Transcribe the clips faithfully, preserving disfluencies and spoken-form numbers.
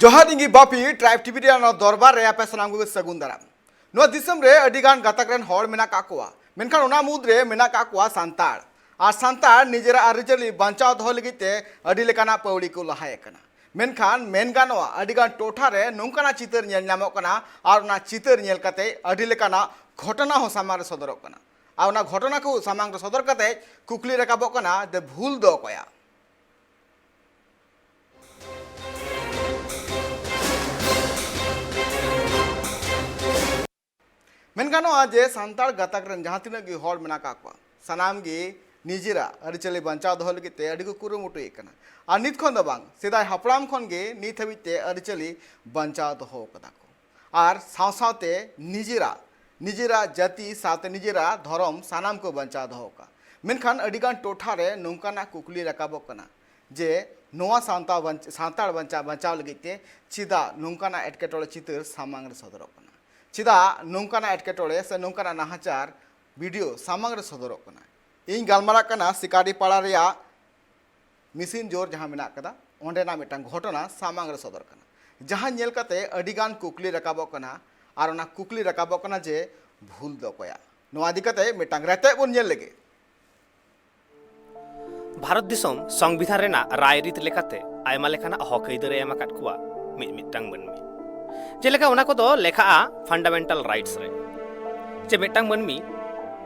ᱡᱚᱦᱟᱨ, ᱤᱧ ᱜᱮ ᱵᱟᱯᱤ, ᱴᱨᱟᱭᱤᱵᱽ ᱴᱤᱵᱷᱤ ᱨᱮᱭᱟᱜ ᱱᱚᱣᱟ ᱫᱚᱨᱵᱟᱨ ᱨᱮ ᱟᱯᱮ ᱥᱟᱱᱟᱢ ᱠᱚᱜᱮ ᱥᱟᱹᱜᱩᱱ ᱫᱟᱨᱟᱢ᱾ ᱱᱚᱣᱟ ᱫᱤᱥᱚᱢ ᱨᱮ ᱟᱹᱰᱤ ᱜᱟᱱ ᱜᱟᱛᱟᱠ ᱨᱮᱱ ᱦᱚᱲ ᱢᱮᱱᱟᱜ ᱠᱟᱜ ᱠᱚᱣᱟ, ᱢᱮᱱᱠᱷᱟᱱ ᱚᱱᱟ ᱢᱩᱫᱽ ᱨᱮ ᱢᱮᱱᱟᱜ ᱠᱟᱜ ᱠᱚᱣᱟ ᱥᱟᱱᱛᱟᱲ᱾ ᱟᱨ ᱥᱟᱱᱛᱟᱲ ᱱᱤᱡᱮᱨᱟᱜ ᱟᱹᱨᱤᱪᱟᱹᱞᱤ ᱵᱟᱧᱪᱟᱣ ᱫᱚᱦᱚ ᱞᱟᱹᱜᱤᱫ ᱛᱮ ᱟᱹᱰᱤ ᱞᱮᱠᱟᱱᱟᱜ ᱯᱟᱹᱣᱲᱤ ᱠᱚ ᱞᱟᱦᱟᱭᱮᱫ ᱠᱟᱱᱟ᱾ ᱢᱮᱱᱠᱷᱟᱱ ᱢᱮᱱ ᱜᱟᱱᱚᱜᱼᱟ, ᱟᱹᱰᱤ ᱜᱟᱱ ᱴᱚᱴᱷᱟ ᱨᱮ ᱱᱚᱝᱠᱟᱱᱟᱜ ᱪᱤᱛᱟᱹᱨ ᱧᱮᱞ ᱧᱟᱢᱚᱜ ᱠᱟᱱᱟ, ᱟᱨ ᱚᱱᱟ ᱪᱤᱛᱟᱹᱨ ᱧᱮᱞ ᱠᱟᱛᱮ ᱟᱹᱰᱤ ᱞᱮᱠᱟᱱᱟᱜ ᱜᱷᱚᱴᱚᱱᱟ ᱦᱚᱸ ᱥᱟᱢᱟᱝ ᱨᱮ ᱥᱚᱫᱚᱨᱚᱜ ᱠᱟᱱᱟ᱾ ᱟᱨ ᱚᱱᱟ ᱜᱷᱚᱴᱚᱱᱟ ᱠᱚ ᱥᱟᱢᱟᱝ ᱨᱮ ᱥᱚᱫᱚᱨ ᱠᱟᱛᱮ ᱠᱩᱠᱞᱤ ᱨᱟᱠᱟᱵᱚᱜ ᱠᱟᱱᱟ, ᱫᱮ ᱵᱷᱩᱞ ᱫᱚ ᱚᱠᱚᱭᱟᱜ? ᱢᱮᱱ ᱜᱟᱱᱚᱜᱼᱟ ᱡᱮ ᱥᱟᱱᱛᱟᱲ ᱜᱟᱛᱟᱠ ᱨᱮᱱ ᱡᱟᱦᱟᱸ ᱛᱤᱱᱟᱹᱜ ᱜᱮ ᱦᱚᱲ ᱢᱮᱱᱟᱜ ᱟᱠᱟᱫ ᱠᱚᱣᱟ, ᱥᱟᱱᱟᱢ ᱜᱮ ᱱᱤᱡᱮᱨᱟᱜ ᱟᱹᱨᱤᱪᱟᱹᱞᱤ ᱵᱟᱧᱪᱟᱣ ᱫᱚᱦᱚ ᱞᱟᱹᱜᱤᱫ ᱛᱮ ᱟᱹᱰᱤ ᱠᱚ ᱠᱩᱨᱩᱢᱩᱴᱩᱭᱮᱫ ᱠᱟᱱᱟ᱾ ᱟᱨ ᱱᱤᱛ ᱠᱷᱚᱱ ᱫᱚ ᱵᱟᱝ, ᱥᱮᱫᱟᱭ ᱦᱟᱯᱲᱟᱢ ᱠᱷᱚᱱ ᱜᱮ ᱱᱤᱛ ᱦᱟᱹᱵᱤᱡ ᱛᱮ ᱟᱹᱨᱤᱪᱟᱹᱞᱤ ᱵᱟᱧᱪᱟᱣ ᱫᱚᱦᱚ ᱠᱟᱫᱟ ᱠᱚ᱾ ᱟᱨ ᱥᱟᱶ ᱥᱟᱶᱛᱮ ᱱᱤᱡᱮᱨᱟᱜ, ᱱᱤᱡᱮᱨᱟᱜ ᱡᱟᱹᱛᱤ ᱥᱟᱶᱛᱮ ᱱᱤᱡᱮᱨᱟᱜ ᱫᱷᱚᱨᱚᱢ ᱥᱟᱱᱟᱢ ᱠᱚ ᱵᱟᱧᱪᱟᱣ ᱫᱚᱦᱚ ᱠᱟᱜᱼᱟ᱾ ᱢᱮᱱᱠᱷᱟᱱ ᱟᱹᱰᱤᱜᱟᱱ ᱴᱚᱴᱷᱟ ᱨᱮ ᱱᱚᱝᱠᱟᱱᱟᱜ ᱠᱩᱠᱞᱤ ᱨᱟᱠᱟᱵᱚᱜ ᱠᱟᱱᱟ ᱡᱮ ᱱᱚᱣᱟ ᱥᱟᱱᱛᱟᱲ ᱵᱟᱧᱪ-, ᱥᱟᱱᱛᱟᱲ ᱵᱟᱧᱪᱟᱣ, ᱵᱟᱧᱪᱟᱣ ᱞᱟᱹᱜᱤᱫ ᱛᱮ ᱪᱮᱫᱟᱜ ᱱᱚᱝᱠᱟᱱᱟᱜ ᱮᱴᱠᱮᱴᱚᱬᱮ ᱪᱤᱛᱟᱹᱨ ᱥᱟᱢᱟᱝ ᱨᱮ ᱥᱚᱫᱚᱨᱚᱜ ᱠᱟᱱᱟ? ᱪᱮᱫᱟᱜ ᱱᱚᱝᱠᱟᱱᱟᱜ ᱮᱴᱠᱮᱴᱚᱬᱮ ᱥᱮ ᱱᱚᱝᱠᱟᱱᱟᱜ ᱱᱟᱦᱟᱪᱟᱨ ᱵᱷᱤᱰᱤᱭᱳ ᱥᱟᱢᱟᱝ ᱨᱮ ᱥᱚᱫᱚᱨᱚᱜ ᱠᱟᱱᱟ? ᱤᱧ ᱜᱟᱞᱢᱟᱨᱟᱜ ᱠᱟᱱᱟ ᱥᱤᱠᱟᱨᱤ ᱯᱟᱲᱟ ᱨᱮᱭᱟᱜ ᱢᱤᱥᱤᱱ ᱡᱳᱨ ᱡᱟᱦᱟᱸ ᱢᱮᱱᱟᱜ ᱠᱟᱫᱟ, ᱚᱸᱰᱮᱱᱟᱜ ᱢᱤᱫᱴᱟᱝ ᱜᱷᱚᱴᱚᱱᱟ ᱥᱟᱢᱟᱝ ᱨᱮ ᱥᱚᱫᱚᱨ ᱠᱟᱱᱟ, ᱡᱟᱦᱟᱸ ᱧᱮᱞ ᱠᱟᱛᱮ ᱟᱹᱰᱤᱜᱟᱱ ᱠᱩᱠᱞᱤ ᱨᱟᱠᱟᱵᱚᱜ ᱠᱟᱱᱟ᱾ ᱟᱨ ᱚᱱᱟ ᱠᱩᱠᱞᱤ ᱨᱟᱠᱟᱵᱚᱜ ᱠᱟᱱᱟ ᱡᱮ ᱵᱷᱩᱞ ᱫᱚ ᱚᱠᱚᱭᱟᱜ? ᱱᱚᱣᱟ ᱤᱫᱤ ᱠᱟᱛᱮ ᱢᱤᱫᱴᱟᱝ ᱨᱮᱛᱮᱫ ᱵᱚᱱ ᱧᱮᱞ ᱞᱮᱜᱮ᱾ ᱵᱷᱟᱨᱚᱛ ᱫᱤᱥᱚᱢ ᱥᱚᱝᱵᱤᱫᱷᱟᱱ ᱨᱮᱱᱟᱜ ᱨᱟᱭᱨᱤᱛ ᱞᱮᱠᱟᱛᱮ ᱟᱭᱢᱟ ᱞᱮᱠᱟᱱᱟᱜ ᱦᱚᱠ ᱟᱹᱭᱫᱟᱹᱨ ᱮ ᱮᱢ ᱟᱠᱟᱫ ᱠᱚᱣᱟ ᱢᱤᱫ ᱢᱤᱫᱴᱟᱝ ᱢᱟᱹᱱᱢᱤ᱾ ᱡᱮᱞᱮᱠᱟ ᱚᱱᱟ ᱠᱚᱫᱚ ᱞᱮᱠᱷᱟᱜᱼᱟ ᱯᱷᱟᱱᱰᱟᱢᱮᱱᱴᱟᱞ ᱨᱟᱭᱤᱴᱥ ᱨᱮ, ᱡᱮ ᱢᱤᱫᱴᱟᱝ ᱢᱟᱹᱱᱢᱤ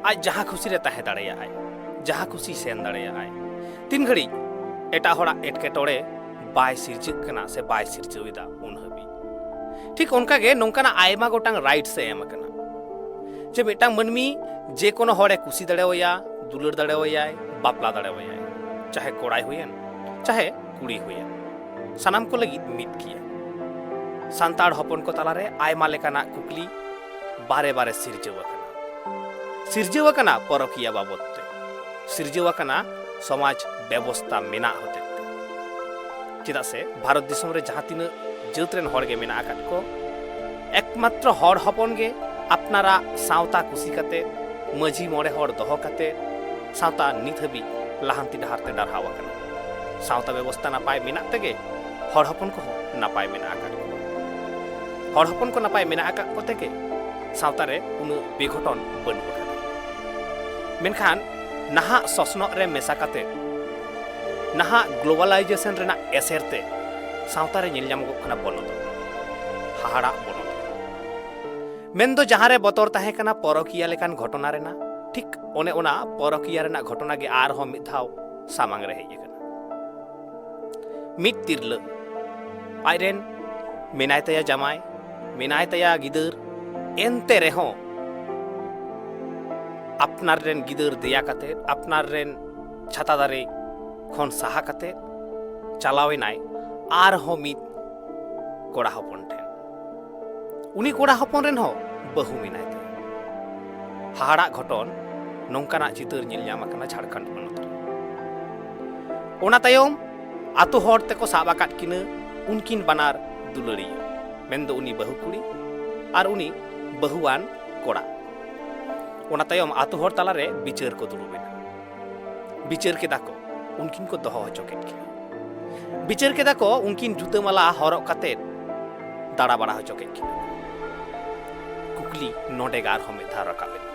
ᱟᱡ ᱡᱟᱦᱟᱸ ᱠᱷᱩᱥᱤ ᱨᱮ ᱛᱟᱦᱮᱸ ᱫᱟᱲᱮᱭᱟᱜᱼᱟᱭ, ᱡᱟᱦᱟᱸ ᱠᱷᱩᱥᱤ ᱥᱮᱱ ᱫᱟᱲᱮᱭᱟᱜᱼᱟᱭ, ᱛᱤᱱ ᱜᱷᱟᱹᱲᱤᱡ ᱮᱴᱟᱜ ᱦᱚᱲᱟᱜ ᱮᱴᱠᱮᱴᱚᱬᱮ ᱵᱟᱭ ᱥᱤᱨᱡᱟᱹᱜ ᱠᱟᱱᱟ ᱥᱮ ᱵᱟᱭ ᱥᱤᱨᱡᱟᱹᱣ ᱮᱫᱟ ᱩᱱ ᱦᱟᱹᱵᱤᱡ᱾ ᱴᱷᱤᱠ ᱚᱱᱠᱟᱜᱮ ᱱᱚᱝᱠᱟᱱᱟᱜ ᱟᱭᱢᱟ ᱜᱚᱴᱟᱝ ᱨᱟᱭᱤᱴᱥ ᱮ ᱮᱢ ᱟᱠᱟᱱᱟ᱾ ᱡᱮ ᱢᱤᱫᱴᱟᱝ ᱢᱟᱹᱱᱢᱤ ᱡᱮ ᱠᱳᱱᱳ ᱦᱚᱲᱮ ᱠᱩᱥᱤ ᱫᱟᱲᱮᱣᱟᱭᱟ, ᱫᱩᱞᱟᱹᱲ ᱫᱟᱲᱮᱣᱟᱭᱟᱭ, ᱵᱟᱯᱞᱟ ᱫᱟᱲᱮᱣᱟᱭᱟᱭ, ᱪᱟᱦᱮ ᱠᱚᱲᱟᱭ ᱦᱩᱭᱮᱱ ᱪᱟᱦᱮ ᱠᱩᱲᱤ ᱦᱩᱭᱮᱱ, ᱥᱟᱱᱟᱢ ᱠᱚ ᱞᱟᱹᱜᱤᱫ ᱢᱤᱫ ᱜᱮᱭᱟ᱾ ᱥᱟᱱᱛᱟᱲ ᱦᱚᱯᱚᱱ ᱠᱚ ᱛᱟᱞᱟᱨᱮ ᱟᱭᱢᱟ ᱞᱮᱠᱟᱱᱟᱜ ᱠᱩᱠᱞᱤ ᱵᱟᱨᱮ ᱵᱟᱨᱮ ᱥᱤᱨᱡᱟᱹᱣ ᱟᱠᱟᱱᱟ᱾ ᱥᱤᱨᱡᱟᱹᱣ ᱟᱠᱟᱱᱟ ᱯᱚᱨᱚᱠᱤᱭᱟᱹ ᱵᱟᱵᱚᱫ ᱛᱮ, ᱥᱤᱨᱡᱟᱹᱣ ᱟᱠᱟᱱᱟ ᱥᱚᱢᱟᱡᱽ ᱵᱮᱵᱚᱥᱛᱟ ᱢᱮᱱᱟᱜ ᱦᱚᱛᱮᱡ ᱛᱮ᱾ ᱪᱮᱫᱟᱜ ᱥᱮ ᱵᱷᱟᱨᱚᱛ ᱫᱤᱥᱚᱢ ᱨᱮ ᱡᱟᱦᱟᱸ ᱛᱤᱱᱟᱹᱜ ᱡᱟᱹᱛ ᱨᱮᱱ ᱦᱚᱲ ᱜᱮ ᱢᱮᱱᱟᱜ ᱟᱠᱟᱫ ᱠᱚ, ᱮᱠᱢᱟᱛᱨᱚ ᱦᱚᱲ ᱦᱚᱯᱚᱱ ᱜᱮ ᱟᱯᱱᱟᱨᱟᱜ ᱥᱟᱶᱛᱟ ᱠᱩᱥᱤ ᱠᱟᱛᱮ, ᱢᱟᱹᱡᱷᱤ ᱢᱚᱬᱮ ᱦᱚᱲ ᱫᱚᱦᱚ ᱠᱟᱛᱮ ᱥᱟᱶᱛᱟ ᱱᱤᱛ ᱦᱟᱹᱵᱤᱡ ᱞᱟᱦᱟᱱᱛᱤ ᱰᱟᱦᱟᱨ ᱛᱮ ᱰᱟᱨᱦᱟᱣ ᱟᱠᱟᱱᱟ᱾ ᱥᱟᱶᱛᱟ ᱵᱮᱵᱚᱥᱛᱟ ᱱᱟᱯᱟᱭ ᱢᱮᱱᱟᱜ ᱛᱮᱜᱮ ᱦᱚᱲ ᱦᱚᱯᱚᱱ ᱠᱚᱦᱚᱸ ᱱᱟᱯᱟᱭ ᱢᱮᱱᱟᱜ ᱟᱠᱟᱫ ᱠᱚᱣᱟ᱾ ᱦᱚᱲ ᱦᱚᱯᱚᱱ ᱠᱚ ᱱᱟᱯᱟᱭ ᱢᱮᱱᱟᱜ ᱟᱠᱟᱫ ᱠᱚᱛᱮ ᱜᱮ ᱥᱟᱶᱛᱟ ᱨᱮ ᱩᱱᱟᱹᱜ ᱵᱮᱜᱷᱚᱴᱚᱱ ᱵᱟᱹᱱᱩᱜ ᱟᱠᱟᱫᱟ᱾ ᱢᱮᱱᱠᱷᱟᱱ ᱱᱟᱦᱟᱜ ᱥᱚᱥᱱᱚᱜ ᱨᱮ ᱢᱮᱥᱟ ᱠᱟᱛᱮ, ᱱᱟᱦᱟᱜ globalization ᱨᱮᱱᱟᱜ ᱮᱥᱮᱨ ᱛᱮ ᱥᱟᱶᱛᱟ ᱨᱮ ᱧᱮᱞ ᱧᱟᱢᱚᱜᱚᱜ ᱠᱟᱱᱟ ᱵᱚᱱᱚᱫᱚᱞ, ᱦᱟᱦᱟᱲᱟᱜ ᱵᱚᱱᱚᱫᱚᱞ᱾ ᱢᱮᱱᱫᱚ ᱡᱟᱦᱟᱸ ᱨᱮ ᱵᱚᱛᱚᱨ ᱛᱟᱦᱮᱸ ᱠᱟᱱᱟ ᱯᱚᱨᱚᱠᱤᱭᱟᱹ ᱞᱮᱠᱟᱱ ᱜᱷᱚᱴᱚᱱᱟ ᱨᱮᱱᱟᱜ, ᱴᱷᱤᱠ ᱚᱱᱮ ᱚᱱᱟ ᱯᱚᱨᱚᱠᱤᱭᱟᱹ ᱨᱮᱱᱟᱜ ᱜᱷᱚᱴᱚᱱᱟ ᱜᱮ ᱟᱨᱦᱚᱸ ᱢᱤᱫ ᱫᱷᱟᱣ ᱥᱟᱢᱟᱝ ᱨᱮ ᱦᱮᱡ ᱟᱠᱟᱱᱟ᱾ ᱢᱤᱫ ᱛᱤᱨᱞᱟᱹ, ᱟᱡᱨᱮᱱ ᱢᱮᱱᱟᱭ ᱛᱟᱭᱟ ᱡᱟᱢᱟᱭ, ᱢᱮᱱᱟᱭ ᱛᱟᱭᱟ ᱜᱤᱫᱟᱹᱨ, ᱮᱱᱛᱮ ᱨᱮᱦᱚᱸ ᱟᱯᱱᱟᱨ ᱨᱮᱱ ᱜᱤᱫᱟᱹᱨ ᱫᱮᱭᱟ ᱠᱟᱛᱮ, ᱟᱯᱱᱟᱨ ᱨᱮᱱ ᱪᱷᱟᱛᱟ ᱫᱟᱨᱮ ᱠᱷᱚᱱ ᱥᱟᱦᱟ ᱠᱟᱛᱮ ᱪᱟᱞᱟᱣ ᱮᱱᱟᱭ ᱟᱨᱦᱚᱸ ᱢᱤᱫ ᱠᱚᱲᱟ ᱦᱚᱯᱚᱱ ᱴᱷᱮᱱ᱾ ᱩᱱᱤ ᱠᱚᱲᱟ ᱦᱚᱯᱚᱱ ᱨᱮᱱ ᱦᱚᱸ ᱵᱟᱹᱦᱩ ᱢᱮᱱᱟᱭ ᱛᱟᱭᱟ᱾ ᱦᱟᱦᱟᱲᱟᱜ ᱜᱷᱚᱴᱚᱱ, ᱱᱚᱝᱠᱟᱱᱟᱜ ᱪᱤᱛᱟᱹᱨ ᱧᱮᱞ ᱧᱟᱢ ᱟᱠᱟᱱᱟ ᱡᱷᱟᱲᱠᱷᱚᱸᱰ ᱯᱚᱱᱚᱛ ᱨᱮ᱾ ᱚᱱᱟ ᱛᱟᱭᱚᱢ ᱟᱛᱳ ᱦᱚᱲ ᱛᱮᱠᱚ ᱥᱟᱵ ᱟᱠᱟᱫ ᱠᱤᱱᱟᱹ ᱩᱱᱠᱤᱱ ᱵᱟᱱᱟᱨ ᱫᱩᱞᱟᱹᱲᱤᱭᱟᱹ, ᱢᱮᱱᱫᱚ ᱩᱱᱤ ᱵᱟᱹᱦᱩ ᱠᱩᱲᱤ ᱟᱨ ᱩᱱᱤ ᱵᱟᱹᱦᱩᱣᱟᱱ ᱠᱚᱲᱟ᱾ ᱚᱱᱟ ᱛᱟᱭᱚᱢ ᱟᱛᱳ ᱦᱚᱲ ᱛᱟᱞᱟᱨᱮ ᱵᱤᱪᱟᱹᱨ ᱠᱚ ᱫᱩᱲᱩᱵ ᱮᱱᱟ᱾ ᱵᱤᱪᱟᱹᱨ ᱠᱮᱫᱟ ᱠᱚ, ᱩᱱᱠᱤᱱ ᱠᱚ ᱫᱚᱦᱚ ᱦᱚᱪᱚ ᱠᱮᱫ ᱠᱤᱱᱟ᱾ ᱵᱤᱪᱟᱹᱨ ᱠᱮᱫᱟ ᱠᱚ, ᱩᱱᱠᱤᱱ ᱡᱩᱛᱟᱹ ᱢᱟᱞᱟ ᱦᱚᱨᱚᱜ ᱠᱟᱛᱮ ᱫᱟᱬᱟ ᱵᱟᱲᱟ ᱦᱚᱪᱚ ᱠᱮᱫ ᱠᱤᱱᱟ᱾ ᱠᱩᱠᱞᱤ ᱱᱚᱰᱮ ᱜᱮ ᱟᱨᱦᱚᱸ ᱢᱤᱫ ᱫᱷᱟᱣ ᱨᱟᱠᱟᱵ ᱮᱱᱟ᱾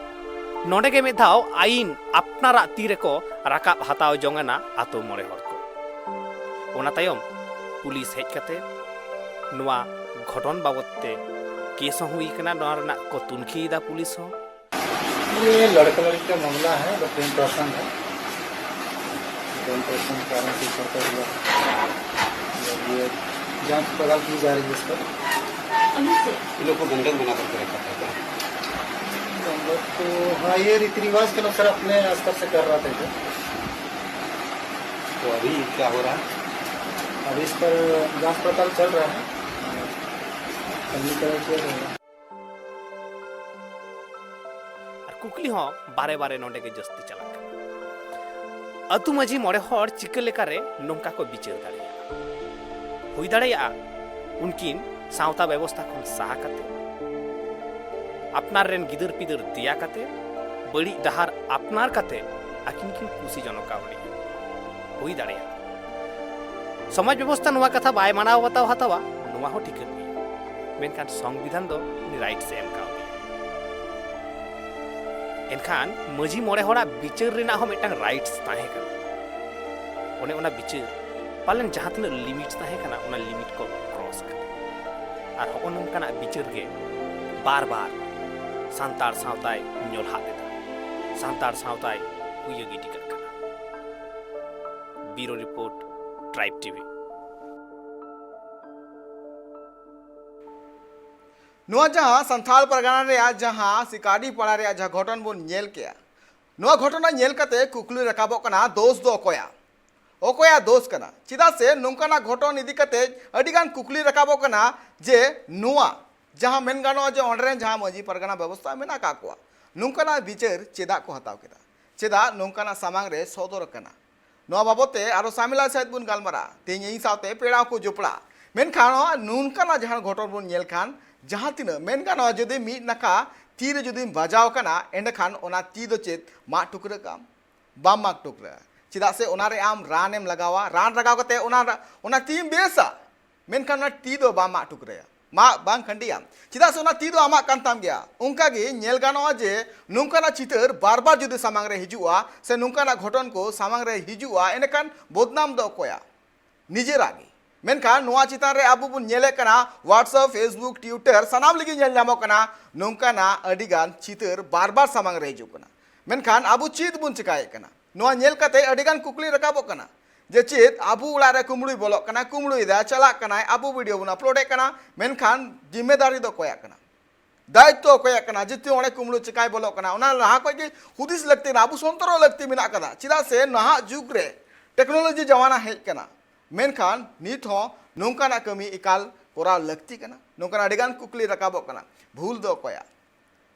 ᱱᱚᱰᱮ ᱜᱮ ᱢᱤᱫ ᱫᱷᱟᱣ ᱟᱹᱭᱤᱱ ᱟᱯᱱᱟᱨᱟᱜ ᱛᱤ ᱨᱮᱠᱚ ᱨᱟᱠᱟᱵ ᱦᱟᱛᱟᱣ ᱡᱚᱝ ᱮᱱᱟ ᱟᱛᱳ ᱢᱚᱬᱮ ᱦᱚᱲ ᱠᱚ᱾ ᱚᱱᱟ ᱛᱟᱭᱚᱢ ᱯᱩᱞᱤᱥ ᱦᱮᱡ ᱠᱟᱛᱮ ᱱᱚᱣᱟ ᱜᱷᱚᱴᱚᱱ ᱵᱟᱵᱚᱫ ᱛᱮ ᱠᱮᱥ ᱦᱚᱸ ᱦᱩᱭ ᱠᱟᱱᱟ, ᱱᱚᱣᱟ ᱨᱮᱱᱟᱜ ᱠᱚ ᱛᱩᱱᱠᱷᱤ ᱭᱮᱫᱟ ᱯᱩᱞᱤᱥ ᱦᱚᱸ᱾ ये लड़का लड़की का मामला है, द प्रेम प्रसंग है। प्रेम प्रसंग कारण से करता हुआ, और ये जांच पड़ताल की जा रही है इस पर। ये लोग को बंधक बना करके रखा था क्या? हम लोग तो, हाँ, ये रीति रिवाज के अनुसार अपने स्तर से कर रहा था इधर। तो अभी क्या हो रहा है? अभी इस पर जांच पड़ताल चल रहा है, अगली तरह किया जाएगा। ᱟᱨ ᱠᱩᱠᱞᱤ ᱦᱚᱸ ᱵᱟᱨᱮ ᱵᱟᱨᱮ ᱱᱚᱰᱮ ᱜᱮ ᱡᱟᱹᱥᱛᱤ ᱪᱟᱞᱟᱜ ᱠᱟᱱᱟ᱾ ᱟᱹᱛᱩ ᱢᱟᱹᱡᱷᱤ ᱢᱚᱬᱮ ᱦᱚᱲ ᱪᱤᱠᱟᱹ ᱞᱮᱠᱟᱨᱮ ᱱᱚᱝᱠᱟ ᱠᱚ ᱵᱤᱪᱟᱹᱨ ᱫᱟᱲᱮᱭᱟᱜᱼᱟ? ᱦᱩᱭ ᱫᱟᱲᱮᱭᱟᱜᱼᱟ ᱩᱱᱠᱤᱱ ᱥᱟᱶᱛᱟ ᱵᱮᱵᱚᱥᱛᱷᱟ ᱠᱷᱚᱱ ᱥᱟᱦᱟ ᱠᱟᱛᱮ, ᱟᱯᱱᱟᱨ ᱨᱮᱱ ᱜᱤᱫᱟᱹᱨ ᱯᱤᱫᱟᱹᱨ ᱫᱮᱭᱟ ᱠᱟᱛᱮ, ᱵᱟᱹᱲᱤᱡ ᱰᱟᱦᱟᱨ ᱟᱯᱱᱟᱨ ᱠᱟᱛᱮ ᱟᱹᱠᱤᱱ ᱠᱤᱱ ᱠᱩᱥᱤ ᱡᱚᱱᱚᱜ ᱠᱟᱣᱰᱤ᱾ ᱦᱩᱭ ᱫᱟᱲᱮᱭᱟᱜᱼᱟ᱾ ᱥᱚᱢᱟᱡᱽ ᱵᱮᱵᱚᱥᱛᱷᱟ ᱱᱚᱣᱟ ᱠᱟᱛᱷᱟ ᱵᱟᱭ ᱢᱟᱱᱟᱣ ᱵᱟᱛᱟᱣ ᱦᱟᱛᱟᱣᱟ, ᱱᱚᱣᱟ ᱦᱚᱸ ᱴᱷᱤᱠᱟᱹᱱ ᱜᱮᱭᱟ᱾ ᱢᱮᱱᱠᱷᱟᱱ ᱥᱚᱝᱵᱤᱫᱷᱟᱱ ᱫᱚ ᱩᱱᱤ ᱨᱟᱭᱤᱴᱥ ᱮ ᱮᱢ ᱠᱟᱣᱫᱮᱭᱟ᱾ ᱮᱱᱠᱷᱟᱱ ᱢᱟᱹᱡᱷᱤ ᱢᱚᱬᱮ ᱦᱚᱲᱟᱜ ᱵᱤᱪᱟᱹᱨ ᱨᱮᱱᱟᱜ ᱦᱚᱸ ᱢᱤᱫᱴᱟᱝ ᱨᱟᱭᱤᱴᱥ ᱛᱟᱦᱮᱸ ᱠᱟᱱᱟ᱾ ᱚᱱᱮ ᱚᱱᱟ ᱵᱤᱪᱟᱹᱨ ᱯᱟᱞᱮᱱ ᱡᱟᱦᱟᱸ ᱛᱤᱱᱟᱹᱜ ᱞᱤᱢᱤᱴ ᱛᱟᱦᱮᱸ ᱠᱟᱱᱟ, ᱚᱱᱟ ᱞᱤᱢᱤᱴ ᱠᱚ ᱠᱨᱚᱥ ᱠᱟᱱᱟ᱾ ᱟᱨ ᱦᱚᱸᱜᱼᱚ ᱱᱚᱝᱠᱟᱱᱟᱜ ᱵᱤᱪᱟᱹᱨ ᱜᱮ ᱵᱟᱨ ᱵᱟᱨ ᱥᱟᱱᱛᱟᱲ ᱥᱟᱶᱛᱟᱭ ᱧᱚᱞᱦᱟᱫ ᱮᱫᱟ, ᱥᱟᱱᱛᱟᱲ ᱥᱟᱶᱛᱟᱭ ᱩᱭᱟᱹ ᱜᱤᱰᱤ ᱠᱟᱜ ᱠᱟᱱᱟ᱾ ᱵᱤᱭᱩᱨᱳ ᱨᱤᱯᱳᱨᱴ, ᱴᱨᱟᱭᱤᱵᱽ ᱴᱤᱵᱷᱤ᱾ ᱱᱚᱣᱟ ᱡᱟᱦᱟᱸ ᱥᱟᱱᱛᱷᱟᱞ ᱯᱟᱨᱜᱟᱱᱟ ᱨᱮᱭᱟᱜ ᱡᱟᱦᱟᱸ ᱥᱤᱠᱟᱰᱤ ᱯᱟᱲᱟ ᱨᱮᱭᱟᱜ ᱡᱟᱦᱟᱸ ᱜᱷᱚᱴᱚᱱ ᱵᱚᱱ ᱧᱮᱞ ᱠᱮᱜᱼᱟ, ᱱᱚᱣᱟ ᱜᱷᱚᱴᱚᱱᱟ ᱧᱮᱞ ᱠᱟᱛᱮ ᱠᱩᱠᱞᱤ ᱨᱟᱠᱟᱵᱚᱜ ᱠᱟᱱᱟ, ᱫᱳᱥ ᱫᱚ ᱚᱠᱚᱭᱟᱜ? ᱚᱠᱚᱭᱟᱜ ᱫᱳᱥ ᱠᱟᱱᱟ? ᱪᱮᱫᱟᱜ ᱥᱮ ᱱᱚᱝᱠᱟᱱᱟᱜ ᱜᱷᱚᱴᱚᱱ ᱤᱫᱤ ᱠᱟᱛᱮ ᱟᱹᱰᱤᱜᱟᱱ ᱠᱩᱠᱞᱤ ᱨᱟᱠᱟᱵᱚᱜ ᱠᱟᱱᱟ ᱡᱮ ᱱᱚᱣᱟ ᱡᱟᱦᱟᱸ ᱢᱮᱱ ᱜᱟᱱᱚᱜᱼᱟ ᱡᱮ ᱚᱸᱰᱮ ᱨᱮᱱ ᱡᱟᱦᱟᱸ ᱢᱟᱹᱡᱷᱤ ᱯᱟᱨᱜᱟᱱᱟ ᱵᱮᱵᱚᱥᱛᱷᱟ ᱢᱮᱱᱟᱜ ᱟᱠᱟᱫ ᱠᱚᱣᱟ, ᱱᱚᱝᱠᱟᱱᱟᱜ ᱵᱤᱪᱟᱹᱨ ᱪᱮᱫᱟᱜ ᱠᱚ ᱦᱟᱛᱟᱣ ᱠᱮᱫᱟ? ᱪᱮᱫᱟᱜ ᱱᱚᱝᱠᱟᱱᱟᱜ ᱥᱟᱢᱟᱝ ᱨᱮ ᱥᱚᱫᱚᱨ ᱟᱠᱟᱱᱟ? ᱱᱚᱣᱟ ᱵᱟᱵᱚᱛ ᱛᱮ ᱟᱨᱚ ᱥᱟᱢᱤᱞᱟ ᱥᱟᱭᱤᱫ ᱵᱚᱱ ᱜᱟᱞᱢᱟᱨᱟᱜᱼᱟ᱾ ᱛᱮᱦᱮᱧ ᱤᱧ ᱥᱟᱶᱛᱮ ᱯᱮᱲᱟ ᱠᱚ ᱡᱚᱯᱲᱟᱜᱼᱟ᱾ ᱢᱮᱱᱠᱷᱟᱱ ᱱᱚᱣᱟ ᱱᱚᱝᱠᱟᱱᱟᱜ ᱡᱟᱦᱟᱸ ᱜᱷᱚᱴᱚᱱ ᱵᱚᱱ ᱧᱮᱞ ᱠᱷᱟᱱ, ᱡᱟᱦᱟᱸ ᱛᱤᱱᱟᱹᱜ ᱢᱮᱱ ᱜᱟᱱᱚᱜᱼᱟ, ᱡᱩᱫᱤ ᱢᱤᱫ ᱱᱟᱠᱷᱟ ᱛᱤ ᱨᱮ ᱡᱩᱫᱤᱢ ᱵᱟᱡᱟᱣ ᱠᱟᱱᱟ, ᱮᱸᱰᱮᱠᱷᱟᱱ ᱚᱱᱟ ᱛᱤ ᱫᱚ ᱪᱮᱫ ᱢᱟᱜ ᱴᱩᱠᱨᱟᱹ ᱠᱟᱢ? ᱵᱟᱢ ᱢᱟᱜ ᱴᱩᱠᱨᱟᱹ᱾ ᱪᱮᱫᱟᱜ ᱥᱮ ᱚᱱᱟ ᱨᱮ ᱟᱢ ᱨᱟᱱᱮᱢ ᱞᱟᱜᱟᱣᱟ, ᱨᱟᱱ ᱞᱟᱜᱟᱣ ᱠᱟᱛᱮ ᱚᱱᱟ, ᱚᱱᱟ ᱛᱤᱢ ᱵᱮᱥᱟ, ᱢᱮᱱᱠᱷᱟᱱ ᱚᱱᱟ ᱛᱤ ᱫᱚ ᱵᱟᱢ ᱢᱟᱜ ᱴᱩᱠᱨᱟᱹᱭᱟ, ᱢᱟᱜ ᱵᱟᱝ ᱠᱷᱟᱹᱱᱰᱤᱭᱟᱢ᱾ ᱪᱮᱫᱟᱜ ᱥᱮ ᱚᱱᱟ ᱛᱤ ᱫᱚ ᱟᱢᱟᱜ ᱠᱟᱱ ᱛᱟᱢ ᱜᱮᱭᱟ᱾ ᱚᱱᱠᱟ ᱜᱮ ᱧᱮᱞ ᱜᱟᱱᱚᱜᱼᱟ ᱡᱮ ᱱᱚᱝᱠᱟᱱᱟᱜ ᱪᱤᱛᱟᱹᱨ ᱵᱟᱨ ᱵᱟᱨ ᱡᱩᱫᱤ ᱥᱟᱢᱟᱝ ᱨᱮ ᱦᱤᱡᱩᱜᱼᱟ ᱥᱮ ᱱᱚᱝᱠᱟᱱᱟᱜ ᱜᱷᱚᱴᱚᱱ ᱠᱚ ᱥᱟᱢᱟᱝ ᱨᱮ ᱦᱤᱡᱩᱜᱼᱟ, ᱮᱸᱰᱮᱠᱷᱟᱱ ᱵᱚᱫᱱᱟᱢ ᱫᱚ ᱚᱠᱚᱭᱟᱜ? ᱱᱤᱡᱮᱨᱟᱜ ᱜᱮ᱾ ᱢᱮᱱᱠᱷᱟᱱ ᱱᱚᱣᱟ ᱪᱮᱛᱟᱱ ᱨᱮ ᱟᱵᱚ ᱵᱚᱱ ᱧᱮᱞᱮᱫ ᱠᱟᱱᱟ, WhatsApp, Facebook, Twitter, ᱥᱟᱱᱟᱢ ᱞᱟᱹᱜᱤᱫ ᱧᱮᱞ ᱧᱟᱢᱚᱜ ᱠᱟᱱᱟ, ᱱᱚᱝᱠᱟᱱᱟᱜ ᱟᱹᱰᱤᱜᱟᱱ ᱪᱤᱛᱟᱹᱨ ᱵᱟᱨ ᱵᱟᱨ ᱥᱟᱢᱟᱝ ᱨᱮ ᱦᱤᱡᱩᱜ ᱠᱟᱱᱟ᱾ ᱢᱮᱱᱠᱷᱟᱱ ᱟᱵᱚ ᱪᱮᱫ ᱵᱚᱱ ᱪᱮᱠᱟᱭᱮᱫ ᱠᱟᱱᱟ? ᱱᱚᱣᱟ ᱧᱮᱞ ᱠᱟᱛᱮ ᱟᱹᱰᱤᱜᱟᱱ ᱠᱩᱠᱞᱤ ᱨᱟᱠᱟᱵᱚᱜ ᱠᱟᱱᱟ ᱡᱮ ᱪᱮᱫ ᱟᱵᱚ ᱚᱲᱟᱜ ᱨᱮ ᱠᱩᱢᱵᱽᱲᱩᱭ ᱵᱚᱞᱚᱜ ᱠᱟᱱᱟ, ᱠᱩᱢᱵᱽᱲᱩᱭᱮᱫᱟ, ᱪᱟᱞᱟᱜ ᱠᱟᱱᱟᱭ, ᱟᱵᱚ ᱵᱷᱤᱰᱤᱭᱳ ᱵᱚᱱ ᱟᱯᱞᱳᱰᱮᱫ ᱠᱟᱱᱟ, ᱢᱮᱱᱠᱷᱟᱱ ᱡᱤᱢᱢᱮᱫᱟᱨᱤ ᱫᱚ ᱚᱠᱚᱭᱟᱜ ᱠᱟᱱᱟ? ᱫᱟᱭᱤᱛᱛᱚ ᱚᱠᱚᱭᱟᱜ ᱠᱟᱱᱟ? ᱡᱮ ᱛᱤᱱ ᱚᱸᱰᱮ ᱠᱩᱢᱵᱽᱲᱩ ᱪᱮᱠᱟᱭ ᱵᱚᱞᱚᱜ ᱠᱟᱱᱟ, ᱚᱱᱟ ᱞᱟᱦᱟ ᱠᱷᱚᱱ ᱜᱮ ᱦᱩᱫᱤᱥ ᱞᱟᱹᱠᱛᱤ ᱠᱟᱱᱟ᱾ ᱟᱵᱚ ᱥᱚᱱᱛᱚᱨᱚᱜ ᱞᱟᱹᱠᱛᱤ ᱢᱮᱱᱟᱜ ᱟᱠᱟᱫᱟ᱾ ᱪᱮᱫᱟᱜ ᱥᱮ ᱱᱟᱦᱟᱜ ᱡᱩᱜᱽ ᱨᱮ ᱴᱮᱠᱱᱳᱞᱚᱡᱤ ᱡᱟᱢᱟᱱᱟ ᱦᱮᱡ ᱠᱟᱱᱟ, ᱢᱮᱱᱠᱷᱟᱱ ᱱᱤᱛ ᱦᱚᱸ ᱱᱚᱝᱠᱟᱱᱟᱜ ᱠᱟᱹᱢᱤ ᱮᱠᱟᱞ ᱠᱚᱨᱟᱣ ᱞᱟᱹᱠᱛᱤ ᱠᱟᱱᱟ᱾ ᱱᱚᱝᱠᱟᱱᱟᱜ ᱟᱹᱰᱤᱜᱟᱱ ᱠᱩᱠᱞᱤ ᱨᱟᱠᱟᱵᱚᱜ ᱠᱟᱱᱟ, ᱵᱷᱩᱞ ᱫᱚ ᱚᱠᱚᱭᱟᱜ?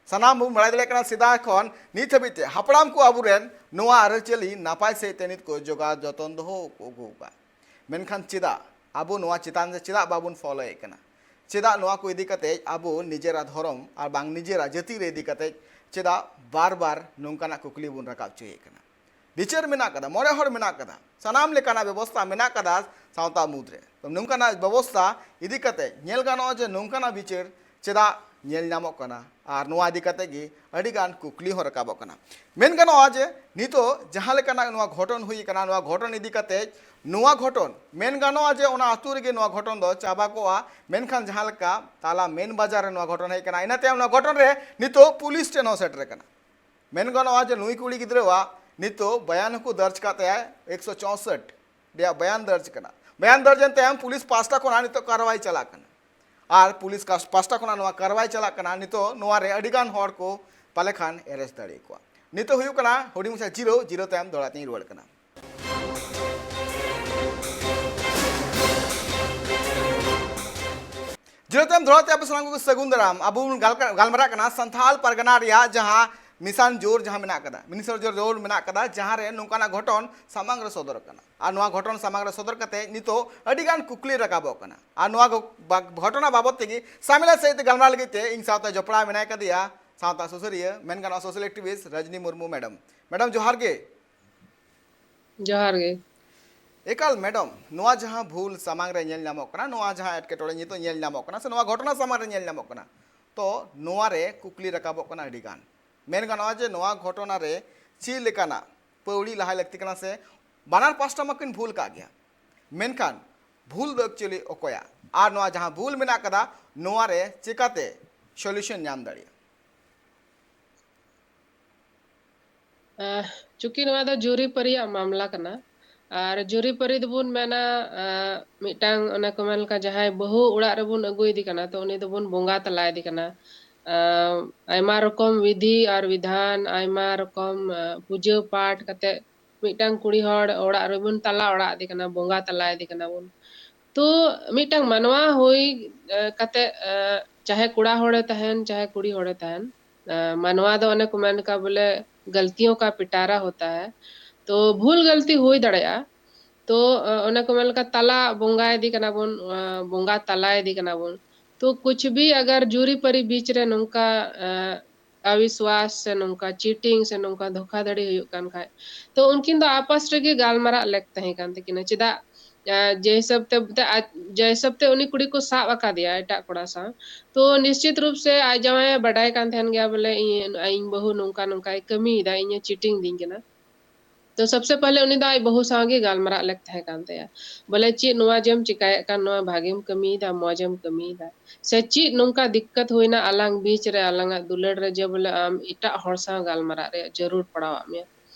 ᱥᱟᱱᱟᱢ ᱵᱚᱱ ᱵᱟᱲᱟᱭ ᱫᱟᱲᱮᱭᱟᱜ ᱠᱟᱱᱟ, ᱥᱮᱫᱟᱭ ᱠᱷᱚᱱ ᱱᱤᱛ ᱦᱟᱹᱵᱤᱡ ᱛᱮ ᱦᱟᱯᱲᱟᱢ ᱠᱚ ᱟᱵᱚᱨᱮᱱ ᱱᱚᱣᱟ ᱟᱹᱨᱤᱪᱟᱹᱞᱤ ᱱᱟᱯᱟᱭ ᱥᱟᱹᱦᱤᱡ ᱛᱮ ᱱᱤᱛ ᱠᱚ ᱡᱚᱜᱟᱣ ᱡᱚᱛᱚᱱ ᱫᱚᱦᱚ ᱟᱹᱜᱩ ᱟᱠᱟᱫ᱾ ᱢᱮᱱᱠᱷᱟᱱ ᱪᱮᱫᱟᱜ ᱟᱵᱚ ᱱᱚᱣᱟ ᱪᱮᱛᱟᱱ ᱨᱮ ᱪᱮᱫᱟᱜ ᱵᱟᱵᱚᱱ ᱯᱷᱚᱞᱳᱭᱮᱫ ᱠᱟᱱᱟ? ᱪᱮᱫᱟᱜ ᱱᱚᱣᱟ ᱠᱚ ᱤᱫᱤ ᱠᱟᱛᱮ ᱟᱵᱚ ᱱᱤᱡᱮᱨᱟᱜ ᱫᱷᱚᱨᱚᱢ ᱟᱨ ᱵᱟᱝ ᱱᱤᱡᱮᱨᱟᱜ ᱡᱟᱹᱛᱤ ᱨᱮ ᱤᱫᱤ ᱠᱟᱛᱮ ᱪᱮᱫᱟᱜ ᱵᱟᱨ ᱵᱟᱨ ᱱᱚᱝᱠᱟᱱᱟᱜ ᱠᱩᱠᱞᱤ ᱵᱚᱱ ᱨᱟᱠᱟᱵ ᱦᱚᱪᱚᱭᱮᱫ ᱠᱟᱱᱟ? ᱵᱤᱪᱟᱹᱨ ᱢᱮᱱᱟᱜ ᱠᱟᱫᱟ, ᱢᱚᱬᱮ ᱦᱚᱲ ᱢᱮᱱᱟᱜ ᱠᱟᱫᱟ, ᱥᱟᱱᱟᱢ ᱞᱮᱠᱟᱱᱟᱜ ᱵᱮᱵᱚᱥᱛᱷᱟ ᱢᱮᱱᱟᱜ ᱠᱟᱫᱟ ᱥᱟᱶᱛᱟ ᱢᱩᱫᱽᱨᱮ᱾ ᱛᱚ, ᱱᱚᱝᱠᱟᱱᱟᱜ ᱵᱮᱵᱚᱥᱛᱷᱟ ᱤᱫᱤ ᱠᱟᱛᱮ ᱧᱮᱞ ᱜᱟᱱᱚᱜᱼᱟ ᱡᱮ ᱱᱚᱝᱠᱟᱱᱟᱜ ᱵᱤᱪᱟᱹᱨ ᱪᱮᱫᱟᱜ ᱧᱮᱞ ᱧᱟᱢᱚᱜ ᱠᱟᱱᱟ, ᱟᱨ ᱱᱚᱣᱟ ᱤᱫᱤ ᱠᱟᱛᱮ ᱜᱮ ᱟᱹᱰᱤ ᱜᱟᱱ ᱠᱩᱠᱞᱤ ᱦᱚᱸ ᱨᱟᱠᱟᱵᱚᱜ ᱠᱟᱱᱟ᱾ ᱢᱮᱱ ᱜᱟᱱᱚᱜᱼᱟ ᱡᱮ ᱱᱤᱛᱚᱜ ᱡᱟᱦᱟᱸ ᱞᱮᱠᱟᱱᱟᱜ ᱱᱚᱣᱟ ᱜᱷᱚᱴᱚᱱ ᱦᱩᱭ ᱠᱟᱱᱟ, ᱱᱚᱣᱟ ᱜᱷᱚᱴᱚᱱ ᱤᱫᱤ ᱠᱟᱛᱮ, ᱱᱚᱣᱟ ᱜᱷᱚᱴᱚᱱ ᱢᱮᱱ ᱜᱟᱱᱚᱜᱼᱟ ᱡᱮ ᱚᱱᱟ ᱟᱹᱛᱩ ᱨᱮᱜᱮ ᱱᱚᱣᱟ ᱜᱷᱚᱴᱚᱱ ᱫᱚ ᱪᱟᱵᱟ ᱠᱚᱜᱼᱟ, ᱢᱮᱱᱠᱷᱟᱱ ᱡᱟᱦᱟᱸ ᱞᱮᱠᱟ ᱛᱟᱞᱟ ᱢᱮᱱ ᱵᱟᱡᱟᱨ ᱨᱮ ᱱᱚᱣᱟ ᱜᱷᱚᱴᱚᱱ ᱦᱮᱡ ᱠᱟᱱᱟ, ᱤᱱᱟᱹ ᱛᱟᱭᱚᱢ ᱱᱚᱣᱟ ᱜᱷᱚᱴᱚᱱ ᱨᱮ ᱱᱤᱛᱚᱜ ᱯᱩᱞᱤᱥ ᱴᱷᱮᱱ ᱦᱚᱸ ᱥᱮᱴᱮᱨ ᱠᱟᱱᱟ᱾ ᱢᱮᱱ ᱜᱟᱱᱚᱜᱼᱟ ᱡᱮ ᱱᱩᱭ ᱠᱩᱲᱤ ᱜᱤᱫᱽᱨᱟᱹᱣᱟᱜ ᱱᱤᱛᱚᱜ ᱵᱟᱭᱟᱱ ᱦᱚᱸᱠᱚ ᱫᱚᱨᱡᱽ ᱠᱟᱜ ᱛᱟᱭᱟ, ᱮᱠᱥᱚ ᱪᱳᱥᱚᱴ ᱨᱮᱭᱟᱜ ᱵᱟᱭᱟᱱ ᱫᱚᱨᱡᱽ ᱠᱟᱱᱟ᱾ ᱵᱟᱭᱟᱱ ᱫᱚᱨᱡᱽ ᱮᱱ ᱛᱟᱭᱚᱢ ᱯᱩᱞᱤᱥ ᱯᱟᱥᱴᱟ ᱠᱷᱚᱱᱟᱜ ᱱᱤᱛᱚᱜ ᱠᱟᱨᱣᱟᱭ ᱪᱟᱞᱟᱜ ᱠᱟᱱᱟ, ᱟᱨ ᱯᱩᱞᱤᱥ ᱠᱟᱥ-, ᱯᱟᱥᱴᱟ ᱠᱷᱚᱱᱟᱜ ᱱᱚᱣᱟ ᱠᱟᱨᱣᱟᱭ ᱪᱟᱞᱟᱜ ᱠᱟᱱᱟ᱾ ᱱᱤᱛᱚᱜ ᱱᱚᱣᱟ ᱨᱮ ᱟᱹᱰᱤ ᱜᱟᱱ ᱦᱚᱲ ᱠᱚ ᱯᱟᱞᱮ ᱠᱷᱟᱱ ᱮᱨᱮᱥᱴ ᱫᱟᱲᱮᱭᱟᱠᱚᱣᱟ᱾ ᱱᱤᱛᱚᱜ ᱦᱩᱭᱩᱜ ᱠᱟᱱᱟ ᱦᱩᱰᱤᱧ ᱢᱟᱪᱷᱟ ᱡᱤᱨᱟᱹᱣ, ᱡᱤᱨᱟᱹᱣ ᱛᱟᱭᱚᱢ ᱫᱚᱦᱲᱟ ᱛᱤᱧ ᱨᱩᱣᱟᱹᱲ ᱠᱟᱱᱟ᱾ ᱡᱤᱨᱟᱹᱣ ᱛᱟᱭᱚᱢ ᱫᱚᱦᱲᱟ ᱛᱮ ᱟᱯᱮ ᱥᱟᱱᱟᱢ ᱠᱚᱜᱮ ᱥᱟᱹᱜᱩᱱ ᱫᱟᱨᱟᱢ᱾ ᱟᱵᱚ ᱵᱚᱱ ᱜᱟᱞ-, ᱜᱟᱞᱢᱟᱨᱟᱜ ᱠᱟᱱᱟ ᱥᱟᱱᱛᱷᱟᱞ ᱯᱟᱨᱜᱟᱱᱟ ᱨᱮᱭᱟᱜ ᱡᱟᱦᱟᱸ ᱢᱤᱥᱟᱱ ᱡᱳᱨ ᱡᱟᱦᱟᱸ ᱢᱮᱱᱟᱜ ᱠᱟᱫᱟ, ᱢᱤᱱᱤᱥᱚᱨ ᱡᱳᱨ ᱨᱳᱰ ᱢᱮᱱᱟᱜ ᱠᱟᱫᱟ, ᱡᱟᱦᱟᱸ ᱨᱮ ᱱᱚᱝᱠᱟᱱᱟᱜ ᱜᱷᱚᱴᱚᱱ ᱥᱟᱢᱟᱝ ᱨᱮ ᱥᱚᱫᱚᱨ ᱠᱟᱱᱟ᱾ ᱟᱨ ᱱᱚᱣᱟ ᱜᱷᱚᱴᱚᱱ ᱥᱟᱢᱟᱝ ᱨᱮ ᱥᱚᱫᱚᱨ ᱠᱟᱛᱮ ᱱᱤᱛᱚᱜ ᱟᱹᱰᱤ ᱜᱟᱱ ᱠᱩᱠᱞᱤ ᱨᱟᱠᱟᱵᱚᱜ ᱠᱟᱱᱟ᱾ ᱟᱨ ᱱᱚᱣᱟ ᱜᱷᱚ-, ᱵᱟ-, ᱜᱷᱚᱴᱚᱱᱟ ᱵᱟᱵᱚᱫ ᱛᱮᱜᱮ ᱥᱟᱢᱮᱞᱟ ᱥᱟᱹᱦᱤᱡ ᱛᱮ ᱜᱟᱞᱢᱟᱨᱟᱣ ᱞᱟᱹᱜᱤᱫ ᱛᱮ ᱤᱧ ᱥᱟᱶᱛᱮ ᱡᱚᱯᱲᱟᱣ ᱢᱮᱱᱟᱭ ᱠᱟᱫᱮᱭᱟ ᱥᱟᱶᱛᱟ ᱥᱩᱥᱟᱹᱨᱤᱭᱟᱹ, ᱢᱮᱱ ᱜᱟᱱᱚᱜᱼᱟ social activist Rojni Murmu madam. Madam, ᱡᱚᱦᱟᱨ ᱜᱮ᱾ ᱡᱚᱦᱟᱨ ᱜᱮ᱾ ᱮᱠᱟᱞ ᱢᱮᱰᱟᱢ, ᱱᱚᱣᱟ ᱡᱟᱦᱟᱸ ᱵᱷᱩᱞ ᱥᱟᱢᱟᱝ ᱨᱮ ᱧᱮᱞ ᱧᱟᱢᱚᱜ ᱠᱟᱱᱟ, ᱱᱚᱣᱟ ᱡᱟᱦᱟᱸ ᱮᱴᱠᱮᱴᱚᱬᱮ ᱱᱤᱛᱚᱜ ᱧᱮᱞ ᱧᱟᱢᱚᱜ ᱠᱟᱱᱟ, ᱥᱮ ᱱᱚᱣᱟ ᱜᱷᱚᱴᱚᱱᱟ ᱥᱟᱢᱟᱝ ᱨᱮ ᱧᱮᱞ ᱧᱟᱢᱚᱜ ᱠᱟᱱᱟ, ᱛᱚ ᱱᱚᱣᱟ ᱨᱮ ᱠᱩᱠᱞᱤ ᱨᱟᱠᱟᱵᱚᱜ ᱠᱟᱱᱟ ᱟᱹᱰᱤ ᱜᱟᱱ᱾ ᱢᱮᱱ ᱜᱟᱱᱚᱜᱼᱟ ᱡᱮ ᱱᱚᱣᱟ ᱜᱷᱚᱴᱚᱱᱟ ᱨᱮ ᱪᱮᱫ ᱞᱮᱠᱟᱱᱟᱜ ᱯᱟᱹᱣᱲᱤ ᱞᱟᱦᱟᱭ ᱞᱟᱹᱠᱛᱤ ᱠᱟᱱᱟ, ᱥᱮ ᱵᱟᱱᱟᱨ ᱯᱟᱥᱴᱟ ᱢᱟᱠᱤᱱ ᱵᱷᱩᱞ ᱠᱟᱜ ᱜᱮᱭᱟ, ᱢᱮᱱᱠᱷᱟᱱ ᱵᱷᱩᱞ ᱫᱚ actually ᱚᱠᱚᱭᱟᱜ, ᱟᱨ ᱱᱚᱣᱟ ᱡᱟᱦᱟᱸ ᱵᱷᱩᱞ ᱢᱮᱱᱟᱜ ᱠᱟᱫᱟ, ᱱᱚᱣᱟ ᱨᱮ ᱪᱮᱠᱟᱛᱮ solution ᱧᱟᱢ ᱫᱟᱲᱮᱭᱟᱜᱼᱟ? ᱟᱦ, ᱪᱩᱸᱠᱤ ᱱᱚᱣᱟ ᱫᱚ ᱡᱩᱨᱤᱯᱟᱹᱨᱤᱭᱟᱜ ᱢᱟᱢᱞᱟ ᱠᱟᱱᱟ, ᱟᱨ ᱡᱩᱨᱤᱯᱟᱹᱨᱤ ᱫᱚᱵᱚᱱ ᱢᱮᱱᱟ, ᱟᱦ, ᱢᱤᱫᱴᱟᱝ ᱚᱱᱮ ᱠᱚ ᱢᱮᱱ ᱞᱮᱠᱟ ᱡᱟᱦᱟᱸᱭ ᱵᱟᱹᱦᱩ ᱚᱲᱟᱜ ᱨᱮᱵᱚᱱ ᱟᱹᱜᱩᱭᱮᱫᱮ ᱠᱟᱱᱟ, ᱛᱚ ᱩᱱᱤ ᱫᱚᱵᱚᱱ ᱵᱚᱸᱜᱟ ᱛᱟᱞᱟᱭᱮᱫᱮ ᱠᱟᱱᱟ᱾ ᱟᱦ, ᱟᱭᱢᱟ ᱨᱚᱠᱚᱢ ᱵᱤᱫᱷᱤ ᱟᱨ ᱵᱤᱫᱷᱟᱱ, ᱟᱭᱢᱟ ᱨᱚᱠᱚᱢ, ᱟᱦ, ᱯᱩᱡᱟᱹ ᱯᱟᱴ ᱠᱟᱛᱮ ᱢᱤᱫᱴᱟᱝ ᱠᱩᱲᱤ ᱦᱚᱲ ᱚᱲᱟᱜ ᱨᱮᱵᱚᱱ ᱛᱟᱞᱟ ᱚᱲᱟᱜ ᱮᱫᱮ ᱠᱟᱱᱟ, ᱵᱚᱸᱜᱟ ᱛᱟᱞᱟᱭᱮᱫᱮ ᱠᱟᱱᱟ ᱵᱚᱱ᱾ ᱛᱚ ᱢᱤᱫᱴᱟᱝ ᱢᱟᱱᱣᱟ ᱦᱩᱭ, ᱟᱦ, ᱠᱟᱛᱮ, ᱟᱦ, ᱪᱟᱦᱮ ᱠᱚᱲᱟ ᱦᱚᱲᱮ ᱛᱟᱦᱮᱱ, ᱪᱟᱦᱮ ᱠᱩᱲᱤ ᱦᱚᱲᱮ ᱛᱟᱦᱮᱱ, ᱟᱦ, ᱢᱟᱱᱣᱟ ᱫᱚ ᱚᱱᱮ ᱠᱚ ᱢᱮᱱ ᱞᱮᱠᱟ ᱵᱚᱞᱮ ᱜᱟᱞᱛᱤᱭᱳᱸ ᱠᱟ ᱯᱤᱴᱟᱨᱟ ᱦᱳᱛᱟ ᱦᱟᱭ᱾ ᱛᱚ ᱵᱷᱩᱞ ᱜᱟᱞᱛᱤ ᱦᱩᱭ ᱫᱟᱲᱮᱭᱟᱜᱼᱟ᱾ ᱛᱚ, ᱟᱦ, ᱚᱱᱮ ᱠᱚ ᱢᱮᱱ ᱞᱮᱠᱟ ᱛᱟᱞᱟ ᱵᱚᱸᱜᱟᱭᱮᱫᱮ ᱠᱟᱱᱟ ᱵᱚᱱ, ᱟᱦ, ᱵᱚᱸᱜᱟ ᱛᱟᱞᱟᱭᱮᱫᱮ ᱠᱟᱱᱟ ᱵᱚᱱ᱾ ᱛᱚ ᱠᱩᱪ ᱵᱷᱤ ᱟᱜᱟᱨ ᱡᱩᱨᱤ ᱯᱟᱹᱨᱤ ᱵᱤᱪ ᱨᱮ ᱱᱚᱝᱠᱟ, ᱟᱦ, ᱟᱵᱤᱥᱣᱟᱥ ᱥᱮ ᱱᱚᱝᱠᱟ ᱪᱤᱴᱤᱝ ᱥᱮ ᱱᱚᱝᱠᱟ ᱫᱷᱳᱠᱟᱫᱷᱟᱲᱤ ᱦᱩᱭᱩᱜ ᱠᱟᱱ ᱠᱷᱟᱡ, ᱛᱚ ᱩᱱᱠᱤᱱ ᱫᱚ ᱟᱯᱟᱥ ᱨᱮᱜᱮ ᱜᱟᱞᱢᱟᱨᱟᱜ ᱞᱮᱠ ᱛᱟᱦᱮᱸ ᱠᱟᱱ ᱛᱟᱹᱠᱤᱱᱟ᱾ ᱪᱮᱫᱟᱜ? ᱟᱸ, ᱡᱮ ᱦᱤᱥᱟᱹᱵ ᱛᱮ, ᱛᱮ ᱟᱡ, ᱡᱮ ᱦᱤᱥᱟᱹᱵ ᱛᱮ ᱩᱱᱤ ᱠᱩᱲᱤ ᱠᱚ ᱥᱟᱵ ᱟᱠᱟᱫᱮᱭᱟ ᱮᱴᱟᱜ ᱠᱚᱲᱟ ᱥᱟᱶ, ᱛᱚ ᱱᱤᱥᱪᱤᱛ ᱨᱩᱯ ᱥᱮ ᱟᱡ ᱡᱟᱶᱟᱭ ᱮ ᱵᱟᱰᱟᱭ ᱠᱟᱱ ᱛᱟᱦᱮᱱ ᱜᱮᱭᱟ ᱵᱚᱞᱮ ᱤᱧ, ᱤᱧ ᱵᱟᱹᱦᱩ ᱱᱚᱝᱠᱟ ᱱᱚᱝᱠᱟᱭ ᱠᱟᱹᱢᱤᱭᱮᱫᱟ, ᱤᱧᱮ ᱪᱤᱴᱤᱝ ᱫᱤᱧ ᱠᱟᱱᱟ᱾ ᱛᱚ ᱥᱚᱵᱥᱮ ᱯᱟᱦᱞᱮ ᱩᱱᱤ ᱫᱚ ᱟᱡ ᱵᱟᱹᱦᱩ ᱥᱟᱶ ᱜᱮ ᱜᱟᱞᱢᱟᱨᱟᱜ ᱞᱮᱠ ᱛᱟᱦᱮᱸ ᱠᱟᱱ ᱛᱟᱭᱟ, ᱵᱚᱞᱮ ᱪᱮᱫ ᱱᱚᱣᱟ ᱡᱮᱢ ᱪᱤᱠᱟᱭᱮᱫ ᱠᱟᱱ, ᱱᱚᱣᱟ ᱵᱷᱟᱜᱮᱢ ᱠᱟᱹᱢᱤᱭᱮᱫᱟ, ᱢᱚᱡᱮᱢ ᱠᱟᱹᱢᱤᱭᱮᱫᱟ, ᱥᱮ ᱪᱮᱫ ᱱᱚᱝᱠᱟ ᱫᱤᱠᱠᱟᱛ ᱦᱩᱭᱱᱟ ᱟᱞᱟᱝ ᱵᱤᱪ ᱨᱮ, ᱟᱞᱟᱝᱟᱜ ᱫᱩᱞᱟᱹᱲ ᱨᱮ, ᱡᱮ ᱵᱚᱞᱮ ᱟᱢ ᱮᱴᱟᱜ ᱦᱚᱲ ᱥᱟᱶ ᱜᱟᱞᱢᱟᱨᱟᱜ ᱨᱮᱭᱟᱜ ᱡᱟᱹᱨᱩᱲ ᱯᱟᱲᱟᱣᱟᱜ ᱢᱮᱭᱟ᱾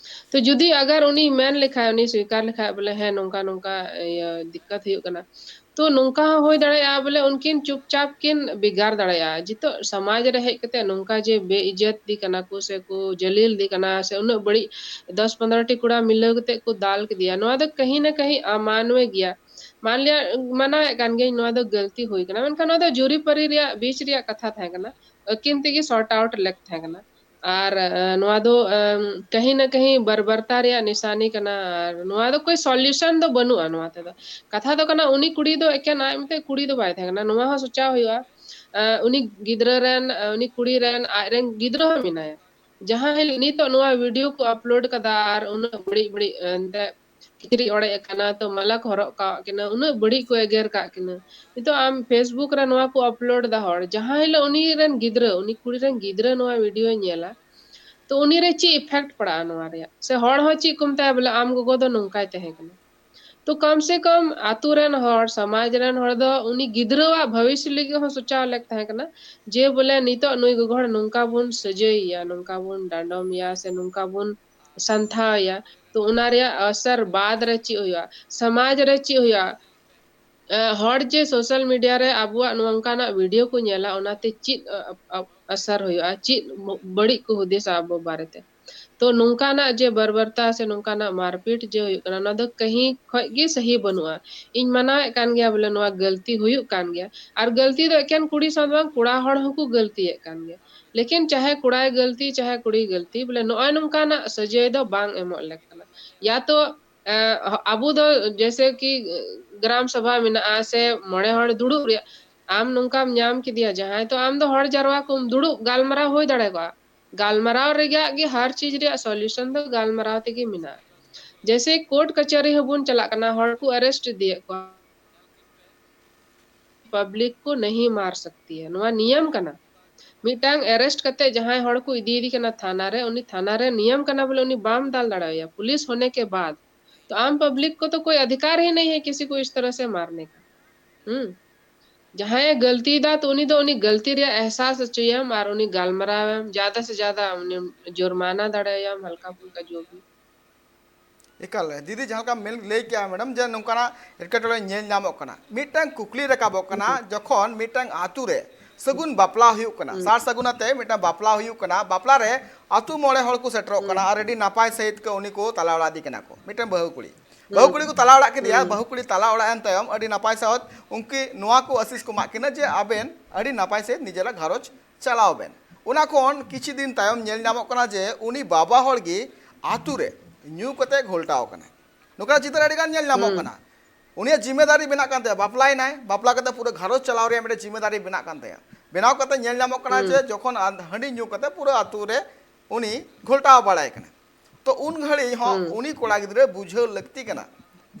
ᱛᱚ ᱡᱩᱫᱤ ᱟᱜᱟᱨ ᱩᱱᱤ ᱢᱮᱱ ᱞᱮᱠᱷᱟᱡ, ᱩᱱᱤ ᱥᱣᱤᱠᱟᱨ ᱞᱮᱠᱷᱟᱡ ᱵᱚᱞᱮ ᱦᱮᱸ ᱱᱚᱝᱠᱟ ᱱᱚᱝᱠᱟ ᱤᱭᱟᱹ ᱫᱤᱠᱠᱟᱛ ᱦᱩᱭᱩᱜ ᱠᱟᱱᱟ, ᱛᱚ ᱱᱚᱝᱠᱟ ᱦᱚᱸ ᱦᱩᱭ ᱫᱟᱲᱮᱭᱟᱜᱼᱟ ᱵᱚᱞᱮ ᱩᱱᱠᱤᱱ ᱪᱩᱯᱪᱟᱯ ᱠᱤᱱ ᱵᱷᱮᱜᱟᱨ ᱫᱟᱲᱮᱭᱟᱜᱼᱟ᱾ ᱡᱤᱛᱚ ᱥᱚᱢᱟᱡᱽ ᱨᱮ ᱦᱮᱡ ᱠᱟᱛᱮ ᱱᱚᱝᱠᱟ ᱡᱮ ᱵᱮᱤᱡᱽᱡᱚᱛ ᱫᱤ ᱠᱟᱱᱟ ᱠᱚ ᱥᱮ ᱠᱚ ᱡᱟᱹᱞᱤᱞ ᱫᱤ ᱠᱟᱱᱟ ᱥᱮ ᱩᱱᱟᱹᱜ ᱵᱟᱹᱲᱤᱡ ᱫᱚᱥ ᱯᱚᱱᱨᱚ ᱴᱤ ᱠᱚᱲᱟ ᱢᱤᱞᱟᱹᱣ ᱠᱟᱛᱮ ᱠᱚ ᱫᱟᱞ ᱠᱮᱫᱮᱭᱟ, ᱱᱚᱣᱟ ᱫᱚ ᱠᱟᱹᱦᱤ ᱱᱟ ᱠᱟᱹᱦᱤ ᱟᱢᱟᱱᱣᱮ ᱜᱮᱭᱟ᱾ ᱢᱟᱱ ᱞᱤᱭᱟ, ᱢᱟᱱᱟᱣᱮᱫ ᱠᱟᱱ ᱜᱤᱭᱟᱹᱧ, ᱱᱚᱣᱟ ᱫᱚ ᱜᱟᱹᱞᱛᱤ ᱦᱩᱭ ᱠᱟᱱᱟ, ᱢᱮᱱᱠᱷᱟᱱ ᱱᱚᱣᱟ ᱫᱚ ᱡᱩᱨᱤ ᱯᱟᱹᱨᱤ ᱨᱮᱭᱟᱜ ᱵᱤᱪ ᱨᱮᱭᱟᱜ ᱠᱟᱛᱷᱟ ᱛᱟᱦᱮᱸ ᱠᱟᱱᱟ, ᱟᱹᱠᱤᱱ ᱛᱮᱜᱮ ᱥᱚᱨᱴ ᱟᱣᱩᱴ ᱞᱮᱠ ᱛᱟᱦᱮᱸ ᱠᱟᱱᱟ᱾ ᱟᱨ ᱱᱚᱣᱟ ᱫᱚ ᱠᱟᱹᱦᱤ ᱱᱟ ᱠᱟᱹᱦᱤ ᱵᱟᱨᱵᱟᱨᱛᱟ ᱨᱮᱭᱟᱜ ᱱᱤᱥᱟᱱᱤ ᱠᱟᱱᱟ᱾ ᱟᱨ ᱱᱚᱣᱟ ᱫᱚ ᱠᱳᱭ ᱥᱚᱞᱭᱩᱥᱚᱱ ᱫᱚ ᱵᱟᱹᱱᱩᱜᱼᱟ᱾ ᱱᱚᱣᱟ ᱛᱮᱫᱚ ᱠᱟᱛᱷᱟ ᱫᱚ ᱠᱟᱱᱟ, ᱩᱱᱤ ᱠᱩᱲᱤ ᱫᱚ ᱮᱠᱮᱱ ᱟᱡ ᱢᱚᱛᱚᱡ ᱠᱩᱲᱤ ᱫᱚ ᱵᱟᱭ ᱛᱟᱦᱮᱸ ᱠᱟᱱᱟ᱾ ᱱᱚᱣᱟ ᱦᱚᱸ ᱥᱚᱪᱟᱣ ᱦᱩᱭᱩᱜᱼᱟ᱾ ᱩᱱᱤ ᱜᱤᱫᱽᱨᱟᱹ ᱨᱮᱱ, ᱩᱱᱤ ᱠᱩᱲᱤ ᱨᱮᱱ ᱟᱡ ᱨᱮᱱ ᱜᱤᱫᱽᱨᱟᱹ ᱦᱚᱸ ᱢᱮᱱᱟᱭᱟ᱾ ᱡᱟᱦᱟᱸ ᱦᱤᱞᱳᱜ ᱱᱤᱛᱚᱜ ᱱᱚᱣᱟ ᱵᱷᱤᱰᱤᱭᱳ ᱠᱚ ᱟᱯᱞᱳᱰ ᱠᱟᱫᱟ ᱟᱨ ᱩᱱᱟᱹᱜ ᱵᱟᱹᱲᱤᱡ ᱵᱟᱹᱲᱤᱡ ᱮᱱᱛᱮ ᱠᱤᱪᱨᱤᱡ ᱚᱲᱮᱡ ᱟᱠᱟᱱᱟ, ᱛᱚ ᱢᱟᱞᱟ ᱠᱚ ᱦᱚᱨᱚᱜ ᱠᱟᱜ ᱠᱤᱱᱟ, ᱩᱱᱟᱹᱜ ᱵᱟᱹᱲᱤᱡ ᱠᱚ ᱮᱜᱮᱨ ᱠᱟᱜ ᱠᱤᱱᱟ᱾ ᱱᱤᱛᱚᱜ ᱟᱢ Facebook ᱨᱮ ᱱᱚᱣᱟ ᱠᱚ ᱟᱯᱞᱳᱰ ᱫᱟ ᱦᱚᱲ, ᱡᱟᱦᱟᱸ ᱦᱤᱞᱳᱜ ᱩᱱᱤ ᱨᱮᱱ ᱜᱤᱫᱽᱨᱟᱹ, ᱩᱱᱤ ᱠᱩᱲᱤ ᱨᱮᱱ ᱜᱤᱫᱽᱨᱟᱹ ᱱᱚᱣᱟ ᱵᱷᱤᱰᱤᱭᱳᱭ ᱧᱮᱞᱟ, ᱛᱚ ᱩᱱᱤ ᱨᱮ ᱪᱮᱫ ᱤᱯᱷᱮᱠᱴ ᱯᱟᱲᱟᱜᱼᱟ ᱱᱚᱣᱟ ᱨᱮᱭᱟᱜ? ᱥᱮ ᱦᱚᱲ ᱦᱚᱸ ᱪᱮᱫ ᱠᱚ ᱢᱮᱛᱟᱭᱟ ᱵᱚᱞᱮ ᱟᱢ ᱜᱚᱜᱚ ᱫᱚ ᱱᱚᱝᱠᱟᱭ ᱛᱟᱦᱮᱸ ᱠᱟᱱᱟ? ᱛᱚ ᱠᱚᱢ ᱥᱮ ᱠᱚᱢ ᱟᱛᱳ ᱨᱮᱱ ᱦᱚᱲ, ᱥᱚᱢᱟᱡᱽ ᱨᱮᱱ ᱦᱚᱲ ᱫᱚ ᱩᱱᱤ ᱜᱤᱫᱽᱨᱟᱹᱣᱟᱜ ᱵᱷᱚᱵᱤᱥᱥᱚ ᱞᱟᱹᱜᱤᱫ ᱦᱚᱸ ᱥᱚᱪᱟᱣ ᱞᱮᱠ ᱛᱟᱦᱮᱸ ᱠᱟᱱᱟ, ᱡᱮ ᱵᱚᱞᱮ ᱱᱤᱛᱚᱜ ᱱᱩᱭ ᱜᱚᱜᱚ ᱦᱚᱲ ᱱᱚᱝᱠᱟ ᱵᱚᱱ ᱥᱟᱹᱡᱟᱹᱭᱮᱭᱟ, ᱱᱚᱝᱠᱟ ᱵᱚᱱ ᱰᱟᱸᱰᱚᱢᱮᱭᱟ ᱥᱮ ᱱᱚᱝᱠᱟ ᱵᱚᱱ ᱥᱟᱱᱛᱷᱟᱣᱮᱭᱟ, ᱛᱚ ᱚᱱᱟ ᱨᱮᱭᱟᱜ ᱟᱥᱟᱨ ᱵᱟᱫ ᱨᱮ ᱪᱮᱫ ᱦᱩᱭᱩᱜᱼᱟ, ᱥᱚᱢᱟᱡᱽ ᱨᱮ ᱪᱮᱫ ᱦᱩᱭᱩᱜᱼᱟ? ᱮ, ᱦᱚᱲ ᱡᱮ ᱥᱳᱥᱟᱞ ᱢᱤᱰᱤᱭᱟ ᱨᱮ ᱟᱵᱚᱣᱟᱜ ᱱᱚᱝᱠᱟᱱᱟᱜ ᱵᱷᱤᱰᱤᱭᱳ ᱠᱚ ᱧᱮᱞᱟ, ᱚᱱᱟᱛᱮ ᱪᱮᱫ, ᱟ, ᱟ, ᱟᱥᱟᱨ ᱦᱩᱭᱩᱜᱼᱟ, ᱪᱮᱫ ᱵᱟᱹᱲᱤᱡ ᱠᱚ ᱦᱩᱫᱤᱥᱟ ᱟᱵᱚ ᱵᱟᱨᱮᱛᱮ? ᱛᱚ ᱱᱚᱝᱠᱟᱱᱟᱜ ᱡᱮ ᱵᱟᱨᱵᱟᱨᱛᱟ ᱥᱮ ᱱᱚᱝᱠᱟᱱᱟᱜ ᱢᱟᱨᱯᱤᱴ ᱡᱮ ᱦᱩᱭᱩᱜ ᱠᱟᱱᱟ, ᱚᱱᱟ ᱫᱚ ᱠᱟᱹᱦᱤ ᱠᱷᱚᱡ ᱜᱮ ᱥᱟᱹᱦᱤ ᱵᱟᱹᱱᱩᱜᱼᱟ᱾ ᱤᱧ ᱢᱟᱱᱟᱣᱮᱫ ᱠᱟᱱ ᱜᱮᱭᱟ ᱵᱚᱞᱮ ᱱᱚᱣᱟ ᱜᱟᱹᱞᱛᱤ ᱦᱩᱭᱩᱜ ᱠᱟᱱ ᱜᱮᱭᱟ, ᱟᱨ ᱜᱟᱹᱞᱛᱤ ᱫᱚ ᱮᱠᱮᱱ ᱠᱩᱲᱤ ᱥᱟᱶ ᱫᱚ ᱵᱟᱝ, ᱠᱚᱲᱟ ᱦᱚᱲ ᱦᱚᱸᱠᱚ ᱜᱟᱹᱞᱛᱤᱭᱮᱫ ᱠᱟᱱ ᱜᱮᱭᱟ᱾ ᱞᱮᱠᱤᱱ ᱪᱟᱦᱮ ᱠᱚᱲᱟᱭ ᱜᱟᱹᱞᱛᱤ ᱪᱟᱦᱮ ᱠᱩᱲᱤᱭ ᱜᱟᱹᱞᱛᱤ, ᱵᱚᱞᱮ ᱱᱚᱜᱼᱚᱭ ᱱᱚᱝᱠᱟᱱᱟᱜ ᱥᱟᱹᱡᱟᱹᱭ ᱫᱚ ᱵᱟᱝ ᱮᱢᱚᱜ ᱞᱮᱠ ᱠᱟᱱᱟ᱾ ᱭᱟ ᱛᱚ ᱮ, ᱟᱵᱚ ᱫᱚ ᱡᱮᱭᱥᱮ ᱠᱤ ᱜᱨᱟᱢ ᱥᱚᱵᱷᱟ ᱢᱮᱱᱟᱜᱼᱟ ᱥᱮ ᱢᱚᱬᱮ ᱦᱚᱲ ᱫᱩᱲᱩᱵ ᱨᱮᱭᱟᱜ, ᱟᱢ ᱱᱚᱝᱠᱟᱢ ᱧᱟᱢ ᱠᱮᱫᱮᱭᱟ ᱡᱟᱦᱟᱸᱭ, ᱛᱚ ᱟᱢ ᱫᱚ ᱦᱚᱲ ᱡᱟᱨᱣᱟ ᱠᱚᱢ ᱫᱩᱲᱩᱵ ᱜᱟᱞᱢᱟᱨᱟᱣ ᱦᱩᱭ ᱫᱟᱲᱮ ᱠᱚᱜᱼᱟ᱾ ᱜᱟᱞᱢᱟᱨᱟᱣ ᱨᱮᱭᱟᱜ ᱜᱮ ᱦᱟᱨ ᱪᱤᱡᱽ ᱨᱮᱭᱟᱜ solution ᱫᱚ ᱜᱟᱞᱢᱟᱨᱟᱣ ᱛᱮᱜᱮ ᱢᱮᱱᱟᱜᱼᱟ᱾ ᱡᱮᱭᱥᱮ ᱠᱳᱨᱴ ᱠᱟᱪᱷᱟᱹᱨᱤ ᱦᱚᱸᱵᱚᱱ ᱪᱟᱞᱟᱜ ᱠᱟᱱᱟ, ᱦᱚᱲ ᱠᱚ arrest ᱤᱫᱤᱭᱮᱫ ᱠᱚᱣᱟ, public ᱠᱚ ᱱᱟᱦᱤ ᱢᱟᱨ ᱥᱟᱠᱛᱤ ᱦᱟᱭ, ᱱᱚᱣᱟ ᱱᱤᱭᱚᱢ ᱠᱟᱱᱟ᱾ ᱢᱤᱫᱴᱟᱝ arrest ᱠᱟᱛᱮ ᱡᱟᱦᱟᱸᱭ ᱦᱚᱲ ᱠᱚ ᱤᱫᱤᱭᱮᱫᱮ ᱠᱟᱱᱟ ᱛᱷᱟᱱᱟ ᱨᱮ, ᱩᱱᱤ ᱛᱷᱟᱱᱟ ᱨᱮ ᱱᱤᱭᱚᱢ ᱠᱟᱱᱟ ᱵᱚᱞᱮ ᱩᱱᱤ ᱵᱟᱢ ᱫᱟᱞ ᱫᱟᱲᱮᱣᱟᱭᱟ, ᱯᱩᱞᱤᱥ ᱦᱳᱱᱮ ᱠᱮ ᱵᱟᱫ᱾ ᱛᱚ ᱟᱢ public ᱠᱚ ᱛᱚ ᱠᱳᱭ ᱚᱫᱷᱤᱠᱟᱨ ᱦᱤ ᱱᱟᱦᱤ ᱦᱟᱭ ᱠᱤᱥᱤ ᱠᱳ ᱤᱥ ᱛᱟᱨᱟᱦ ᱥᱮ ᱢᱟᱨᱱᱮ ᱠᱟ᱾ ᱦᱩᱸ, ᱡᱟᱦᱟᱸᱭᱮ ᱜᱟᱹᱞᱛᱤᱭᱮᱫᱟ ᱛᱚ ᱩᱱᱤ ᱫᱚ ᱩᱱᱤ ᱜᱟᱹᱞᱛᱤ ᱨᱮᱭᱟᱜ ᱮᱦᱥᱟᱥ ᱦᱚᱪᱚᱭᱮᱢ ᱟᱨ ᱩᱱᱤ ᱜᱟᱞᱢᱟᱨᱟᱣᱮᱢ, ᱡᱟᱫᱟ ᱥᱮ ᱡᱟᱫᱟ ᱩᱱᱤ ᱡᱩᱨᱢᱟᱱᱟ ᱫᱟᱲᱮᱭᱟᱭᱟᱢ, ᱦᱟᱞᱠᱟ ᱯᱷᱩᱞᱠᱟ ᱡᱚ ᱵᱷᱤ᱾ ᱮᱠᱟᱞ, ᱫᱤᱫᱤ, ᱡᱟᱦᱟᱸ ᱞᱮᱠᱟᱢ ᱢᱮᱱ ᱞᱟᱹᱭ ᱠᱮᱜᱼᱟ ᱢᱮᱰᱟᱢ, ᱡᱮ ᱱᱚᱝᱠᱟᱱᱟᱜ ᱮᱴᱠᱮᱴᱚᱬᱮ ᱧᱮᱞ ᱧᱟᱢᱚᱜ ᱠᱟᱱᱟ, ᱢᱤᱫᱴᱟᱝ ᱠᱩᱠᱞᱤ ᱨᱟᱠᱟᱵᱚᱜ ᱠᱟᱱᱟ, ᱡᱚᱠᱷᱚᱱ ᱢᱤᱫᱴᱟᱝ ᱟᱛᱩ ᱨᱮ ᱥᱟᱹᱜᱩᱱ ᱵᱟᱯᱞᱟ ᱦᱩᱭᱩᱜ ᱠᱟᱱᱟ, ᱥᱟᱨ ᱥᱟᱹᱜᱩᱱ ᱟᱛᱮ ᱢᱤᱫᱴᱟᱝ ᱵᱟᱯᱞᱟ ᱦᱩᱭᱩᱜ ᱠᱟᱱᱟ, ᱵᱟᱯᱞᱟ ᱨᱮ ᱟᱛᱩ ᱢᱚᱬᱮ ᱦᱚᱲ ᱠᱚ ᱥᱮᱴᱮᱨᱚᱜ ᱠᱟᱱᱟ ᱟᱨ ᱟᱹᱰᱤ ᱱᱟᱯᱟᱭ ᱥᱟᱹᱦᱤᱡ ᱠᱚ ᱩᱱᱤ ᱠᱚ ᱛᱟᱞᱟ ᱚᱲᱟᱜ ᱤᱫᱤ ᱠᱟᱱᱟ ᱠᱚ, ᱢᱤᱫᱴᱟᱝ ᱵᱟᱹᱦᱩ ᱠᱩᱲᱤ᱾ ᱵᱟᱹᱦᱩ ᱠᱩᱲᱤ ᱠᱚ ᱛᱟᱞᱟ ᱚᱲᱟᱜ ᱠᱮᱫᱮᱭᱟ, ᱵᱟᱹᱦᱩ ᱠᱩᱲᱤ ᱛᱟᱞᱟ ᱚᱲᱟᱜ ᱮᱱ ᱛᱟᱭᱚᱢ ᱟᱹᱰᱤ ᱱᱟᱯᱟᱭ ᱥᱟᱹᱦᱤᱡ ᱩᱱᱠᱤ ᱱᱚᱣᱟ ᱠᱚ ᱟᱥᱤᱥ ᱠᱚ ᱮᱢᱟᱜ ᱠᱤᱱᱟ ᱡᱮ ᱟᱵᱮᱱ ᱟᱹᱰᱤ ᱱᱟᱯᱟᱭ ᱥᱟᱹᱦᱤᱡ ᱱᱤᱡᱮᱨᱟᱜ ᱜᱷᱟᱨᱚᱸᱡᱽ ᱪᱟᱞᱟᱣ ᱵᱮᱱ᱾ ᱚᱱᱟ ᱠᱷᱚᱱ ᱠᱤᱪᱷᱩ ᱫᱤᱱ ᱛᱟᱭᱚᱢ ᱧᱮᱞ ᱧᱟᱢᱚᱜ ᱠᱟᱱᱟ ᱡᱮ ᱩᱱᱤ ᱵᱟᱵᱟ ᱦᱚᱲ ᱜᱮ ᱟᱛᱩ ᱨᱮ ᱧᱩ ᱠᱟᱛᱮ ᱜᱷᱚᱞᱴᱟᱣ ᱠᱟᱱᱟᱭ᱾ ᱱᱚᱝᱠᱟᱱᱟᱜ ᱪᱤᱛᱟᱹᱨ ᱟᱹᱰᱤ ᱜᱟᱱ ᱧᱮᱞ ᱧᱟᱢᱚᱜ ᱠᱟᱱᱟ᱾ ᱩᱱᱤᱭᱟᱜ ᱡᱤᱢᱢᱮᱫᱟᱨᱤ ᱵᱮᱱᱟᱜ ᱠᱟᱱ ᱛᱟᱭᱟ, ᱵᱟᱯᱞᱟᱭᱮᱱᱟᱭ, ᱵᱟᱯᱞᱟ ᱠᱟᱛᱮ ᱯᱩᱨᱟᱹ ᱜᱷᱟᱨᱚᱸᱡᱽ ᱪᱟᱞᱟᱣ ᱨᱮᱭᱟᱜ ᱢᱤᱫᱴᱮᱱ ᱡᱤᱢᱢᱮᱫᱟᱨᱤ ᱵᱮᱱᱟᱜ ᱠᱟᱱ ᱛᱟᱭᱟ᱾ ᱵᱮᱱᱟᱣ ᱠᱟᱛᱮ ᱧᱮᱞ ᱧᱟᱢᱚᱜ ᱠᱟᱱᱟ ᱡᱮ ᱡᱚᱠᱷᱚᱱ ᱟᱫ-, ᱦᱟᱺᱰᱤ ᱧᱩ ᱠᱟᱛᱮ ᱯᱩᱨᱟᱹ ᱟᱛᱩ ᱨᱮ ᱩᱱᱤ ᱜᱷᱚᱞᱴᱟᱣ ᱵᱟᱲᱟᱭ ᱠᱟᱱᱟ᱾ ᱛᱚ ᱩᱱ ᱜᱷᱟᱹᱲᱤᱡ ᱦᱚᱸ ᱩᱱᱤ ᱠᱚᱲᱟ ᱜᱤᱫᱽᱨᱟᱹ ᱵᱩᱡᱷᱟᱹᱣ ᱞᱟᱹᱠᱛᱤ ᱠᱟᱱᱟ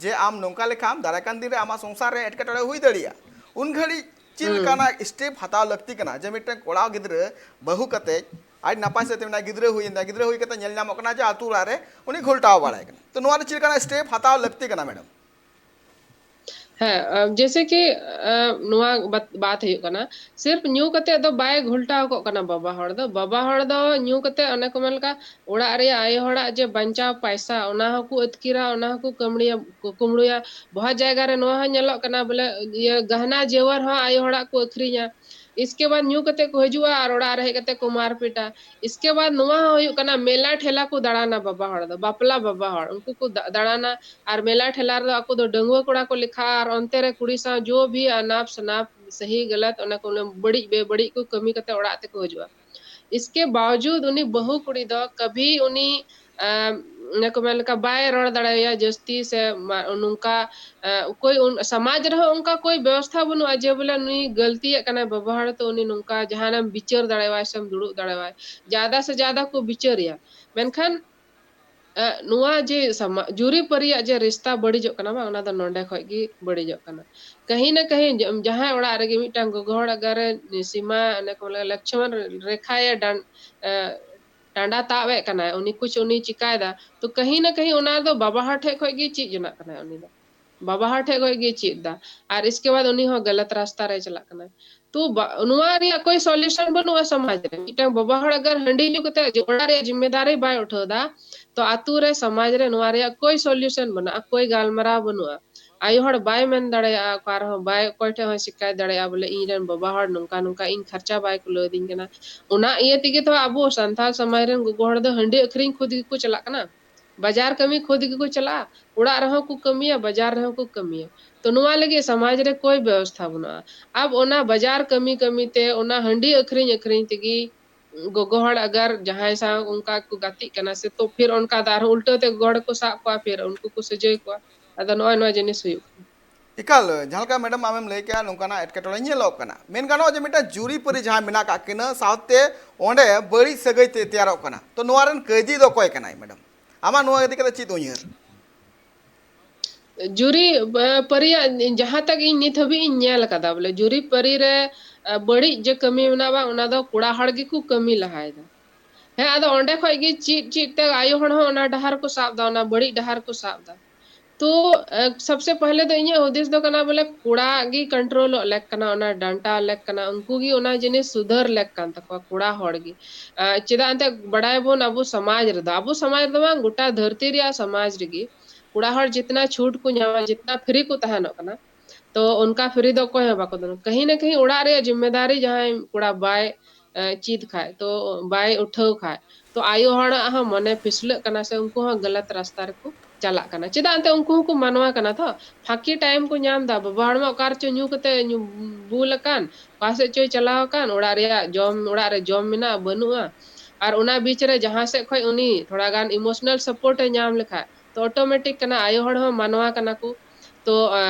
ᱡᱮ ᱟᱢ ᱱᱚᱝᱠᱟ ᱞᱮᱠᱷᱟᱱ ᱫᱟᱨᱟᱭ ᱠᱟᱱ ᱫᱤᱱ ᱨᱮ ᱟᱢᱟᱜ ᱥᱚᱝᱥᱟᱨ ᱨᱮ ᱮᱴᱠᱮᱴᱚᱬᱮ ᱦᱩᱭ ᱫᱟᱲᱮᱭᱟᱜᱼᱟ᱾ ᱩᱱ ᱜᱷᱟᱹᱲᱤᱡ ᱪᱮᱫ ᱞᱮᱠᱟᱱᱟᱜ step ᱦᱟᱛᱟᱣ ᱞᱟᱹᱠᱛᱤ ᱠᱟᱱᱟ ᱡᱮ ᱢᱤᱫᱴᱮᱱ ᱠᱚᱲᱟ ᱜᱤᱫᱽᱨᱟᱹ ᱵᱟᱹᱦᱩ ᱠᱟᱛᱮ ᱟᱡ ᱱᱟᱯᱟᱭ ᱥᱮᱫ ᱛᱮ ᱢᱮᱱᱟᱭ, ᱜᱤᱫᱽᱨᱟᱹ ᱦᱩᱭᱮᱱ ᱛᱟᱭᱟ, ᱜᱤᱫᱽᱨᱟᱹ ᱦᱩᱭ ᱠᱟᱛᱮ ᱧᱮᱞ ᱧᱟᱢᱚᱜ ᱠᱟᱱᱟ ᱡᱮ ᱟᱛᱩ ᱚᱲᱟᱜ ᱨᱮ ᱩᱱᱤ ᱜᱷᱚᱞᱴᱟᱣ ᱵᱟᱲᱟᱭ ᱠᱟᱱᱟ᱾ ᱛᱚ ᱱᱚᱣᱟ ᱨᱮ ᱪᱮᱫ ᱞᱮᱠᱟᱱᱟᱜ step ᱦᱟᱛᱟᱣ ᱞᱟᱹᱠᱛᱤ ᱠᱟᱱᱟ ᱢᱮᱰᱟᱢ? ᱦᱮᱸ, ᱟᱸ, ᱡᱮᱭᱥᱮ ᱠᱤ, ᱟᱸ, ᱱᱚᱣᱟ ᱵᱟᱛ-, ᱵᱟᱛ ᱦᱩᱭᱩᱜ ᱠᱟᱱᱟ, ᱥᱤᱨᱯ ᱧᱩ ᱠᱟᱛᱮ ᱫᱚ ᱵᱟᱭ ᱜᱷᱚᱞᱴᱟᱣ ᱠᱚᱜ ᱠᱟᱱᱟ ᱵᱟᱵᱟ ᱦᱚᱲ ᱫᱚ᱾ ᱵᱟᱵᱟ ᱦᱚᱲ ᱫᱚ ᱧᱩ ᱠᱟᱛᱮ ᱚᱱᱮ ᱠᱚ ᱢᱮᱱ ᱞᱮᱠᱟ ᱚᱲᱟᱜ ᱨᱮᱭᱟᱜ ᱟᱭᱳ ᱦᱚᱲᱟᱜ ᱡᱮ ᱵᱟᱧᱪᱟᱣ ᱯᱟᱭᱥᱟ ᱚᱱᱟ ᱦᱚᱸᱠᱚ ᱟᱹᱛᱠᱤᱨᱟ, ᱚᱱᱟ ᱦᱚᱸᱠᱚ ᱠᱟᱹᱢᱲᱤᱭᱟ, ᱠᱩ-, ᱠᱩᱢᱲᱩᱭᱟ᱾ ᱵᱚᱦᱟ ᱡᱟᱭᱜᱟ ᱨᱮ ᱱᱚᱣᱟ ᱦᱚᱸ ᱧᱮᱞᱚᱜ ᱠᱟᱱᱟ ᱵᱚᱞᱮ ᱤᱭᱟᱹ ᱜᱟᱦᱱᱟ ᱡᱮᱣᱟᱨ ᱦᱚᱸ ᱟᱭᱳ ᱦᱚᱲᱟᱜ ᱠᱚ ᱟᱹᱠᱷᱨᱤᱧᱟ᱾ ᱤᱥᱠᱮ ᱵᱟᱫ ᱧᱩ ᱠᱟᱛᱮ ᱠᱚ ᱦᱤᱡᱩᱜᱼᱟ ᱟᱨ ᱚᱲᱟᱜ ᱨᱮ ᱦᱮᱡ ᱠᱟᱛᱮ ᱠᱚ ᱢᱟᱨᱯᱤᱴᱟ᱾ ᱤᱥᱠᱮ ᱵᱟᱫ ᱱᱚᱣᱟ ᱦᱚᱸ ᱦᱩᱭᱩᱜ ᱠᱟᱱᱟ ᱢᱮᱞᱟ ᱴᱷᱮᱞᱟ ᱠᱚ ᱫᱟᱬᱟᱱᱟ ᱵᱟᱵᱟ ᱦᱚᱲ ᱫᱚ, ᱵᱟᱯᱞᱟ ᱵᱟᱵᱟ ᱦᱚᱲ ᱩᱱᱠᱩ ᱠᱚ ᱫᱟ-, ᱫᱟᱬᱟᱱᱟ᱾ ᱟᱨ ᱢᱮᱞᱟ ᱴᱷᱮᱞᱟ ᱨᱮᱫᱚ ᱟᱠᱚ ᱫᱚ ᱰᱟᱺᱜᱩᱣᱟᱹ ᱠᱚᱲᱟ ᱠᱚ ᱞᱮᱠᱷᱟᱜᱼᱟ ᱟᱨ ᱚᱱᱛᱮ ᱨᱮ ᱠᱩᱲᱤ ᱥᱟᱶ ᱡᱚ ᱵᱷᱤ ᱟᱱᱟᱯ ᱥᱟᱱᱟᱯ ᱥᱟᱹᱦᱤ ᱜᱟᱞᱟᱛ ᱚᱱᱟ ᱠᱚ ᱵᱟᱹᱲᱤᱡ ᱵᱮ-ᱵᱟᱹᱲᱤᱡ ᱠᱚ ᱠᱟᱹᱢᱤ ᱠᱟᱛᱮ ᱚᱲᱟᱜ ᱛᱮᱠᱚ ᱦᱤᱡᱩᱜᱼᱟ᱾ ᱤᱥᱠᱮ ᱵᱟᱣᱡᱩᱫ ᱩᱱᱤ ᱵᱟᱹᱦᱩ ᱠᱩᱲᱤ ᱫᱚ ᱠᱟᱵᱷᱤ ᱩᱱᱤ, ᱟᱢ, ᱚᱱᱮ ᱠᱚ ᱢᱮᱱ ᱞᱮᱠᱟ ᱵᱟᱭ ᱨᱚᱲ ᱫᱟᱲᱮᱭᱟᱭᱟ ᱡᱟᱹᱥᱛᱤ ᱥᱮ ᱢᱟ-, ᱱᱚᱝᱠᱟ, ᱮ, ᱚᱠᱚᱭ ᱩᱱ-, ᱥᱚᱢᱟᱡᱽ ᱨᱮᱦᱚᱸ ᱚᱱᱠᱟ ᱠᱚᱭ ᱵᱮᱵᱚᱥᱛᱷᱟ ᱵᱟᱹᱱᱩᱜᱼᱟ ᱡᱮ ᱵᱚᱞᱮ ᱱᱩᱭ ᱜᱟᱹᱞᱛᱤᱭᱮᱫ ᱠᱟᱱᱟᱭ ᱵᱟᱵᱟ ᱦᱚᱲ, ᱛᱚ ᱩᱱᱤ ᱱᱚᱝᱠᱟ ᱡᱟᱦᱟᱱᱟᱜ ᱮᱢ ᱵᱤᱪᱟᱹᱨ ᱫᱟᱲᱮᱣᱟᱭ ᱥᱮᱢ ᱫᱩᱲᱩᱵ ᱫᱟᱲᱮᱣᱟᱭ, ᱡᱟᱫᱟ ᱥᱮ ᱡᱟᱫᱟ ᱠᱚ ᱵᱤᱪᱟᱹᱨᱮᱭᱟ᱾ ᱢᱮᱱᱠᱷᱟᱱ, ᱮ, ᱱᱚᱣᱟ ᱡᱮ ᱥᱟᱢᱟ-, ᱡᱩᱨᱤ ᱯᱟᱹᱨᱤᱭᱟᱜ ᱡᱮ ᱨᱤᱥᱛᱟ ᱵᱟᱹᱲᱤᱡᱚᱜ ᱠᱟᱱᱟ ᱵᱟᱝ, ᱚᱱᱟ ᱫᱚ ᱱᱚᱰᱮ ᱠᱷᱚᱡ ᱜᱮ ᱵᱟᱹᱲᱤᱡᱚᱜ ᱠᱟᱱᱟ᱾ ᱠᱟᱹᱦᱤ ᱱᱟ ᱠᱟᱹᱦᱤ ᱡᱟᱦᱟᱸᱭ ᱚᱲᱟᱜ ᱨᱮᱜᱮ ᱢᱤᱫᱴᱟᱝ ᱜᱚᱜᱚ ᱦᱚᱲ ᱟᱜᱟᱨ ᱮ ᱥᱤᱢᱟ, ᱚᱱᱮ ᱠᱚ ᱢᱮᱱᱟ ᱞᱚᱠᱥᱢᱚᱱ ᱨᱮᱠᱷᱟᱭᱮ ᱰᱟᱱ-, ᱮ, ᱰᱟᱸᱰᱟ ᱛᱟᱵ ᱮᱫ ᱠᱟᱱᱟᱭ, ᱩᱱᱤ ᱠᱩᱪ ᱩᱱᱤ ᱪᱤᱠᱟᱭᱮᱫᱟ, ᱛᱚ ᱠᱟᱹᱦᱤ ᱱᱟ ᱠᱟᱹᱦᱤ ᱚᱱᱟ ᱫᱚ ᱵᱟᱵᱟ ᱦᱚᱲ ᱴᱷᱮᱡ ᱠᱷᱚᱡ ᱜᱮ ᱪᱮᱫ ᱡᱚᱱᱟᱜ ᱠᱟᱱᱟᱭ ᱩᱱᱤ ᱫᱚ᱾ ᱵᱟᱵᱟ ᱦᱚᱲ ᱴᱷᱮᱡ ᱠᱷᱚᱡ ᱜᱮ ᱪᱮᱫ ᱫᱟ, ᱟᱨ ᱤᱥᱠᱮ ᱵᱟᱫ ᱩᱱᱤ ᱦᱚᱸ ᱜᱟᱞᱟᱛ ᱨᱟᱥᱛᱟ ᱨᱮ ᱪᱟᱞᱟᱜ ᱠᱟᱱᱟᱭ᱾ ᱛᱚ ᱵᱟ-, ᱱᱚᱣᱟ ᱨᱮᱭᱟᱜ ᱠᱳᱭ solution ᱵᱟᱹᱱᱩᱜᱼᱟ ᱥᱚᱢᱟᱡᱽ ᱨᱮ᱾ ᱢᱤᱫᱴᱟᱝ ᱵᱟᱵᱟ ᱦᱚᱲ ᱟᱜᱟᱨ ᱦᱟᱺᱰᱤ ᱧᱩ ᱠᱟᱛᱮ ᱚᱲᱟᱜ ᱨᱮᱭᱟᱜ ᱡᱤᱢᱢᱮᱫᱟᱨᱤ ᱵᱟᱭ ᱩᱴᱷᱟᱹᱣ ᱫᱟ, ᱛᱚ ᱟᱛᱳ ᱨᱮ ᱥᱚᱢᱟᱡᱽ ᱨᱮ ᱱᱚᱣᱟ ᱨᱮᱭᱟᱜ ᱠᱳᱭ solution ᱵᱟᱹᱱᱩᱜᱼᱟ, ᱠᱳᱭ ᱜᱟᱞᱢᱟᱨᱟᱣ ᱵᱟᱹᱱᱩᱜᱼᱟ᱾ ᱟᱭᱳ ᱦᱚᱲ ᱵᱟᱭ ᱢᱮᱱ ᱫᱟᱲᱮᱭᱟᱜᱼᱟ, ᱚᱠᱟ ᱨᱮᱦᱚᱸ ᱵᱟᱭ, ᱚᱠᱚᱭ ᱴᱷᱮᱡ ᱦᱚᱸ ᱥᱤᱠᱟᱭ ᱫᱟᱲᱮᱭᱟᱜᱼᱟ ᱵᱚᱞᱮ ᱤᱧ ᱨᱮᱱ ᱵᱟᱵᱟ ᱦᱚᱲ ᱱᱚᱝᱠᱟ ᱱᱚᱝᱠᱟ ᱤᱧ ᱠᱷᱚᱨᱪᱟ ᱵᱟᱭ ᱠᱩᱞᱟᱹᱣ ᱫᱤᱧ ᱠᱟᱱᱟ᱾ ᱚᱱᱟ ᱤᱭᱟᱹ ᱛᱮᱜᱮ ᱛᱚ ᱟᱵᱚ ᱥᱟᱱᱛᱟᱲ ᱥᱚᱢᱟᱡᱽ ᱨᱮᱱ ᱜᱚᱜᱚ ᱦᱚᱲ ᱫᱚ ᱦᱟᱺᱰᱤ ᱟᱹᱠᱷᱨᱤᱧ ᱠᱷᱩᱫ ᱜᱮᱠᱚ ᱪᱟᱞᱟᱜ ᱠᱟᱱᱟ᱾ ᱵᱟᱡᱟᱨ ᱠᱟᱹᱢᱤ ᱠᱷᱩᱫ ᱜᱮᱠᱚ ᱪᱟᱞᱟᱜᱼᱟ, ᱚᱲᱟᱜ ᱨᱮᱦᱚᱸ ᱠᱚ ᱠᱟᱹᱢᱤᱭᱟ, ᱵᱟᱡᱟᱨ ᱨᱮᱦᱚᱸ ᱠᱚ ᱠᱟᱹᱢᱤᱭᱟ᱾ ᱛᱚ ᱱᱚᱣᱟ ᱞᱟᱹᱜᱤᱫ ᱥᱚᱢᱟᱡᱽ ᱨᱮ ᱠᱳᱭ ᱵᱮᱵᱚᱥᱛᱷᱟ ᱵᱟᱹᱱᱩᱜᱼᱟ᱾ ᱟᱵ ᱚᱱᱟ ᱵᱟᱡᱟᱨ ᱠᱟᱹᱢᱤ ᱠᱟᱹᱢᱤ ᱛᱮ, ᱚᱱᱟ ᱦᱟᱺᱰᱤ ᱟᱹᱠᱷᱨᱤᱧ ᱟᱹᱠᱷᱨᱤᱧ ᱛᱮᱜᱮ ᱜᱚᱜᱚ ᱦᱚᱲ ᱟᱜᱟᱨ ᱡᱟᱦᱟᱸᱭ ᱥᱟᱶ ᱚᱱᱠᱟ ᱠᱚ ᱜᱟᱛᱮᱜ ᱠᱟᱱᱟ ᱥᱮ, ᱛᱚ ᱯᱷᱤᱨ ᱚᱱᱠᱟ ᱫᱚ ᱟᱨᱦᱚᱸ ᱩᱞᱴᱟᱹ ᱛᱮ ᱜᱚᱜᱚ ᱦᱚᱲ ᱠᱚ ᱥᱟᱵ ᱠᱚᱣᱟ, ᱯᱷᱤᱨ ᱩᱱᱠᱩ ᱠᱚ ᱥᱟᱹᱡᱟᱹᱭ ᱠᱚᱣᱟ᱾ ᱟᱫᱚ ᱱᱚᱜᱼᱚᱭ ᱱᱚᱣᱟ ᱡᱤᱱᱤᱥ ᱦᱩᱭᱩᱜ ᱠᱟᱱᱟ᱾ ᱮᱠᱟᱞ, ᱡᱟᱦᱟᱸ ᱞᱮᱠᱟ ᱢᱮᱰᱟᱢ ᱟᱢᱮᱢ ᱞᱟᱹᱭ ᱠᱮᱜᱼᱟ, ᱱᱚᱝᱠᱟᱱᱟᱜ ᱮᱴᱠᱮᱴᱚᱬᱮ ᱧᱮᱞᱚᱜ ᱠᱟᱱᱟ᱾ ᱢᱮᱱ ᱜᱟᱱᱚᱜᱼᱟ ᱡᱮ ᱢᱤᱫᱴᱟᱝ ᱡᱩᱨᱤ ᱯᱟᱹᱨᱤ ᱡᱟᱦᱟᱸ ᱢᱮᱱᱟᱜ ᱠᱟᱜ ᱠᱤᱱᱟᱹ ᱥᱟᱶᱛᱮ ᱚᱸᱰᱮ ᱵᱟᱹᱲᱤᱡ ᱥᱟᱹᱜᱟᱹᱭ ᱛᱮ ᱛᱮᱭᱟᱨᱚᱜ ᱠᱟᱱᱟ᱾ ᱛᱚ ᱱᱚᱣᱟ ᱨᱮᱱ ᱠᱟᱹᱭᱫᱤ ᱫᱚ ᱚᱠᱚᱭ ᱠᱟᱱᱟᱭ ᱢᱮᱰᱟᱢ? ᱟᱢᱟᱜ ᱱᱚᱣᱟ ᱤᱫᱤ ᱠᱟᱛᱮ ᱪᱮᱫ ᱩᱭᱦᱟᱹᱨ? ᱡᱩᱨᱤ, ᱮ, ᱯᱟᱹᱨᱤᱭᱟᱜ ᱡᱟᱦᱟᱸ ᱛᱟᱜ ᱤᱧ ᱱᱤᱛ ᱦᱟᱹᱵᱤᱡ ᱤᱧ ᱧᱮᱞ ᱟᱠᱟᱫᱟ, ᱵᱚᱞᱮ ᱡᱩᱨᱤ ᱯᱟᱹᱨᱤ ᱨᱮ, ᱮ, ᱵᱟᱹᱲᱤᱡ ᱡᱮ ᱠᱟᱹᱢᱤ ᱢᱮᱱᱟᱜᱼᱟ ᱵᱟᱝ, ᱚᱱᱟ ᱫᱚ ᱠᱚᱲᱟ ᱦᱚᱲ ᱜᱮᱠᱚ ᱠᱟᱹᱢᱤ ᱞᱟᱦᱟᱭᱮᱫᱟ᱾ ᱦᱮᱸ, ᱟᱫᱚ ᱚᱸᱰᱮ ᱠᱷᱚᱡ ᱜᱮ ᱪᱮᱫ ᱪᱮᱫ ᱛᱮ ᱟᱭᱳ ᱦᱚᱲ ᱦᱚᱸ ᱚᱱᱟ ᱰᱟᱦᱟᱨ ᱠᱚ ᱥᱟᱵ ᱫᱟ, ᱚᱱᱟ ᱵᱟᱹᱲᱤᱡ ᱰᱟᱦᱟᱨ ᱠᱚ ᱥᱟᱵ ᱫᱟ᱾ ᱛᱚ, ᱮ, ᱥᱚᱵᱥᱮ ᱯᱟᱦᱞᱮ ᱫᱚ ᱤᱧᱟᱹᱜ ᱦᱩᱫᱤᱥ ᱫᱚ ᱠᱟᱱᱟ ᱵᱚᱞᱮ ᱠᱚᱲᱟ ᱜᱮ ᱠᱚᱱᱴᱨᱳᱞᱚᱜ ᱞᱮᱠ ᱠᱟᱱᱟ, ᱚᱱᱟ ᱰᱟᱱᱴᱟ ᱞᱮᱠ ᱠᱟᱱᱟ, ᱩᱱᱠᱩ ᱜᱮ ᱚᱱᱟ ᱡᱤᱱᱤᱥ ᱥᱩᱫᱷᱟᱹᱨ ᱞᱮᱠ ᱠᱟᱱ ᱛᱟᱠᱚᱣᱟ, ᱠᱚᱲᱟ ᱦᱚᱲ ᱜᱮ᱾ ᱮ, ᱪᱮᱫᱟᱜ ᱮᱱᱛᱮ ᱵᱟᱲᱟᱭ ᱵᱚᱱ ᱟᱵᱚ ᱥᱚᱢᱟᱡᱽ ᱨᱮᱫᱚ, ᱟᱵᱚ ᱥᱚᱢᱟᱡᱽ ᱨᱮᱫᱚ ᱵᱟᱝ, ᱜᱚᱴᱟ ᱫᱷᱟᱹᱨᱛᱤ ᱨᱮᱭᱟᱜ ᱥᱚᱢᱟᱡᱽ ᱨᱮᱜᱮ ᱠᱚᱲᱟ ᱦᱚᱲ ᱡᱤᱛᱱᱟ ᱪᱷᱩᱴ ᱠᱚ ᱧᱟᱢᱟ, ᱡᱤᱛᱱᱟ ᱯᱷᱨᱤ ᱠᱚ ᱛᱟᱦᱮᱱᱚᱜ ᱠᱟᱱᱟ, ᱛᱚ ᱚᱱᱠᱟ ᱯᱷᱨᱤ ᱫᱚ ᱚᱠᱚᱭ ᱦᱚᱸ ᱵᱟᱠᱚ ᱫᱚᱱᱟ᱾ ᱠᱟᱹᱦᱤ ᱱᱟ ᱠᱟᱹᱦᱤ ᱚᱲᱟᱜ ᱨᱮᱭᱟᱜ ᱡᱤᱢᱢᱮᱫᱟᱨᱤ ᱡᱟᱦᱟᱸᱭ ᱠᱚᱲᱟ ᱵᱟᱭ, ᱮ, ᱪᱮᱫ ᱠᱷᱟᱡ, ᱛᱚ ᱵᱟᱭ ᱩᱴᱷᱟᱹᱣ ᱠᱷᱟᱡ, ᱛᱚ ᱟᱭᱳ ᱦᱚᱲᱟᱜ ᱦᱚᱸ ᱢᱚᱱᱮ ᱯᱷᱤᱥᱞᱟᱹᱜ ᱠᱟᱱᱟ ᱥᱮ ᱩᱱᱠᱩ ᱦᱚᱸ ᱜᱟᱞᱟᱛ ᱨᱟᱥᱛᱟ ᱨᱮᱠᱚ ᱪᱟᱞᱟᱜ ᱠᱟᱱᱟ᱾ ᱪᱮᱫᱟᱜ ᱮᱱᱛᱮ ᱩᱱᱠᱩ ᱦᱚᱸᱠᱚ ᱢᱟᱱᱣᱟ ᱠᱟᱱᱟ ᱛᱚ, ᱯᱷᱟᱸᱠᱤ ᱴᱟᱭᱤᱢ ᱠᱚ ᱧᱟᱢ ᱫᱟ᱾ ᱵᱟᱵᱟ ᱦᱚᱲ ᱢᱟ ᱚᱠᱟ ᱨᱮᱪᱚ ᱧᱩ ᱠᱟᱛᱮ ᱧᱩ ᱵᱩᱞ ᱟᱠᱟᱱ, ᱚᱠᱟ ᱥᱮᱫ ᱪᱚᱭ ᱪᱟᱞᱟᱣ ᱟᱠᱟᱱ, ᱚᱲᱟᱜ ᱨᱮᱭᱟᱜ ᱡᱚᱢ, ᱚᱲᱟᱜ ᱨᱮ ᱡᱚᱢ ᱢᱮᱱᱟᱜᱼᱟ, ᱵᱟᱹᱱᱩᱜᱼᱟ᱾ ᱟᱨ ᱚᱱᱟ ᱵᱤᱪ ᱨᱮ ᱡᱟᱦᱟᱸ ᱥᱮᱫ ᱠᱷᱚᱱ ᱩᱱᱤ ᱛᱷᱚᱲᱟ ᱜᱟᱱ emotional support ᱮ ᱧᱟᱢ ᱞᱮᱠᱷᱟᱡ, ᱛᱚ automatic ᱠᱟᱱᱟ, ᱟᱭᱳ ᱦᱚᱲ ᱦᱚᱸ ᱢᱟᱱᱣᱟ ᱠᱟᱱᱟ ᱠᱚ, ᱛᱚ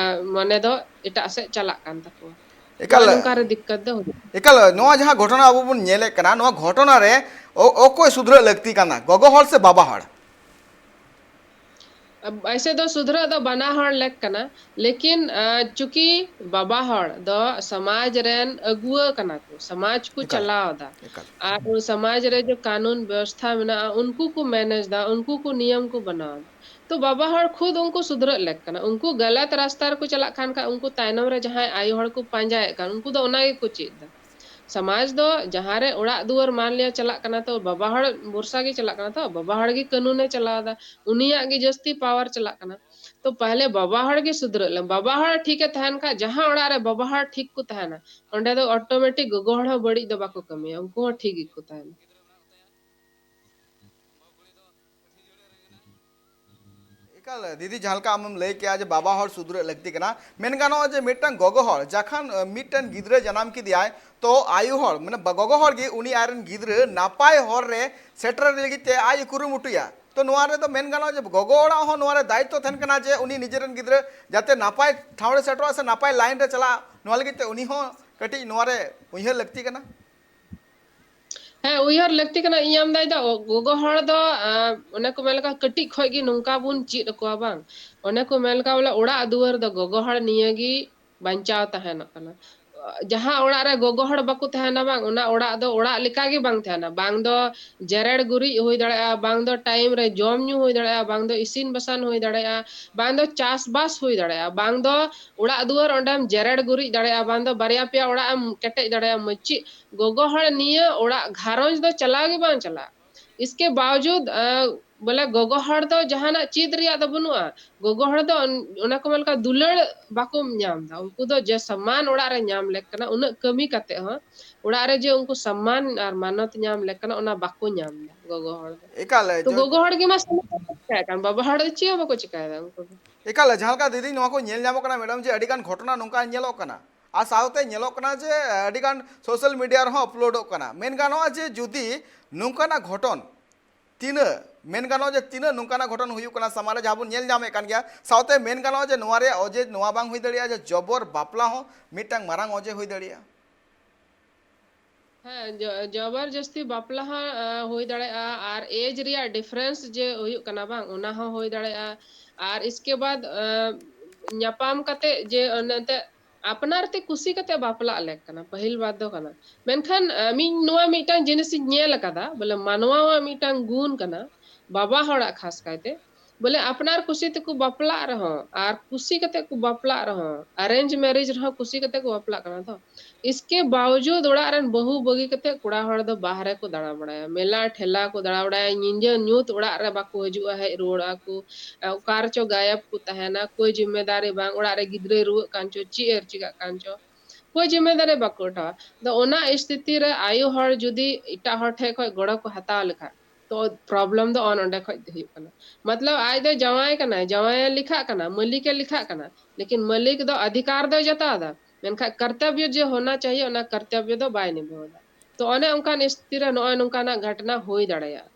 ᱢᱚᱱᱮ ᱫᱚ ᱮᱴᱟᱜ ᱥᱮᱫ ᱪᱟᱞᱟᱜ ᱠᱟᱱ ᱛᱟᱠᱚᱣᱟ᱾ ᱮᱠᱟᱞ᱾ ᱱᱚᱜᱼᱚ ᱱᱚᱝᱠᱟ ᱨᱮ ᱫᱤᱠᱠᱟᱛ ᱫᱚ ᱦᱩᱭᱩᱜ ᱠᱟᱱᱟ᱾ ᱮᱠᱟᱞ, ᱱᱚᱣᱟ ᱡᱟᱦᱟᱸ ᱜᱷᱚᱴᱚᱱᱟ ᱟᱵᱚ ᱵᱚᱱ ᱧᱮᱞᱮᱫ ᱠᱟᱱᱟ, ᱱᱚᱣᱟ ᱜᱷᱚᱴᱚᱱᱟ ᱨᱮ ᱚ-, ᱚᱠᱚᱭ ᱥᱩᱫᱷᱨᱟᱹᱜ ᱞᱟᱹᱠᱛᱤ ᱠᱟᱱᱟ, ᱜᱚᱜᱚ ᱦᱚᱲ ᱥᱮ ᱵᱟᱵᱟ ᱦᱚᱲ? ᱟᱵ-, ᱮᱭᱥᱮ ᱫᱚ ᱥᱩᱫᱷᱨᱟᱹᱜ ᱫᱚ ᱵᱟᱱᱟ ᱦᱚᱲ ᱞᱮᱠ ᱠᱟᱱᱟ, ᱞᱮᱠᱤᱱ, ᱟ, ᱪᱩᱸᱠᱤ ᱵᱟᱵᱟ ᱦᱚᱲ ᱫᱚ ᱥᱚᱢᱟᱡᱽ ᱨᱮᱱ ᱟᱹᱜᱩᱣᱟᱹ ᱠᱟᱱᱟ ᱠᱚ, ᱥᱚᱢᱟᱡᱽ ᱠᱚ ᱮᱠᱟᱞ, ᱪᱟᱞᱟᱣ ᱮᱫᱟ᱾ ᱮᱠᱟᱞ᱾ ᱟᱨ ᱥᱚᱢᱟᱡᱽ ᱨᱮ ᱡᱮ ᱠᱟᱱᱩᱱ ᱵᱮᱵᱚᱥᱛᱷᱟ ᱢᱮᱱᱟᱜᱼᱟ, ᱩᱱᱠᱩ ᱠᱚ manage ᱮᱫᱟ, ᱩᱱᱠᱩ ᱠᱚ ᱱᱤᱭᱚᱢ ᱠᱚ ᱵᱮᱱᱟᱣ ᱮᱫᱟ᱾ ᱛᱚ ᱵᱟᱵᱟ ᱦᱚᱲ ᱠᱷᱩᱫ ᱩᱱᱠᱩ ᱥᱩᱫᱷᱨᱟᱹᱜ ᱞᱮᱠ ᱠᱟᱱᱟ᱾ ᱩᱱᱠᱩ ᱜᱟᱞᱟᱛ ᱨᱟᱥᱛᱟ ᱨᱮᱠᱚ ᱪᱟᱞᱟᱜ ᱠᱷᱟᱱ ᱠᱷᱟᱡ, ᱩᱱᱠᱩ ᱛᱟᱭᱱᱚᱢ ᱨᱮ ᱡᱟᱦᱟᱸᱭ ᱟᱭᱳ ᱦᱚᱲ ᱠᱚ ᱯᱟᱸᱡᱟᱭᱮᱫ ᱠᱟᱱ, ᱩᱱᱠᱩ ᱫᱚ ᱚᱱᱟ ᱜᱮᱠᱚ ᱪᱮᱫ ᱮᱫᱟ᱾ ᱥᱚᱢᱟᱡᱽ ᱫᱚ ᱡᱟᱦᱟᱸ ᱨᱮ ᱚᱲᱟᱜ ᱫᱩᱣᱟᱹᱨ ᱢᱟᱱ ᱞᱤᱭᱟ ᱪᱟᱞᱟᱜ ᱠᱟᱱᱟ, ᱛᱚ ᱵᱟᱵᱟ ᱦᱚᱲ ᱵᱷᱚᱨᱥᱟ ᱜᱮ ᱪᱟᱞᱟᱜ ᱠᱟᱱᱟ, ᱛᱚ ᱵᱟᱵᱟ ᱦᱚᱲ ᱜᱮ ᱠᱟᱹᱱᱩᱱᱮ ᱪᱟᱞᱟᱣ ᱮᱫᱟ, ᱩᱱᱤᱭᱟᱜ ᱜᱮ ᱡᱟᱹᱥᱛᱤ power ᱪᱟᱞᱟᱜ ᱠᱟᱱᱟ᱾ ᱛᱚ ᱯᱟᱦᱞᱮ ᱵᱟᱵᱟ ᱦᱚᱲ ᱜᱮ ᱥᱩᱫᱷᱨᱟᱹᱜ ᱞᱮᱢ᱾ ᱵᱟᱵᱟ ᱦᱚᱲ ᱴᱷᱤᱠ ᱮ ᱛᱟᱦᱮᱱ ᱠᱷᱟᱡ, ᱡᱟᱦᱟᱸ ᱚᱲᱟᱜ ᱨᱮ ᱵᱟᱵᱟ ᱦᱚᱲ ᱴᱷᱤᱠ ᱠᱚ ᱛᱟᱦᱮᱱᱟ, ᱚᱸᱰᱮ ᱫᱚ automatic ᱜᱚᱜᱚ ᱦᱚᱲ ᱦᱚᱸ ᱵᱟᱹᱲᱤᱡ ᱫᱚ ᱵᱟᱠᱚ ᱠᱟᱹᱢᱤᱭᱟ, ᱩᱱᱠᱩ ᱦᱚᱸ ᱴᱷᱤᱠ ᱜᱮᱠᱚ ᱛᱟᱦᱮᱱᱟ᱾ ᱮᱠᱟᱞ ᱫᱤᱫᱤ, ᱡᱟᱦᱟᱸ ᱞᱮᱠᱟ ᱟᱢᱮᱢ ᱞᱟᱹᱭ ᱠᱮᱜᱼᱟ ᱡᱮ ᱵᱟᱵᱟ ᱦᱚᱲ ᱥᱩᱫᱷᱨᱟᱹᱜ ᱞᱟᱹᱠᱛᱤ ᱠᱟᱱᱟ, ᱢᱮᱱ ᱜᱟᱱᱚᱜᱼᱟ ᱡᱮ ᱢᱤᱫᱴᱟᱝ ᱜᱚᱜᱚ ᱦᱚᱲ ᱡᱟᱠᱷᱟᱱ, ᱟᱹ, ᱢᱤᱫᱴᱟᱝ ᱜᱤᱫᱽᱨᱟᱹ ᱡᱟᱱᱟᱢ ᱠᱮᱫᱮᱭᱟᱭ, ᱛᱚ ᱟᱭᱳ ᱦᱚᱲ, ᱢᱟᱱᱮ ᱵᱟ-, ᱜᱚᱜᱚ ᱦᱚᱲ ᱜᱮ ᱩᱱᱤ ᱟᱡᱨᱮᱱ ᱜᱤᱫᱽᱨᱟᱹ ᱱᱟᱯᱟᱭ ᱦᱚᱨ ᱨᱮ ᱥᱮᱴᱮᱨ ᱞᱟᱹᱜᱤᱫ ᱛᱮ ᱟᱡ ᱮ ᱠᱩᱨᱩᱢᱩᱴᱩᱭᱟ᱾ ᱛᱚ ᱱᱚᱣᱟ ᱨᱮᱫᱚ ᱢᱮᱱ ᱜᱟᱱᱚᱜᱼᱟ ᱡᱮ ᱜᱚᱜᱚ ᱦᱚᱲᱟᱜ ᱦᱚᱸ ᱱᱚᱣᱟ ᱨᱮ ᱫᱟᱭᱤᱛᱛᱚ ᱛᱟᱦᱮᱱ ᱠᱟᱱᱟ ᱡᱮ ᱩᱱᱤ ᱱᱤᱡᱮᱨᱮᱱ ᱜᱤᱫᱽᱨᱟᱹ ᱡᱟᱛᱮ ᱱᱟᱯᱟᱭ ᱴᱷᱟᱶ ᱨᱮ ᱥᱮᱴᱮᱨᱚᱜᱼᱟ ᱥᱮ ᱱᱟᱯᱟᱭ line ᱨᱮ ᱪᱟᱞᱟᱜᱼᱟ, ᱱᱚᱣᱟ ᱞᱟᱹᱜᱤᱫ ᱛᱮ ᱩᱱᱤ ᱦᱚᱸ ᱠᱟᱹᱴᱤᱡ ᱱᱚᱣᱟ ᱨᱮ ᱩᱭᱦᱟᱹᱨ ᱞᱟᱹᱠᱛᱤ ᱠᱟᱱᱟ᱾ ᱦᱮᱸ, ᱩᱭᱦᱟᱹᱨ ᱞᱟᱹᱠᱛᱤ ᱠᱟᱱᱟ᱾ ᱤᱧ ᱟᱢ ᱫᱟᱭ ᱫᱚ ᱜᱚᱜᱚ ᱦᱚᱲ ᱫᱚ, ᱟᱸ, ᱚᱱᱮ ᱠᱚ ᱢᱮᱱ ᱞᱮᱠᱟ ᱠᱟᱹᱴᱤᱡ ᱠᱷᱚᱡ ᱜᱮ ᱱᱚᱝᱠᱟ ᱵᱚᱱ ᱪᱮᱫ ᱟᱠᱚᱣᱟ ᱵᱟᱝ? ᱚᱱᱮ ᱠᱚ ᱢᱮᱱ ᱞᱮᱠᱟ ᱵᱚᱞᱮ ᱚᱲᱟᱜ ᱫᱩᱣᱟᱹᱨ ᱫᱚ ᱜᱚᱜᱚ ᱦᱚᱲ ᱱᱤᱭᱟᱹ ᱜᱮ ᱵᱟᱧᱪᱟᱣ ᱛᱟᱦᱮᱱᱚᱜ ᱠᱟᱱᱟ᱾ ᱡᱟᱦᱟᱸ ᱚᱲᱟᱜ ᱨᱮ ᱜᱚᱜᱚ ᱦᱚᱲ ᱵᱟᱠᱚ ᱛᱟᱦᱮᱱᱟ ᱵᱟᱝ, ᱚᱱᱟ ᱚᱲᱟᱜ ᱫᱚ ᱚᱲᱟᱜ ᱞᱮᱠᱟ ᱜᱮ ᱵᱟᱝ ᱛᱟᱦᱮᱱᱟ᱾ ᱵᱟᱝ ᱫᱚ ᱡᱮᱨᱮᱲ ᱜᱩᱨᱤᱡ ᱦᱩᱭ ᱫᱟᱲᱮᱭᱟᱜᱼᱟ, ᱵᱟᱝ ᱫᱚ time ᱨᱮ ᱡᱚᱢ ᱧᱩ ᱦᱩᱭ ᱫᱟᱲᱮᱭᱟᱜᱼᱟ, ᱵᱟᱝ ᱫᱚ ᱤᱥᱤᱱ ᱵᱟᱥᱟᱝ ᱦᱩᱭ ᱫᱟᱲᱮᱭᱟᱜᱼᱟ, ᱵᱟᱝ ᱫᱚ ᱪᱟᱥᱵᱟᱥ ᱦᱩᱭ ᱫᱟᱲᱮᱭᱟᱜᱼᱟ, ᱵᱟᱝ ᱫᱚ ᱚᱲᱟᱜ ᱫᱩᱣᱟᱹᱨ ᱚᱸᱰᱮᱢ ᱡᱮᱨᱮᱲ ᱜᱩᱨᱤᱡ ᱫᱟᱲᱮᱭᱟᱜᱼᱟ, ᱵᱟᱝ ᱫᱚ ᱵᱟᱨᱭᱟ ᱯᱮᱭᱟ ᱚᱲᱟᱜ ᱮᱢ ᱠᱮᱴᱮᱡ ᱫᱟᱲᱮᱭᱟᱜᱼᱟ᱾ ᱢᱟᱹᱪᱤ ᱜᱚᱜᱚ ᱦᱚᱲ ᱱᱤᱭᱟᱹ ᱚᱲᱟᱜ ᱜᱷᱟᱨᱚᱸᱡᱽ ᱫᱚ ᱪᱟᱞᱟᱣ ᱜᱮ ᱵᱟᱝ ᱪᱟᱞᱟᱜᱼᱟ᱾ ᱤᱥᱠᱮ ᱵᱟᱣᱡᱩᱫ, ᱟᱸ, ᱵᱚᱞᱮ ᱜᱚᱜᱚ ᱦᱚᱲ ᱫᱚ ᱡᱟᱦᱟᱱᱟᱜ ᱪᱮᱫ ᱨᱮᱭᱟᱜ ᱫᱚ ᱵᱟᱹᱱᱩᱜᱼᱟ᱾ ᱜᱚᱜᱚ ᱦᱚᱲ ᱫᱚ ᱚᱱ-, ᱚᱱᱟ ᱠᱚ ᱢᱮᱱ ᱞᱮᱠᱟ ᱫᱩᱞᱟᱹᱲ ᱵᱟᱠᱚ ᱧᱟᱢ ᱮᱫᱟ᱾ ᱩᱱᱠᱩ ᱫᱚ ᱡᱮ ᱥᱚᱢᱢᱟᱱ ᱚᱲᱟᱜ ᱨᱮ ᱧᱟᱢ ᱞᱮᱠ ᱠᱟᱱᱟ, ᱩᱱᱟᱹᱜ ᱠᱟᱹᱢᱤ ᱠᱟᱛᱮ ᱦᱚᱸ ᱚᱲᱟᱜ ᱨᱮ ᱡᱮ ᱩᱱᱠᱩ ᱥᱚᱢᱢᱟᱱ ᱟᱨ ᱢᱟᱱᱚᱛ ᱧᱟᱢ ᱞᱮᱠ ᱠᱟᱱᱟ, ᱚᱱᱟ ᱵᱟᱠᱚ ᱧᱟᱢ ᱮᱫᱟ ᱜᱚᱜᱚ ᱦᱚᱲ ᱫᱚ᱾ ᱮᱠᱟᱞ, ᱛᱚ ᱡᱚ-, ᱜᱚᱜᱚ ᱦᱚᱲ ᱜᱮ ᱢᱟ ᱥᱚᱢᱢᱟᱱ ᱵᱟᱠᱚ ᱪᱤᱠᱟᱭ ᱠᱟᱱ, ᱵᱟᱵᱟ ᱦᱚᱲ ᱫᱚ ᱪᱮᱫ ᱦᱚᱸ ᱵᱟᱠᱚ ᱪᱤᱠᱟᱭᱮᱫᱟ ᱩᱱᱠᱩ ᱫᱚ᱾ ᱮᱠᱟᱞ, ᱡᱟᱦᱟᱸ ᱞᱮᱠᱟ ᱫᱤᱫᱤ ᱱᱚᱣᱟ ᱠᱚ ᱧᱮᱞ ᱧᱟᱢᱚᱜ ᱠᱟᱱᱟ ᱢᱮᱰᱟᱢ, ᱡᱮ ᱟᱹᱰᱤ ᱜᱟᱱ ᱜᱷᱚᱴᱚᱱᱟ ᱱᱚᱝᱠᱟ ᱧᱮᱞᱚᱜ ᱠᱟᱱᱟ, ᱟᱨ ᱥᱟᱶᱛᱮ ᱧᱮᱞᱚᱜ ᱠᱟᱱᱟ ᱡᱮ ᱟᱹᱰᱤᱜᱟᱱ social media ᱨᱮᱦᱚᱸ uploadᱚᱜ ᱠᱟᱱᱟ᱾ ᱢᱮᱱ ᱜᱟᱱᱚᱜᱼᱟ ᱡᱮ ᱡᱩᱫᱤ ᱱᱚᱝᱠᱟᱱᱟᱜ ᱜᱷᱚᱴᱚᱱ ᱛᱤᱱᱟᱹᱜ, ᱢᱮᱱ ᱜᱟᱱᱚᱜᱼᱟ ᱡᱮ ᱛᱤᱱᱟᱹᱜ ᱱᱚᱝᱠᱟᱱᱟᱜ ᱜᱷᱚᱴᱚᱱ ᱦᱩᱭᱩᱜ ᱠᱟᱱᱟ ᱥᱟᱢᱟᱝ ᱨᱮ, ᱡᱟᱦᱟᱸ ᱵᱚᱱ ᱧᱮᱞ ᱧᱟᱢᱮᱫ ᱠᱟᱱ ᱜᱮᱭᱟ᱾ ᱥᱟᱶᱛᱮ ᱢᱮᱱ ᱜᱟᱱᱚᱜᱼᱟ ᱡᱮ ᱱᱚᱣᱟ ᱨᱮᱭᱟᱜ ᱚᱡᱮ ᱱᱚᱣᱟ ᱵᱟᱝ ᱦᱩᱭ ᱫᱟᱲᱮᱭᱟᱜᱼᱟ ᱡᱮ ᱡᱚᱵᱚᱨ ᱵᱟᱯᱞᱟ ᱦᱚᱸ ᱢᱤᱫᱴᱟᱝ ᱢᱟᱨᱟᱝ ᱚᱡᱮ ᱦᱩᱭ ᱫᱟᱲᱮᱭᱟᱜᱼᱟ? ᱦᱮᱸ, ᱡᱚ-, ᱡᱚᱵᱚᱨ ᱡᱟᱹᱥᱛᱤ ᱵᱟᱯᱞᱟ ᱦᱚᱸ, ᱮ, ᱦᱩᱭ ᱫᱟᱲᱮᱭᱟᱜᱼᱟ, ᱟᱨ age ᱨᱮᱭᱟᱜ difference ᱡᱮ ᱦᱩᱭᱩᱜ ᱠᱟᱱᱟ ᱵᱟᱝ, ᱚᱱᱟ ᱦᱚᱸ ᱦᱩᱭ ᱫᱟᱲᱮᱭᱟᱜᱼᱟ᱾ ᱟᱨ ᱤᱥᱠᱮ ᱵᱟᱫ, ᱮ, ᱧᱟᱯᱟᱢ ᱠᱟᱛᱮ ᱡᱮ ᱚᱱᱮ ᱮᱱᱛᱮ ᱟᱯᱱᱟᱨ ᱛᱮ ᱠᱩᱥᱤ ᱠᱟᱛᱮ ᱵᱟᱯᱞᱟᱜ ᱞᱮᱠ ᱠᱟᱱᱟ, ᱯᱟᱹᱦᱤᱞ ᱵᱟᱛ ᱫᱚ ᱠᱟᱱᱟ᱾ ᱢᱮᱱᱠᱷᱟᱱ, ᱮ, ᱢᱤᱫ, ᱱᱚᱣᱟ ᱢᱤᱫᱴᱟᱝ ᱡᱤᱱᱤᱥ ᱤᱧ ᱧᱮᱞ ᱟᱠᱟᱫᱟ, ᱵᱚᱞᱮ ᱢᱟᱱᱣᱟᱣᱟᱜ ᱢᱤᱫᱴᱟᱝ ᱜᱩᱱ ᱠᱟᱱᱟ, ᱵᱟᱵᱟ ᱦᱚᱲᱟᱜ ᱠᱷᱟᱥ ᱠᱟᱭᱛᱮ, ᱵᱚᱞᱮ ᱟᱯᱱᱟᱨ ᱠᱩᱥᱤ ᱛᱮᱠᱚ ᱵᱟᱯᱞᱟᱜ ᱨᱮᱦᱚᱸ ᱟᱨ ᱠᱩᱥᱤ ᱠᱟᱛᱮ ᱠᱚ ᱵᱟᱯᱞᱟᱜ ᱨᱮᱦᱚᱸ, arrange marriage ᱨᱮᱦᱚᱸ ᱠᱩᱥᱤ ᱠᱟᱛᱮ ᱠᱚ ᱵᱟᱯᱞᱟᱜ ᱠᱟᱱᱟ ᱛᱚ, ᱤᱥᱠᱮ ᱵᱟᱣᱡᱩᱫ ᱚᱲᱟᱜ ᱨᱮᱱ ᱵᱟᱹᱦᱩ ᱵᱟᱹᱜᱤ ᱠᱟᱛᱮ ᱠᱚᱲᱟ ᱦᱚᱲ ᱫᱚ ᱵᱟᱦᱨᱮ ᱠᱚ ᱫᱟᱬᱟ ᱵᱟᱲᱟᱭᱟ, ᱢᱮᱞᱟ ᱴᱷᱮᱞᱟ ᱠᱚ ᱫᱟᱬᱟ ᱵᱟᱲᱟᱭᱟ, ᱧᱤᱫᱟᱹ ᱧᱩᱛ ᱚᱲᱟᱜ ᱨᱮ ᱵᱟᱠᱚ ᱦᱤᱡᱩᱜᱼᱟ, ᱦᱮᱡ ᱨᱩᱣᱟᱹᱲᱚᱜᱼᱟ ᱠᱚ, ᱚᱠᱟ ᱨᱮᱪᱚ ᱜᱟᱭᱟᱵ ᱠᱚ ᱛᱟᱦᱮᱱᱟ, ᱠᱳᱭ ᱡᱤᱢᱢᱮᱫᱟᱨᱤ ᱵᱟᱝ, ᱚᱲᱟᱜ ᱨᱮ ᱜᱤᱫᱽᱨᱟᱹᱭ ᱨᱩᱣᱟᱹᱜ ᱠᱟᱱ ᱪᱚ, ᱪᱮᱫ ᱮ ᱪᱤᱠᱟᱜ ᱠᱟᱱ ᱪᱚ, ᱠᱳᱭ ᱡᱤᱢᱢᱮᱫᱟᱨᱤ ᱵᱟᱠᱚ ᱩᱴᱷᱟᱣᱟ᱾ ᱟᱫᱚ ᱚᱱᱟ ᱥᱛᱷᱤᱛᱤ ᱨᱮ ᱟᱭᱳ ᱦᱚᱲ ᱡᱩᱫᱤ ᱮᱴᱟᱜ ᱦᱚᱲ ᱴᱷᱮᱱ ᱠᱷᱚᱱ ᱜᱚᱲᱚ ᱠᱚ ᱦᱟᱛᱟᱣ ᱞᱮᱠᱷᱟᱱ, ᱛᱚ problem ᱫᱚ ᱚᱱ ᱚᱸᱰᱮ ᱠᱷᱚᱱ ᱦᱩᱭᱩᱜ ᱠᱟᱱᱟ᱾ ᱢᱚᱛᱞᱚᱵ ᱟᱡ ᱫᱚ ᱡᱟᱶᱟᱭ ᱠᱟᱱᱟᱭ, ᱡᱟᱶᱟᱭᱮ ᱞᱮᱠᱷᱟᱜ ᱠᱟᱱᱟ, ᱢᱟᱹᱞᱤᱠᱮ ᱞᱮᱠᱷᱟᱜ ᱠᱟᱱᱟ, ᱞᱮᱠᱤᱱ ᱢᱟᱹᱞᱤᱠ ᱫᱚ ᱚᱫᱷᱤᱠᱟᱨ ᱫᱚᱭ ᱡᱟᱛᱟᱣ ᱮᱫᱟ, ᱢᱮᱱᱠᱷᱟᱱ ᱠᱚᱨᱛᱚᱵᱽᱵᱚ ᱡᱮ ᱦᱳᱱᱟ ᱪᱟᱦᱤᱭᱮ, ᱚᱱᱟ ᱠᱚᱨᱛᱚᱵᱽᱵᱚ ᱫᱚ ᱵᱟᱭ ᱱᱤᱵᱷᱟᱹᱣ ᱮᱫᱟ᱾ ᱛᱚ ᱚᱱᱮ ᱚᱱᱠᱟᱱ ᱥᱛᱷᱤᱛᱤ ᱨᱮ ᱱᱚᱜᱼᱚᱭ ᱱᱚᱝᱠᱟᱱᱟᱜ ᱜᱷᱚᱴᱱᱟ ᱦᱩᱭ ᱫᱟᱲᱮᱭᱟᱜᱼᱟ᱾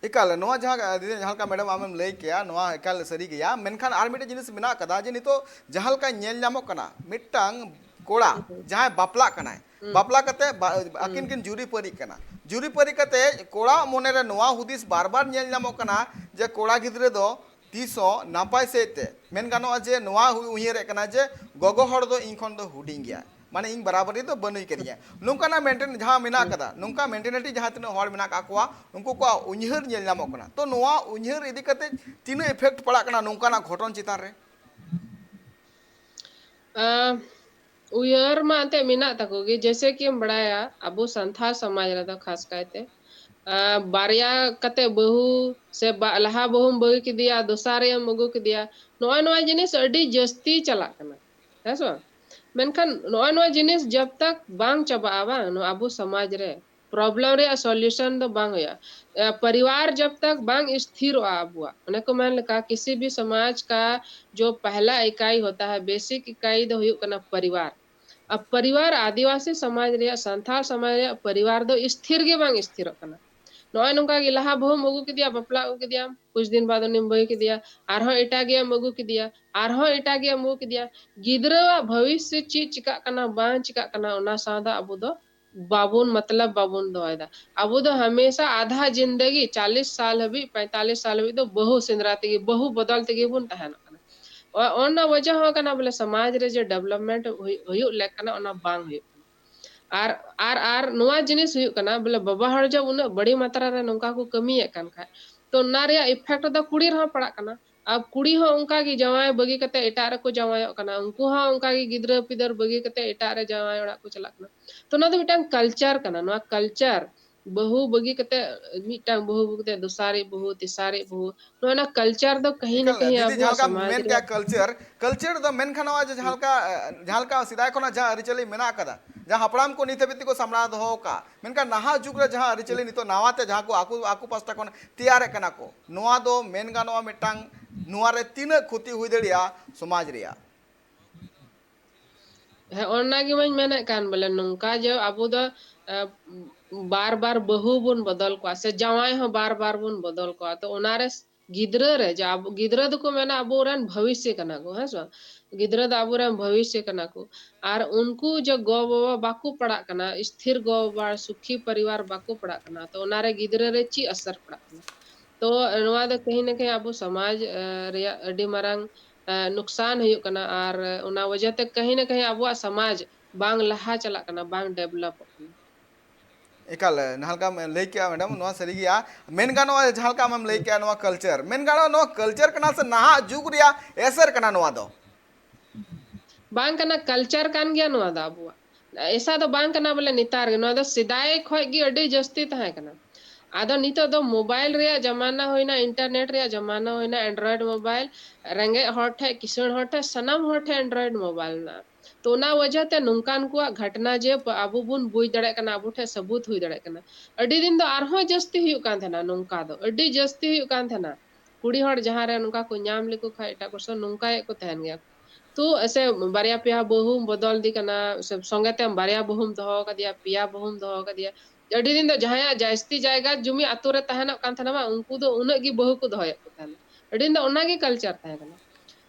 ᱮᱠᱟᱞ, ᱱᱚᱣᱟ ᱡᱟᱦᱟᱸ, ᱫᱤᱫᱤ, ᱡᱟᱦᱟᱸ ᱞᱮᱠᱟ ᱢᱮᱰᱟᱢ ᱟᱢᱮᱢ ᱞᱟᱹᱭ ᱠᱮᱭᱟ, ᱱᱚᱣᱟ ᱮᱠᱟᱞ ᱥᱟᱹᱨᱤ ᱜᱮᱭᱟ᱾ ᱢᱮᱱᱠᱷᱟᱱ ᱟᱨ ᱢᱤᱫᱴᱮᱱ ᱡᱤᱱᱤᱥ ᱢᱮᱱᱟᱜ ᱠᱟᱫᱟ ᱡᱮ ᱱᱤᱛᱚᱜ ᱡᱟᱦᱟᱸ ᱞᱮᱠᱟ ᱧᱮᱞ ᱧᱟᱢᱚᱜ ᱠᱟᱱᱟ, ᱢᱤᱫᱴᱟᱝ ᱠᱚᱲᱟ ᱦᱩᱸ᱾ ᱡᱟᱦᱟᱸᱭ ᱵᱟᱯᱞᱟᱜ ᱠᱟᱱᱟᱭ, ᱦᱩᱸ᱾ ᱵᱟᱯᱞᱟ ᱠᱟᱛᱮ ᱵᱟ-, ᱟᱹᱠᱤᱱ ᱦᱩᱸ᱾ ᱠᱤᱱ ᱡᱩᱨᱤ ᱯᱟᱹᱨᱤᱜ ᱠᱟᱱᱟ᱾ ᱡᱩᱨᱤ ᱯᱟᱹᱨᱤ ᱠᱟᱛᱮ ᱠᱚᱲᱟᱣᱟᱜ ᱢᱚᱱᱮᱨᱮ ᱱᱚᱣᱟ ᱦᱩᱫᱤᱥ ᱵᱟᱨ ᱵᱟᱨ ᱧᱮᱞ ᱧᱟᱢᱚᱜ ᱠᱟᱱᱟ ᱡᱮ ᱠᱚᱲᱟ ᱜᱤᱫᱽᱨᱟᱹ ᱫᱚ ᱛᱤᱥ ᱦᱚᱸ ᱱᱟᱯᱟᱭ ᱥᱮᱫ ᱛᱮ, ᱢᱮᱱ ᱜᱟᱱᱚᱜᱼᱟ ᱡᱮ ᱱᱚᱣᱟ ᱦᱩ-, ᱩᱭᱦᱟᱹᱨᱮᱫ ᱠᱟᱱᱟ ᱡᱮ ᱜᱚᱜᱚ ᱦᱚᱲ ᱫᱚ ᱤᱧ ᱠᱷᱚᱱ ᱫᱚ ᱦᱩᱰᱤᱧ ᱜᱮᱭᱟ, ᱢᱟᱱᱮ ᱤᱧ ᱵᱟᱨᱟᱵᱟᱨᱤ ᱫᱚ ᱵᱟᱹᱱᱩᱭ ᱠᱟᱫᱤᱧᱟ᱾ ᱱᱚᱝᱠᱟᱱᱟᱜ ᱢᱮᱱᱴᱮᱱ ᱡᱟᱦᱟᱸ ᱢᱮᱱᱟᱜ ᱦᱩᱸ᱾ ᱠᱟᱫᱟ, ᱱᱚᱝᱠᱟ ᱢᱮᱱᱴᱮᱱᱤᱴᱤ ᱡᱟᱦᱟᱸ ᱛᱤᱱᱟᱹᱜ ᱦᱚᱲ ᱢᱮᱱᱟᱜ ᱠᱟᱜ ᱠᱚᱣᱟ, ᱩᱱᱠᱩ ᱠᱚᱣᱟᱜ ᱩᱭᱦᱟᱹᱨ ᱧᱮᱞ ᱧᱟᱢᱚᱜ ᱠᱟᱱᱟ᱾ ᱛᱚ ᱱᱚᱣᱟ ᱩᱭᱦᱟᱹᱨ ᱤᱫᱤ ᱠᱟᱛᱮ ᱛᱤᱱᱟᱹᱜ effect ᱯᱟᱲᱟᱜ ᱠᱟᱱᱟ ᱱᱚᱝᱠᱟᱱᱟᱜ ᱜᱷᱚᱴᱚᱱ ᱪᱮᱛᱟᱱ ᱨᱮ? ᱟᱸ, ᱩᱭᱦᱟᱹᱨ ᱢᱟ ᱮᱱᱛᱮᱫ ᱢᱮᱱᱟᱜ ᱛᱟᱠᱚ ᱜᱮ, ᱡᱮᱭᱥᱮ ᱠᱤᱢ ᱵᱟᱲᱟᱭᱟ ᱟᱵᱚ ᱥᱟᱱᱛᱟᱲ ᱥᱚᱢᱟᱡᱽ ᱨᱮᱫᱚ ᱠᱷᱟᱥ ᱠᱟᱭᱛᱮ, ᱟᱸ, ᱵᱟᱨᱭᱟ ᱠᱟᱛᱮ ᱵᱟᱹᱦᱩ ᱥᱮ ᱵᱟ-, ᱞᱟᱦᱟ ᱵᱟᱹᱦᱩᱢ ᱵᱟᱹᱜᱤ ᱠᱮᱫᱮᱭᱟ, ᱫᱚᱥᱟᱨ ᱨᱮᱢ ᱟᱹᱜᱩ ᱠᱮᱫᱮᱭᱟ, ᱱᱚᱜᱼᱚᱭ ᱱᱚᱣᱟ ᱡᱤᱱᱤᱥ ᱟᱹᱰᱤ ᱡᱟᱹᱥᱛᱤ ᱪᱟᱞᱟᱜ ᱠᱟᱱᱟ, ᱦᱮᱸ ᱥᱮ ᱵᱟᱝ? ᱢᱮᱱᱠᱷᱟᱱ ᱱᱚᱜᱼᱚᱭ ᱱᱚᱣᱟ ᱡᱤᱱᱤᱥ ᱡᱟᱵ ᱛᱟᱠ ᱵᱟᱝ ᱪᱟᱵᱟᱜᱼᱟ ᱵᱟᱝ, ᱱᱚᱣᱟ ᱟᱵᱚ ᱥᱚᱢᱟᱡᱽ ᱨᱮ, problem ᱨᱮᱭᱟᱜ solution ᱫᱚ ᱵᱟᱝ ᱦᱩᱭᱩᱜᱼᱟ᱾ ᱮ, ᱯᱚᱨᱤᱵᱟᱨ ᱡᱟᱵ ᱛᱟᱠ ᱵᱟᱝ ᱥᱛᱷᱤᱨᱚᱜᱼᱟ ᱟᱵᱚᱣᱟᱜ, ᱚᱱᱮ ᱠᱚ ᱢᱮᱱ ᱞᱮᱠᱟ, ᱠᱤᱥᱤ ᱵᱷᱤ ᱥᱚᱢᱟᱡᱽ ᱠᱟ ᱡᱚ ᱯᱮᱦᱞᱟ ᱤᱠᱟᱭ ᱦᱳᱛᱟ ᱦᱟᱭ, basic ᱤᱠᱟᱭ ᱫᱚ ᱦᱩᱭᱩᱜ ᱠᱟᱱᱟ ᱯᱚᱨᱤᱵᱟᱨ᱾ ᱟᱨ ᱯᱚᱨᱤᱵᱟᱨ, ᱟᱹᱫᱤᱵᱟᱹᱥᱤ ᱥᱚᱢᱟᱡᱽ ᱨᱮᱭᱟᱜ, ᱥᱟᱱᱛᱟᱲ ᱥᱚᱢᱟᱡᱽ ᱨᱮᱭᱟᱜ ᱯᱚᱨᱤᱵᱟᱨ ᱫᱚ ᱥᱛᱷᱤᱨ ᱜᱮ ᱵᱟᱝ ᱥᱛᱷᱤᱨᱚᱜ ᱠᱟᱱᱟ᱾ ᱱᱚᱜᱼᱚᱭ ᱱᱚᱝᱠᱟ ᱜᱮ ᱞᱟᱦᱟ ᱵᱟᱹᱦᱩᱢ ᱟᱹᱜᱩ ᱠᱮᱫᱮᱭᱟ, ᱵᱟᱯᱞᱟ ᱟᱹᱜᱩ ᱠᱮᱫᱮᱭᱟᱢ, ᱠᱩᱪ ᱫᱤᱱ ᱵᱟᱫ ᱩᱱᱤᱢ ᱵᱟᱹᱜᱤ ᱠᱮᱫᱮᱭᱟ, ᱟᱨᱦᱚᱸ ᱮᱴᱟᱜᱤᱭᱟᱢ ᱟᱹᱜᱩ ᱠᱮᱫᱮᱭᱟ, ᱟᱨᱦᱚᱸ ᱮᱴᱟᱜᱤᱭᱟᱢ ᱟᱹᱜᱩ ᱠᱮᱫᱮᱭᱟ᱾ ᱜᱤᱫᱽᱨᱟᱹᱣᱟᱜ ᱵᱷᱚᱵᱤᱥᱥᱚ ᱪᱮᱫ ᱪᱤᱠᱟᱜ ᱠᱟᱱᱟ, ᱵᱟᱝ ᱪᱤᱠᱟᱜ ᱠᱟᱱᱟ, ᱚᱱᱟ ᱥᱟᱶ ᱫᱚ ᱟᱵᱚ ᱫᱚ ᱵᱟᱵᱚᱱ, ᱢᱚᱛᱞᱚᱵ ᱵᱟᱵᱚᱱ ᱫᱚᱦᱚᱭᱮᱫᱟ᱾ ᱟᱵᱚ ᱫᱚ ᱦᱟᱢᱮᱥᱟ ᱟᱫᱷᱟ ᱡᱤᱱᱫᱮᱜᱤ, ᱪᱟᱞᱤᱥ ᱥᱟᱞ ᱦᱟᱹᱵᱤᱡ, ᱯᱚᱸᱭᱛᱟᱞᱤᱥ ᱥᱟᱞ ᱦᱟᱹᱵᱤᱡ ᱫᱚ ᱵᱟᱹᱦᱩ ᱥᱮᱸᱫᱽᱨᱟ ᱛᱮᱜᱮ, ᱵᱟᱹᱦᱩ ᱵᱚᱫᱚᱞ ᱛᱮᱜᱮ ᱵᱚᱱ ᱛᱟᱦᱮᱱᱚᱜ ᱠᱟᱱᱟ᱾ ᱚ-, ᱚᱱᱟ ᱣᱟᱡᱟ ᱦᱚᱸ ᱠᱟᱱᱟ ᱵᱚᱞᱮ ᱥᱚᱢᱟᱡᱽ ᱨᱮ ᱡᱮ development ᱦᱩᱭ-, ᱦᱩᱭᱩᱜ ᱞᱮᱠ ᱠᱟᱱᱟ, ᱚᱱᱟ ᱵᱟᱝ ᱦᱩᱭᱩᱜ ᱠᱟᱱᱟ᱾ ᱟᱨ, ᱟᱨ, ᱟᱨ ᱱᱚᱣᱟ ᱡᱤᱱᱤᱥ ᱦᱩᱭᱩᱜ ᱠᱟᱱᱟ ᱵᱚᱞᱮ ᱵᱟᱵᱟ ᱦᱚᱲ ᱡᱚᱵ ᱩᱱᱟᱹᱜ ᱵᱟᱹᱲᱤ ᱢᱟᱛᱨᱟ ᱨᱮ ᱱᱚᱝᱠᱟ ᱠᱚ ᱠᱟᱹᱢᱤᱭᱮᱫ ᱠᱟᱱ ᱠᱷᱟᱡ, ᱛᱚ ᱚᱱᱟ ᱨᱮᱭᱟᱜ effect ᱫᱚ ᱠᱩᱲᱤ ᱨᱮᱦᱚᱸ ᱯᱟᱲᱟᱜ ᱠᱟᱱᱟ᱾ ᱟᱨ ᱠᱩᱲᱤ ᱦᱚᱸ ᱚᱱᱠᱟ ᱜᱮ ᱡᱟᱶᱟᱭ ᱵᱟᱹᱜᱤ ᱠᱟᱛᱮ ᱮᱴᱟᱜ ᱨᱮᱠᱚ ᱡᱟᱶᱟᱭᱚᱜ ᱠᱟᱱᱟ, ᱩᱱᱠᱩ ᱦᱚᱸ ᱚᱱᱠᱟ ᱜᱮ ᱜᱤᱫᱽᱨᱟᱹ ᱯᱤᱫᱟᱹᱨ ᱵᱟᱹᱜᱤ ᱠᱟᱛᱮ ᱮᱴᱟᱜ ᱨᱮ ᱡᱟᱶᱟᱭ ᱚᱲᱟᱜ ᱠᱚ ᱪᱟᱞᱟᱜ ᱠᱟᱱᱟ᱾ ᱛᱚ ᱚᱱᱟ ᱫᱚ ᱢᱤᱫᱴᱟᱝ culture ᱠᱟᱱᱟ᱾ ᱱᱚᱣᱟ culture, ᱵᱟᱹᱦᱩ ᱵᱟᱹᱜᱤ ᱠᱟᱛᱮ, ᱢᱤᱫᱴᱟᱝ ᱵᱟᱹᱦᱩ ᱵᱟᱹᱜᱤ ᱠᱟᱛᱮ ᱫᱚᱥᱟᱨᱤᱡ ᱵᱟᱹᱦᱩ, ᱛᱮᱥᱟᱨᱤᱡ ᱵᱟᱹᱦᱩ, ᱱᱚᱣᱟ culture ᱫᱚ ᱠᱟᱹᱦᱤ ᱱᱟ ᱮᱠᱟᱞ, ᱠᱟᱹᱦᱤ ᱫᱤᱫᱤ, ᱟᱵᱚᱣᱟᱜ ᱡᱟᱦᱟᱸ ᱞᱮᱠᱟᱢ ᱥᱚᱢᱟᱡᱽ ᱢᱮᱱ ᱨᱮ ᱠᱮᱜᱼᱟ culture, culture ᱫᱚ ᱢᱮᱱ ᱜᱟᱱᱚᱜᱼᱟ ᱡᱮ ᱡᱟᱦᱟᱸ ᱞᱮᱠᱟ, ᱡᱟᱦᱟᱸ ᱞᱮᱠᱟ ᱥᱮᱫᱟᱭ ᱠᱷᱚᱱᱟᱜ ᱡᱟᱦᱟᱸ ᱟᱹᱨᱤᱪᱟᱹᱞᱤ ᱢᱮᱱᱟᱜ ᱟᱠᱟᱫᱟ, ᱡᱟᱦᱟᱸ ᱦᱟᱯᱲᱟᱢ ᱠᱚ ᱱᱤᱛ ᱦᱟᱹᱵᱤᱡ ᱛᱮᱠᱚ ᱥᱟᱢᱵᱲᱟᱣ ᱫᱚᱦᱚ ᱟᱠᱟᱫᱼᱟ, ᱢᱮᱱᱠᱷᱟᱱ ᱱᱟᱦᱟᱜ ᱡᱩᱜᱽ ᱨᱮ ᱡᱟᱦᱟᱸ ᱟᱹᱨᱤᱪᱟᱹᱞᱤ ᱱᱤᱛᱚᱜ ᱱᱟᱣᱟ ᱛᱮ ᱡᱟᱦᱟᱸ ᱠᱚ ᱟᱠᱚ, ᱟᱠᱚ ᱯᱟᱥᱴᱟ ᱠᱷᱚᱱ ᱛᱮᱭᱟᱨᱮᱫ ᱠᱟᱱᱟ ᱠᱚ, ᱱᱚᱣᱟ ᱫᱚ ᱢᱮᱱ ᱜᱟᱱᱚᱜᱼᱟ ᱢᱤᱫᱴᱟᱝ, ᱱᱚᱣᱟ ᱨᱮ ᱛᱤᱱᱟᱹᱜ ᱠᱷᱚᱛᱤ ᱦᱩᱭ ᱫᱟᱲᱮᱭᱟᱜᱼᱟ ᱥᱚᱢᱟᱡᱽ ᱨᱮᱭᱟᱜ? ᱦᱮᱸ, ᱚᱱᱟ ᱜᱮ ᱢᱟᱧ ᱢᱮᱱᱮᱫ ᱠᱟᱱ, ᱵᱚᱞᱮ ᱱᱚᱝᱠᱟ ᱡᱮ ᱟᱵᱚ ᱫᱚ, ᱮ, ᱵᱟᱨ ᱵᱟᱨ ᱵᱟᱹᱦᱩ ᱵᱚᱱ ᱵᱚᱫᱚᱞ ᱠᱚᱣᱟ ᱥᱮ ᱡᱟᱶᱟᱭ ᱦᱚᱸ ᱵᱟᱨ ᱵᱟᱨ ᱵᱚᱱ ᱵᱚᱫᱚᱞ ᱠᱚᱣᱟ, ᱛᱚ ᱚᱱᱟᱨᱮ ᱜᱤᱫᱽᱨᱟᱹ ᱨᱮ ᱡᱟ ᱟᱵᱚ, ᱜᱤᱫᱽᱨᱟᱹ ᱫᱚᱠᱚ ᱢᱮᱱᱟ ᱟᱵᱚᱨᱮᱱ ᱵᱷᱚᱵᱤᱥᱥᱚ ᱠᱟᱱᱟ ᱠᱚ, ᱦᱮᱸ ᱥᱮ ᱵᱟᱝ? ᱜᱤᱫᱽᱨᱟᱹ ᱫᱚ ᱟᱵᱚᱨᱮᱱ ᱵᱷᱚᱵᱤᱥᱥᱚ ᱠᱟᱱᱟ ᱠᱚ᱾ ᱟᱨ ᱩᱱᱠᱩ ᱡᱮ ᱜᱚ ᱵᱟᱵᱟ ᱵᱟᱠᱚ ᱯᱟᱲᱟᱜ ᱠᱟᱱᱟ, ᱥᱛᱷᱤᱨ ᱜᱚ ᱵᱟᱵᱟ, ᱥᱩᱠᱷᱤ ᱯᱚᱨᱤᱵᱟᱨ ᱵᱟᱠᱚ ᱯᱟᱲᱟᱜ ᱠᱟᱱᱟ, ᱛᱚ ᱚᱱᱟᱨᱮ ᱜᱤᱫᱽᱨᱟᱹ ᱨᱮ ᱪᱮᱫ ᱟᱥᱟᱨ ᱯᱟᱲᱟᱜ ᱠᱟᱱᱟ? ᱛᱚ ᱱᱚᱣᱟ ᱫᱚ ᱠᱟᱹᱦᱤ ᱱᱟ ᱠᱟᱹᱦᱤ ᱟᱵᱚ ᱥᱚᱢᱟᱡᱽ, ᱮ, ᱨᱮᱭᱟᱜ ᱟᱹᱰᱤ ᱢᱟᱨᱟᱝ, ᱮ, ᱱᱩᱠᱥᱟᱱ ᱦᱩᱭᱩᱜ ᱠᱟᱱᱟ᱾ ᱟᱨ ᱚᱱᱟ ᱣᱟᱡᱟ ᱛᱮ ᱠᱟᱹᱦᱤ ᱱᱟ ᱠᱟᱹᱦᱤ ᱟᱵᱚᱣᱟᱜ ᱥᱚᱢᱟᱡᱽ ᱵᱟᱝ ᱞᱟᱦᱟ ᱪᱟᱞᱟᱜ ᱠᱟᱱᱟ, ᱵᱟᱝ developᱚᱜ ᱠᱟᱱᱟ᱾ ᱮᱠᱟᱞ, ᱡᱟᱦᱟᱸ ᱞᱮᱠᱟᱢ ᱞᱟᱹᱭ ᱠᱮᱜᱼᱟ madam, ᱱᱚᱣᱟ ᱥᱟᱹᱨᱤ ᱜᱮᱭᱟ᱾ ᱢᱮᱱ ᱜᱟᱱᱚᱜᱼᱟ ᱡᱟᱦᱟᱸ ᱞᱮᱠᱟ ᱟᱢᱮᱢ ᱞᱟᱹᱭ ᱠᱮᱜᱼᱟ, ᱱᱚᱣᱟ culture, ᱢᱮᱱ ᱜᱟᱱᱚᱜᱼᱟ ᱱᱚᱣᱟ culture ᱠᱟᱱᱟ ᱥᱮ ᱱᱟᱦᱟᱜ ᱡᱩᱜᱽ ᱨᱮᱭᱟᱜ ᱮᱥᱮᱨ ᱠᱟᱱᱟ ᱱᱚᱣᱟ ᱫᱚ? ᱵᱟᱝ ᱠᱟᱱᱟ, culture ᱠᱟᱱ ᱜᱮᱭᱟ ᱱᱚᱣᱟ ᱫᱚ ᱟᱵᱚᱣᱟᱜ᱾ ᱮᱥᱟ ᱫᱚ ᱵᱟᱝ ᱠᱟᱱᱟ ᱵᱚᱞᱮ ᱱᱮᱛᱟᱨ ᱜᱮ, ᱱᱚᱣᱟ ᱫᱚ ᱥᱮᱫᱟᱭ ᱠᱷᱚᱡ ᱜᱮ ᱟᱹᱰᱤ ᱡᱟᱹᱥᱛᱤ ᱛᱟᱦᱮᱸ ᱠᱟᱱᱟ᱾ ᱟᱫᱚ ᱱᱤᱛᱚᱜ ᱫᱚ mobile ᱨᱮᱭᱟᱜ ᱡᱟᱢᱟᱱᱟ ᱦᱩᱭᱱᱟ, internet ᱨᱮᱭᱟᱜ ᱡᱟᱢᱟᱱᱟ ᱦᱩᱭᱱᱟ, Android mobile, ᱨᱮᱸᱜᱮᱡ ᱦᱚᱲ ᱴᱷᱮᱡ, ᱠᱤᱥᱟᱹᱬ ᱦᱚᱲ ᱴᱷᱮᱡ, ᱥᱟᱱᱟᱢ ᱦᱚᱲ ᱴᱷᱮᱡ Android mobile ᱢᱮᱱᱟᱜᱼᱟ᱾ ᱛᱚ ᱚᱱᱟ ᱣᱟᱡᱟ ᱛᱮ ᱱᱚᱝᱠᱟᱱ ᱠᱚᱣᱟᱜ ᱜᱷᱟᱴᱱᱟ ᱡᱮ ᱯ-, ᱟᱵᱚ ᱵᱚᱱ ᱵᱩᱡᱽ ᱫᱟᱲᱮᱭᱟᱜ ᱠᱟᱱᱟ, ᱟᱵᱚ ᱴᱷᱮᱡ ᱥᱟᱹᱵᱩᱛ ᱦᱩᱭ ᱫᱟᱲᱮᱭᱟᱜ ᱠᱟᱱᱟ᱾ ᱟᱹᱰᱤ ᱫᱤᱱ ᱫᱚ ᱟᱨᱦᱚᱸ ᱡᱟᱹᱥᱛᱤ ᱦᱩᱭᱩᱜ ᱠᱟᱱ ᱛᱟᱦᱮᱱᱟ ᱱᱚᱝᱠᱟ ᱫᱚ, ᱟᱹᱰᱤ ᱡᱟᱹᱥᱛᱤ ᱦᱩᱭᱩᱜ ᱠᱟᱱ ᱛᱟᱦᱮᱱᱟ᱾ ᱠᱩᱲᱤ ᱦᱚᱲ ᱡᱟᱦᱟᱸ ᱨᱮ ᱱᱚᱝᱠᱟ ᱠᱚ ᱧᱟᱢ ᱞᱮᱠᱚ ᱠᱷᱟᱡ ᱮᱴᱟᱜ person, ᱱᱚᱝᱠᱟ ᱜᱮᱠᱚ ᱛᱟᱦᱮᱱ ᱜᱮᱭᱟ᱾ ᱛᱚ ᱥᱮ ᱵᱟᱨᱭᱟ ᱯᱮᱭᱟ ᱵᱟᱹᱦᱩᱢ ᱵᱚᱫᱚᱞ ᱤᱫᱤ ᱠᱟᱱᱟ, ᱥᱮ ᱥᱚᱸᱜᱮ ᱛᱮᱢ ᱵᱟᱨᱭᱟ ᱵᱟᱹᱦᱩᱢ ᱫᱚᱦᱚ ᱠᱟᱫᱮᱭᱟ, ᱯᱮᱭᱟ ᱵᱟᱹᱦᱩᱢ ᱫᱚᱦᱚ ᱠᱟᱫᱮᱭᱟ᱾ ᱟᱹᱰᱤ ᱫᱤᱱ ᱫᱚ ᱡᱟᱦᱟᱸᱭᱟᱜ ᱡᱟᱹᱥᱛᱤ ᱡᱟᱭᱜᱟ ᱡᱩᱢᱤ ᱟᱛᱳ ᱨᱮ ᱛᱟᱦᱮᱱᱚᱜ ᱠᱟᱱ ᱛᱟᱦᱮᱱᱟ, ᱵᱟᱝ, ᱩᱱᱠᱩ ᱫᱚ ᱩᱱᱟᱹᱜ ᱜᱮ ᱵᱟᱹᱦᱩ ᱠᱚ ᱫᱚᱦᱚᱭᱮᱫ ᱠᱚ ᱛᱟᱦᱮᱱᱟ᱾ ᱟᱹᱰᱤ ᱫᱤᱱ ᱫᱚ ᱚᱱᱟᱜᱮ ᱠᱟᱞᱪᱟᱨ ᱛᱟᱦᱮᱸ ᱠᱟᱱᱟ᱾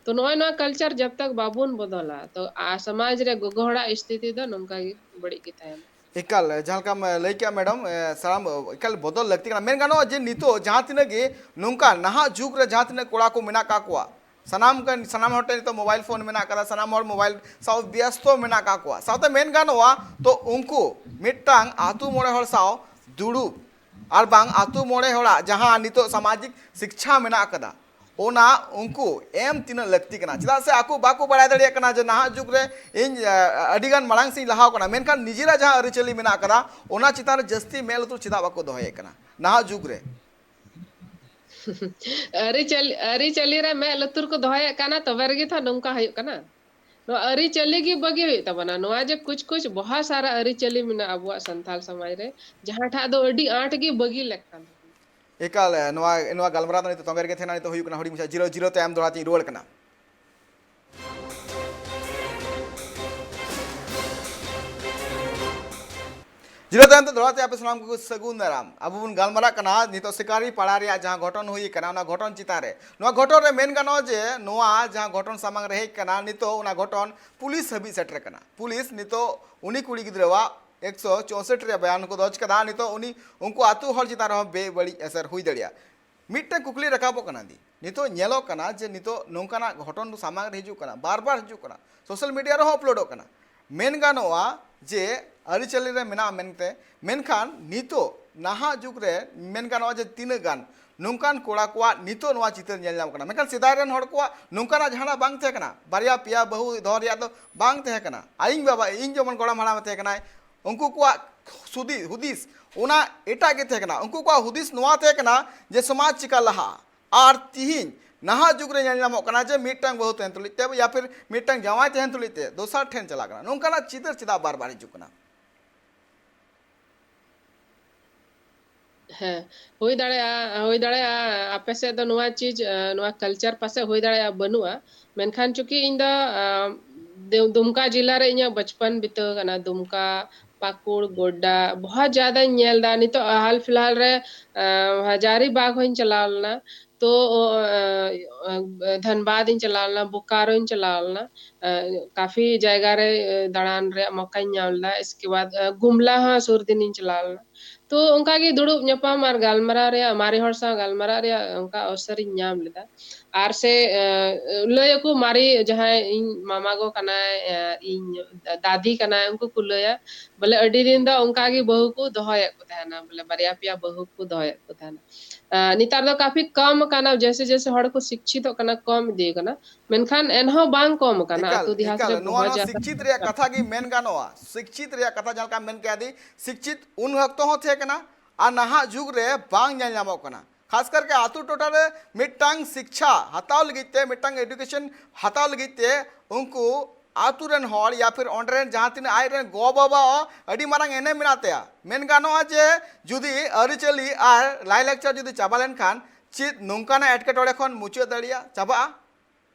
ᱛᱚ ᱱᱚᱜᱼᱚᱭ ᱱᱚᱣᱟ ᱠᱟᱞᱪᱟᱨ ᱡᱟᱵ ᱛᱟᱠ ᱵᱟᱵᱚᱱ ᱵᱚᱫᱚᱞᱟ, ᱛᱚ ᱟ-, ᱥᱚᱢᱟᱡᱽ ᱨᱮ ᱜᱚᱜᱚ ᱦᱚᱲᱟᱜ ᱥᱛᱷᱤᱛᱤ ᱫᱚ ᱱᱚᱝᱠᱟ ᱜᱮ ᱵᱟᱹᱲᱤᱡ ᱜᱮ ᱛᱟᱦᱮᱱᱟ᱾ ᱮᱠᱟᱞ, ᱡᱟᱦᱟᱸ ᱞᱮᱠᱟᱢ ᱞᱟᱹᱭ ᱠᱮᱜᱼᱟ ᱢᱮᱰᱟᱢ, ᱮ, ᱥᱟᱱᱟᱢ ᱮᱠᱟᱞ ᱵᱚᱫᱚᱞ ᱞᱟᱹᱠᱛᱤ ᱠᱟᱱᱟ᱾ ᱢᱮᱱ ᱜᱟᱱᱚᱜᱼᱟ ᱡᱮ ᱱᱤᱛᱚᱜ ᱡᱟᱦᱟᱸ ᱛᱤᱱᱟᱹᱜ ᱜᱮ ᱱᱚᱝᱠᱟ ᱱᱟᱦᱟᱜ ᱡᱩᱜᱽ ᱨᱮ ᱡᱟᱦᱟᱸ ᱛᱤᱱᱟᱹᱜ ᱠᱚᱲᱟ ᱠᱚ ᱢᱮᱱᱟᱜ ᱠᱟᱜ ᱠᱚᱣᱟ, ᱥᱟᱱᱟᱢ ᱠᱟᱱ, ᱥᱟᱱᱟᱢ ᱦᱚᱲ ᱴᱷᱮᱱ ᱱᱤᱛᱚᱜ ᱢᱳᱵᱟᱭᱤᱞ ᱯᱷᱳᱱ ᱢᱮᱱᱟᱜ ᱠᱟᱫᱟ, ᱥᱟᱱᱟᱢ ᱦᱚᱲ ᱢᱳᱵᱟᱭᱤᱞ ᱥᱟᱶ ᱵᱮᱥᱛᱚ ᱢᱮᱱᱟᱜ ᱠᱟᱜ ᱠᱚᱣᱟ᱾ ᱥᱟᱶᱛᱮ ᱢᱮᱱ ᱜᱟᱱᱚᱜᱼᱟ, ᱛᱚ ᱩᱱᱠᱩ ᱢᱤᱫᱴᱟᱝ ᱟᱛᱳ ᱢᱚᱬᱮ ᱦᱚᱲ ᱥᱟᱶ ᱫᱩᱲᱩᱵ ᱟᱨ ᱵᱟᱝ ᱟᱛᱳ ᱢᱚᱬᱮ ᱦᱚᱲᱟᱜ ᱡᱟᱦᱟᱸ ᱱᱤᱛᱚᱜ ᱥᱟᱢᱟᱡᱤᱠ ᱥᱤᱠᱪᱷᱟ ᱢᱮᱱᱟᱜ ᱠᱟᱫᱟ, ᱚᱱᱟ ᱩᱱᱠᱩ ᱮᱢ ᱛᱤᱱᱟᱹᱜ ᱞᱟᱹᱠᱛᱤ ᱠᱟᱱᱟ? ᱪᱮᱫᱟᱜ ᱥᱮ ᱟᱠᱚ ᱵᱟᱠᱚ ᱵᱟᱲᱟᱭ ᱫᱟᱲᱮᱭᱟᱜ ᱠᱟᱱᱟ ᱡᱮ ᱱᱟᱦᱟᱜ ᱡᱩᱜᱽ ᱨᱮ ᱤᱧ, ᱟ, ᱟᱹᱰᱤ ᱜᱟᱱ ᱢᱟᱲᱟᱝ ᱥᱮᱫ ᱤᱧ ᱞᱟᱦᱟᱣ ᱠᱟᱱᱟ, ᱢᱮᱱᱠᱷᱟᱱ ᱱᱤᱡᱮᱨᱟᱜ ᱡᱟᱦᱟᱸ ᱟᱹᱨᱤᱪᱟᱹᱞᱤ ᱢᱮᱱᱟᱜ ᱠᱟᱫᱟ, ᱚᱱᱟ ᱪᱮᱛᱟᱱ ᱨᱮ ᱡᱟᱹᱥᱛᱤ ᱢᱮᱫ ᱞᱩᱛᱩᱨ ᱪᱮᱫᱟᱜ ᱵᱟᱠᱚ ᱫᱚᱦᱚᱭᱮᱫ ᱠᱟᱱᱟ ᱱᱟᱦᱟᱜ ᱡᱩᱜᱽ ᱨᱮ? ᱟᱹᱨᱤᱪᱟᱹᱞᱤ, ᱟᱹᱨᱤᱪᱟᱹᱞᱤ ᱨᱮ ᱢᱮᱫ ᱞᱩᱛᱩᱨ ᱠᱚ ᱫᱚᱦᱚᱭᱮᱫ ᱠᱟᱱᱟ, ᱛᱚᱵᱮ ᱨᱮᱜᱮ ᱛᱚ ᱱᱚᱝᱠᱟ ᱦᱩᱭᱩᱜ ᱠᱟᱱᱟ᱾ ᱱᱚᱣᱟ ᱟᱹᱨᱤᱪᱟᱹᱞᱤ ᱜᱮ ᱵᱟᱹᱜᱤ ᱦᱩᱭᱩᱜ ᱛᱟᱵᱚᱱᱟ᱾ ᱱᱚᱣᱟ ᱡᱮ ᱠᱩᱪ ᱠᱩᱪ ᱵᱚᱦᱟ ᱥᱟᱨᱟ ᱟᱹᱨᱤᱪᱟᱹᱞᱤ ᱢᱮᱱᱟᱜᱼᱟ ᱟᱵᱚᱣᱟᱜ ᱥᱟᱱᱛᱟᱲ ᱥᱚᱢᱟᱡᱽ ᱨᱮ, ᱡᱟᱦᱟᱸᱴᱟᱜ ᱫᱚ ᱟᱹᱰᱤ ᱟᱸᱴ ᱜᱮ ᱵᱟᱹᱜᱤ ᱞᱮᱠᱟᱱ᱾ ᱮᱠᱟᱞ, ᱱᱚᱣᱟ, ᱱᱚᱣᱟ ᱜᱟᱞᱢᱟᱨᱟᱣ ᱫᱚ ᱱᱤᱛᱚᱜ ᱛᱚᱸᱜᱮ ᱨᱮᱜᱮ ᱛᱟᱦᱮᱱᱟ᱾ ᱱᱤᱛᱚᱜ ᱦᱩᱭᱩᱜ ᱠᱟᱱᱟ ᱦᱩᱰᱤᱧ ᱢᱟᱪᱷᱟ ᱡᱤᱨᱟᱹᱣ, ᱡᱤᱨᱟᱹᱣ ᱛᱟᱭᱚᱢ ᱫᱚᱦᱲᱟ ᱛᱤᱧ ᱨᱩᱣᱟᱹᱲ ᱠᱟᱱᱟ᱾ ᱡᱤᱨᱟᱹᱣ ᱛᱟᱭᱚᱢ ᱛᱮ ᱫᱚᱦᱲᱟ ᱛᱮ ᱟᱯᱮ ᱥᱟᱱᱟᱢ ᱠᱚ ᱥᱟᱹᱜᱩᱱ ᱫᱟᱨᱟᱢ᱾ ᱟᱵᱚ ᱵᱚᱱ ᱜᱟᱞᱢᱟᱨᱟᱜ ᱠᱟᱱᱟ ᱱᱤᱛᱚᱜ ᱥᱤᱠᱟᱨᱤ ᱯᱟᱲᱟ ᱨᱮᱭᱟᱜ ᱡᱟᱦᱟᱸ ᱜᱷᱚᱴᱚᱱ ᱦᱩᱭ ᱠᱟᱱᱟ, ᱚᱱᱟ ᱜᱷᱚᱴᱚᱱ ᱪᱮᱛᱟᱱ ᱨᱮ᱾ ᱱᱚᱣᱟ ᱜᱷᱚᱴᱚᱱ ᱨᱮ ᱢᱮᱱ ᱜᱟᱱᱚᱜᱼᱟ ᱡᱮ ᱱᱚᱣᱟ ᱡᱟᱦᱟᱸ ᱜᱷᱚᱴᱚᱱ ᱥᱟᱢᱟᱝ ᱨᱮ ᱦᱮᱡ ᱠᱟᱱᱟ, ᱱᱤᱛᱚᱜ ᱚᱱᱟ ᱜᱷᱚᱴᱚᱱ ᱯᱩᱞᱤᱥ ᱦᱟᱹᱵᱤᱡ ᱥᱮᱴᱮᱨ ᱠᱟᱱᱟ᱾ ᱯᱩᱞᱤᱥ ᱱᱤᱛᱚᱜ ᱩᱱᱤ ᱠᱩᱲᱤ ᱜᱤᱫᱽᱨᱟᱹᱣᱟᱜ ᱮᱠᱥᱚ ᱪᱳᱥᱚᱴ ᱨᱮᱭᱟᱜ ᱵᱟᱭᱟᱱ ᱠᱚ ᱫᱚᱨᱡᱽ ᱠᱟᱫᱟ᱾ ᱱᱤᱛᱚᱜ ᱩᱱᱤ, ᱩᱱᱠᱩ ᱟᱛᱳ ᱦᱚᱲ ᱪᱮᱛᱟᱱ ᱨᱮᱦᱚᱸ ᱵᱮᱵᱟᱹᱲᱤᱡ ᱮᱥᱮᱨ ᱦᱩᱭ ᱫᱟᱲᱮᱭᱟᱜᱼᱟ᱾ ᱢᱤᱫᱴᱟᱝ ᱠᱩᱠᱞᱤ ᱨᱟᱠᱟᱵᱚᱜ ᱠᱟᱱᱟ ᱫᱤ, ᱱᱤᱛᱚᱜ ᱧᱮᱞᱚᱜ ᱠᱟᱱᱟ ᱡᱮ ᱱᱤᱛᱚᱜ ᱱᱚᱝᱠᱟᱱᱟᱜ ᱜᱷᱚᱴᱚᱱ ᱫᱚ ᱥᱟᱢᱟᱝ ᱨᱮ ᱦᱤᱡᱩᱜ ᱠᱟᱱᱟ, ᱵᱟᱨ ᱵᱟᱨ ᱦᱤᱡᱩᱜ ᱠᱟᱱᱟ, ᱥᱳᱥᱟᱞ ᱢᱤᱰᱤᱭᱟ ᱨᱮᱦᱚᱸ ᱟᱯᱞᱳᱰᱚᱜ ᱠᱟᱱᱟ᱾ ᱢᱮᱱ ᱜᱟᱱᱚᱜᱼᱟ ᱡᱮ ᱟᱹᱨᱤᱪᱟᱹᱞᱤ ᱨᱮ ᱢᱮᱱᱟᱜᱼᱟ ᱢᱮᱱᱛᱮ, ᱢᱮᱱᱠᱷᱟᱱ ᱱᱤᱛᱚᱜ ᱱᱟᱦᱟᱜ ᱡᱩᱜᱽ ᱨᱮ ᱢᱮᱱ ᱜᱟᱱᱚᱜᱼᱟ ᱡᱮ ᱛᱤᱱᱟᱹᱜ ᱜᱟᱱ ᱱᱚᱝᱠᱟᱱ ᱠᱚᱲᱟ ᱠᱚᱣᱟᱜ ᱱᱤᱛᱚᱜ ᱱᱚᱣᱟ ᱪᱤᱛᱟᱹᱨ ᱧᱮᱞ ᱧᱟᱢᱚᱜ ᱠᱟᱱᱟ, ᱢᱮᱱᱠᱷᱟᱱ ᱥᱮᱫᱟᱭ ᱨᱮᱱ ᱦᱚᱲ ᱠᱚᱣᱟᱜ ᱱᱚᱝᱠᱟᱱᱟᱜ ᱡᱟᱦᱟᱱᱟᱜ ᱵᱟᱝ ᱛᱟᱦᱮᱸ ᱠᱟᱱᱟ᱾ ᱵᱟᱨᱭᱟ ᱯᱮᱭᱟ ᱵᱟᱹᱦᱩ ᱫᱚᱦᱚ ᱨᱮᱭᱟᱜ ᱫᱚ ᱵᱟᱝ ᱛᱟᱦᱮᱸ ᱠᱟᱱᱟ᱾ ᱟᱭᱤᱧ ᱵᱟᱵᱟ, ᱤᱧ ᱡᱮᱢᱚᱱ ᱜᱚᱲᱚᱢ ᱦᱟᱲᱟᱢᱮ ᱛᱟᱦᱮᱸ ᱠᱟᱱᱟᱭ, ᱩᱱᱠᱩ ᱠᱚᱣᱟᱜ ᱥᱩᱫᱤ ᱦᱩᱫᱤᱥ ᱚᱱᱟ ᱮᱴᱟᱜ ᱜᱮ ᱛᱟᱦᱮᱸ ᱠᱟᱱᱟ᱾ ᱩᱱᱠᱩ ᱠᱚᱣᱟᱜ ᱦᱩᱫᱤᱥ ᱱᱚᱣᱟ ᱛᱟᱦᱮᱸ ᱠᱟᱱᱟ ᱡᱮ ᱥᱚᱢᱟᱡᱽ ᱪᱤᱠᱟ ᱞᱟᱦᱟᱜᱼᱟ᱾ ᱟᱨ ᱛᱤᱦᱤᱧ ᱱᱟᱦᱟᱜ ᱡᱩᱜᱽ ᱨᱮ ᱧᱮᱞ ᱧᱟᱢᱚᱜ ᱠᱟᱱᱟ ᱡᱮ ᱢᱤᱫᱴᱟᱝ ᱵᱟᱹᱦᱩ ᱛᱟᱦᱮᱱ ᱛᱩᱞᱩᱡ ᱛᱮ ᱭᱟ ᱯᱷᱤᱨ ᱢᱤᱫᱴᱟᱝ ᱡᱟᱶᱟᱭ ᱛᱟᱦᱮᱱ ᱛᱩᱞᱩᱡ ᱛᱮ ᱫᱚᱥᱟᱨ ᱴᱷᱮᱱ ᱪᱟᱞᱟᱜ ᱠᱟᱱᱟ᱾ ᱱᱚᱝᱠᱟᱱᱟᱜ ᱪᱤᱛᱟᱹᱨ ᱪᱮᱫᱟᱜ ᱵᱟᱨ ᱵᱟᱨ ᱦᱤᱡᱩᱜ ᱠᱟᱱᱟ? ᱦᱮᱸ, ᱦᱩᱭ ᱫᱟᱲᱮᱭᱟᱜᱼᱟ, ᱦᱩᱭ ᱫᱟᱲᱮᱭᱟᱜᱼᱟ ᱟᱯᱮ ᱥᱮᱫ ᱫᱚ ᱱᱚᱣᱟ ᱪᱤᱡᱽ, ᱟᱸ, ᱱᱚᱣᱟ culture ᱯᱟᱥᱮᱡ ᱦᱩᱭ ᱫᱟᱲᱮᱭᱟᱜᱼᱟ ᱵᱟᱹᱱᱩᱜᱼᱟ, ᱢᱮᱱᱠᱷᱟᱱ ᱪᱩᱸᱠᱤ ᱤᱧ ᱫᱚ, ᱟᱸ, ᱫᱩ-, ᱫᱩᱢᱠᱟ ᱡᱤᱞᱟ ᱨᱮ ᱤᱧᱟᱹᱜ ᱵᱟᱪᱯᱚᱱ ᱵᱤᱛᱟᱹᱣ ᱠᱟᱱᱟ, ᱫᱩᱢᱠᱟ, ᱯᱟᱹᱠᱩᱲ, ᱜᱳᱰᱰᱟ, ᱵᱚᱦᱩᱛ ᱡᱟᱫᱟᱧ ᱧᱮᱞ ᱮᱫᱟ᱾ ᱱᱤᱛᱚᱜ ᱦᱟᱞ ᱯᱷᱤᱞᱦᱟᱞ ᱨᱮ, ᱟᱸ, ᱦᱟᱡᱟᱨᱤᱵᱟᱜᱽ ᱦᱚᱸᱧ ᱪᱟᱞᱟᱣ ᱞᱮᱱᱟ, ᱛᱚ, ᱟᱸ, ᱫᱷᱟᱱᱵᱟᱫᱽ ᱤᱧ ᱪᱟᱞᱟᱣ ᱞᱮᱱᱟ, ᱵᱳᱠᱟᱨᱳᱧ ᱪᱟᱞᱟᱣ ᱞᱮᱱᱟ, ᱟᱸ, ᱠᱟᱯᱷᱤ ᱡᱟᱭᱜᱟ ᱨᱮ, ᱟᱸ, ᱫᱟᱬᱟᱱ ᱨᱮᱭᱟᱜ ᱢᱚᱠᱟᱧ ᱧᱟᱢ ᱞᱮᱫᱟ᱾ ᱤᱥᱠᱮ ᱵᱟᱫ, ᱟᱸ, ᱜᱩᱢᱞᱟ ᱦᱚᱸ ᱥᱩᱨ ᱫᱤᱱᱤᱧ ᱪᱟᱞᱟᱣ ᱞᱮᱱᱟ᱾ ᱛᱚ ᱚᱱᱠᱟ ᱜᱮ ᱫᱩᱲᱩᱵ ᱧᱟᱯᱟᱢ ᱟᱨ ᱜᱟᱞᱢᱟᱨᱟᱣ ᱨᱮᱭᱟᱜ, ᱢᱟᱨᱮ ᱦᱚᱲ ᱥᱟᱶ ᱜᱟᱞᱢᱟᱨᱟᱣ ᱨᱮᱭᱟᱜ ᱚᱱᱠᱟ ᱚᱣᱥᱚᱨ ᱤᱧ ᱧᱟᱢ ᱞᱮᱫᱟ᱾ ᱟᱨ ᱥᱮ, ᱮ, ᱞᱟᱹᱭ ᱟᱠᱚ ᱢᱟᱨᱮ ᱡᱟᱦᱟᱸᱭ ᱤᱧ ᱢᱟᱢᱟ ᱜᱚ ᱠᱟᱱᱟᱭ, ᱮ, ᱤᱧ ᱫᱟᱫᱤ ᱠᱟᱱᱟᱭ, ᱩᱱᱠᱩ ᱠᱚ ᱞᱟᱹᱭᱟ ᱵᱚᱞᱮ ᱟᱹᱰᱤ ᱫᱤᱱ ᱫᱚ ᱚᱱᱠᱟ ᱜᱮ ᱵᱟᱹᱦᱩ ᱠᱚ ᱫᱚᱦᱚᱭᱮᱫ ᱠᱚ ᱛᱟᱦᱮᱱᱟ, ᱵᱚᱞᱮ ᱵᱟᱨᱭᱟ ᱯᱮᱭᱟ ᱵᱟᱹᱦᱩ ᱠᱚ ᱫᱚᱦᱚᱭᱮᱫ ᱠᱚ ᱛᱟᱦᱮᱱᱟ᱾ ᱮ, ᱱᱮᱛᱟᱨ ᱫᱚ ᱠᱟᱯᱷᱤ ᱠᱚᱢ ᱟᱠᱟᱱᱟ, ᱡᱮᱭᱥᱮ ᱡᱮᱭᱥᱮ ᱦᱚᱲ ᱠᱚ ᱥᱤᱠᱪᱷᱤᱛᱚᱜ ᱠᱟᱱᱟ, ᱠᱚᱢ ᱤᱫᱤ ᱟᱠᱟᱱᱟ, ᱢᱮᱱᱠᱷᱟᱱ ᱮᱱᱦᱚᱸ ᱵᱟᱝ ᱠᱚᱢ ᱟᱠᱟᱱᱟ᱾ ᱮᱠᱟᱞ, ᱟᱹᱛᱩ ᱫᱮᱦᱟᱛ ᱮᱠᱟᱞ, ᱨᱮ ᱱᱚᱣᱟ, ᱵᱚᱦᱚᱛ ᱱᱚᱣᱟ ᱡᱟᱫᱟ ᱥᱤᱠᱪᱷᱤᱛ ᱨᱮᱭᱟᱜ ᱠᱟᱛᱷᱟ ᱜᱮ ᱢᱮᱱ ᱜᱟᱱᱚᱜᱼᱟ᱾ ᱥᱤᱠᱪᱷᱤᱛ ᱨᱮᱭᱟᱜ ᱠᱟᱛᱷᱟ ᱡᱟᱦᱟᱸ ᱞᱮᱠᱟ ᱢᱮᱱ ᱠᱮᱫᱟ, ᱥᱤᱠᱪᱷᱤᱛ ᱩᱱ ᱚᱠᱛᱚ ᱦᱚᱸ ᱛᱟᱦᱮᱸ ᱠᱟᱱᱟ ᱟᱨ ᱱᱟᱦᱟᱜ ᱡᱩᱜᱽ ᱨᱮ ᱵᱟᱝ ᱧᱮᱞ ᱧᱟᱢᱚᱜ ᱠᱟᱱᱟ᱾ ᱠᱷᱟᱥ ᱠᱟᱨ ᱠᱮ ᱟᱹᱛᱩ ᱴᱚᱴᱷᱟ ᱨᱮ ᱢᱤᱫᱴᱟᱝ ᱥᱤᱠᱪᱷᱟ ᱦᱟᱛᱟᱣ ᱞᱟᱹᱜᱤᱫ ᱛᱮ, ᱢᱤᱫᱴᱟᱝ education ᱦᱟᱛᱟᱣ ᱞᱟᱹᱜᱤᱫ ᱛᱮ ᱩᱱᱠᱩ ᱟᱹᱛᱩ ᱨᱮᱱ ᱦᱚᱲ ᱭᱟ ᱯᱷᱤᱨ ᱚᱸᱰᱮ ᱨᱮᱱ ᱡᱟᱦᱟᱸ ᱛᱤᱱᱟᱹᱜ ᱟᱡ ᱨᱮᱱ ᱜᱚ ᱵᱟᱵᱟ ᱟᱹᱰᱤ ᱢᱟᱨᱟᱝ ᱮᱱᱮᱢ ᱢᱮᱱᱟᱜ ᱛᱟᱭᱟ᱾ ᱢᱮᱱ ᱜᱟᱱᱚᱜᱼᱟ ᱡᱮ ᱡᱩᱫᱤ ᱟᱹᱨᱤᱪᱟᱹᱞᱤ ᱟᱨ ᱞᱟᱭᱼᱞᱟᱠᱪᱟᱨ ᱡᱩᱫᱤ ᱪᱟᱵᱟ ᱞᱮᱱᱠᱷᱟᱱ ᱪᱮᱫ ᱱᱚᱝᱠᱟᱱᱟᱜ ᱮᱴᱠᱮᱴᱚᱬᱮ ᱠᱷᱚᱱ ᱢᱩᱪᱟᱹᱫ ᱫᱟᱲᱮᱭᱟᱜᱼᱟ, ᱪᱟᱵᱟᱜᱼᱟ?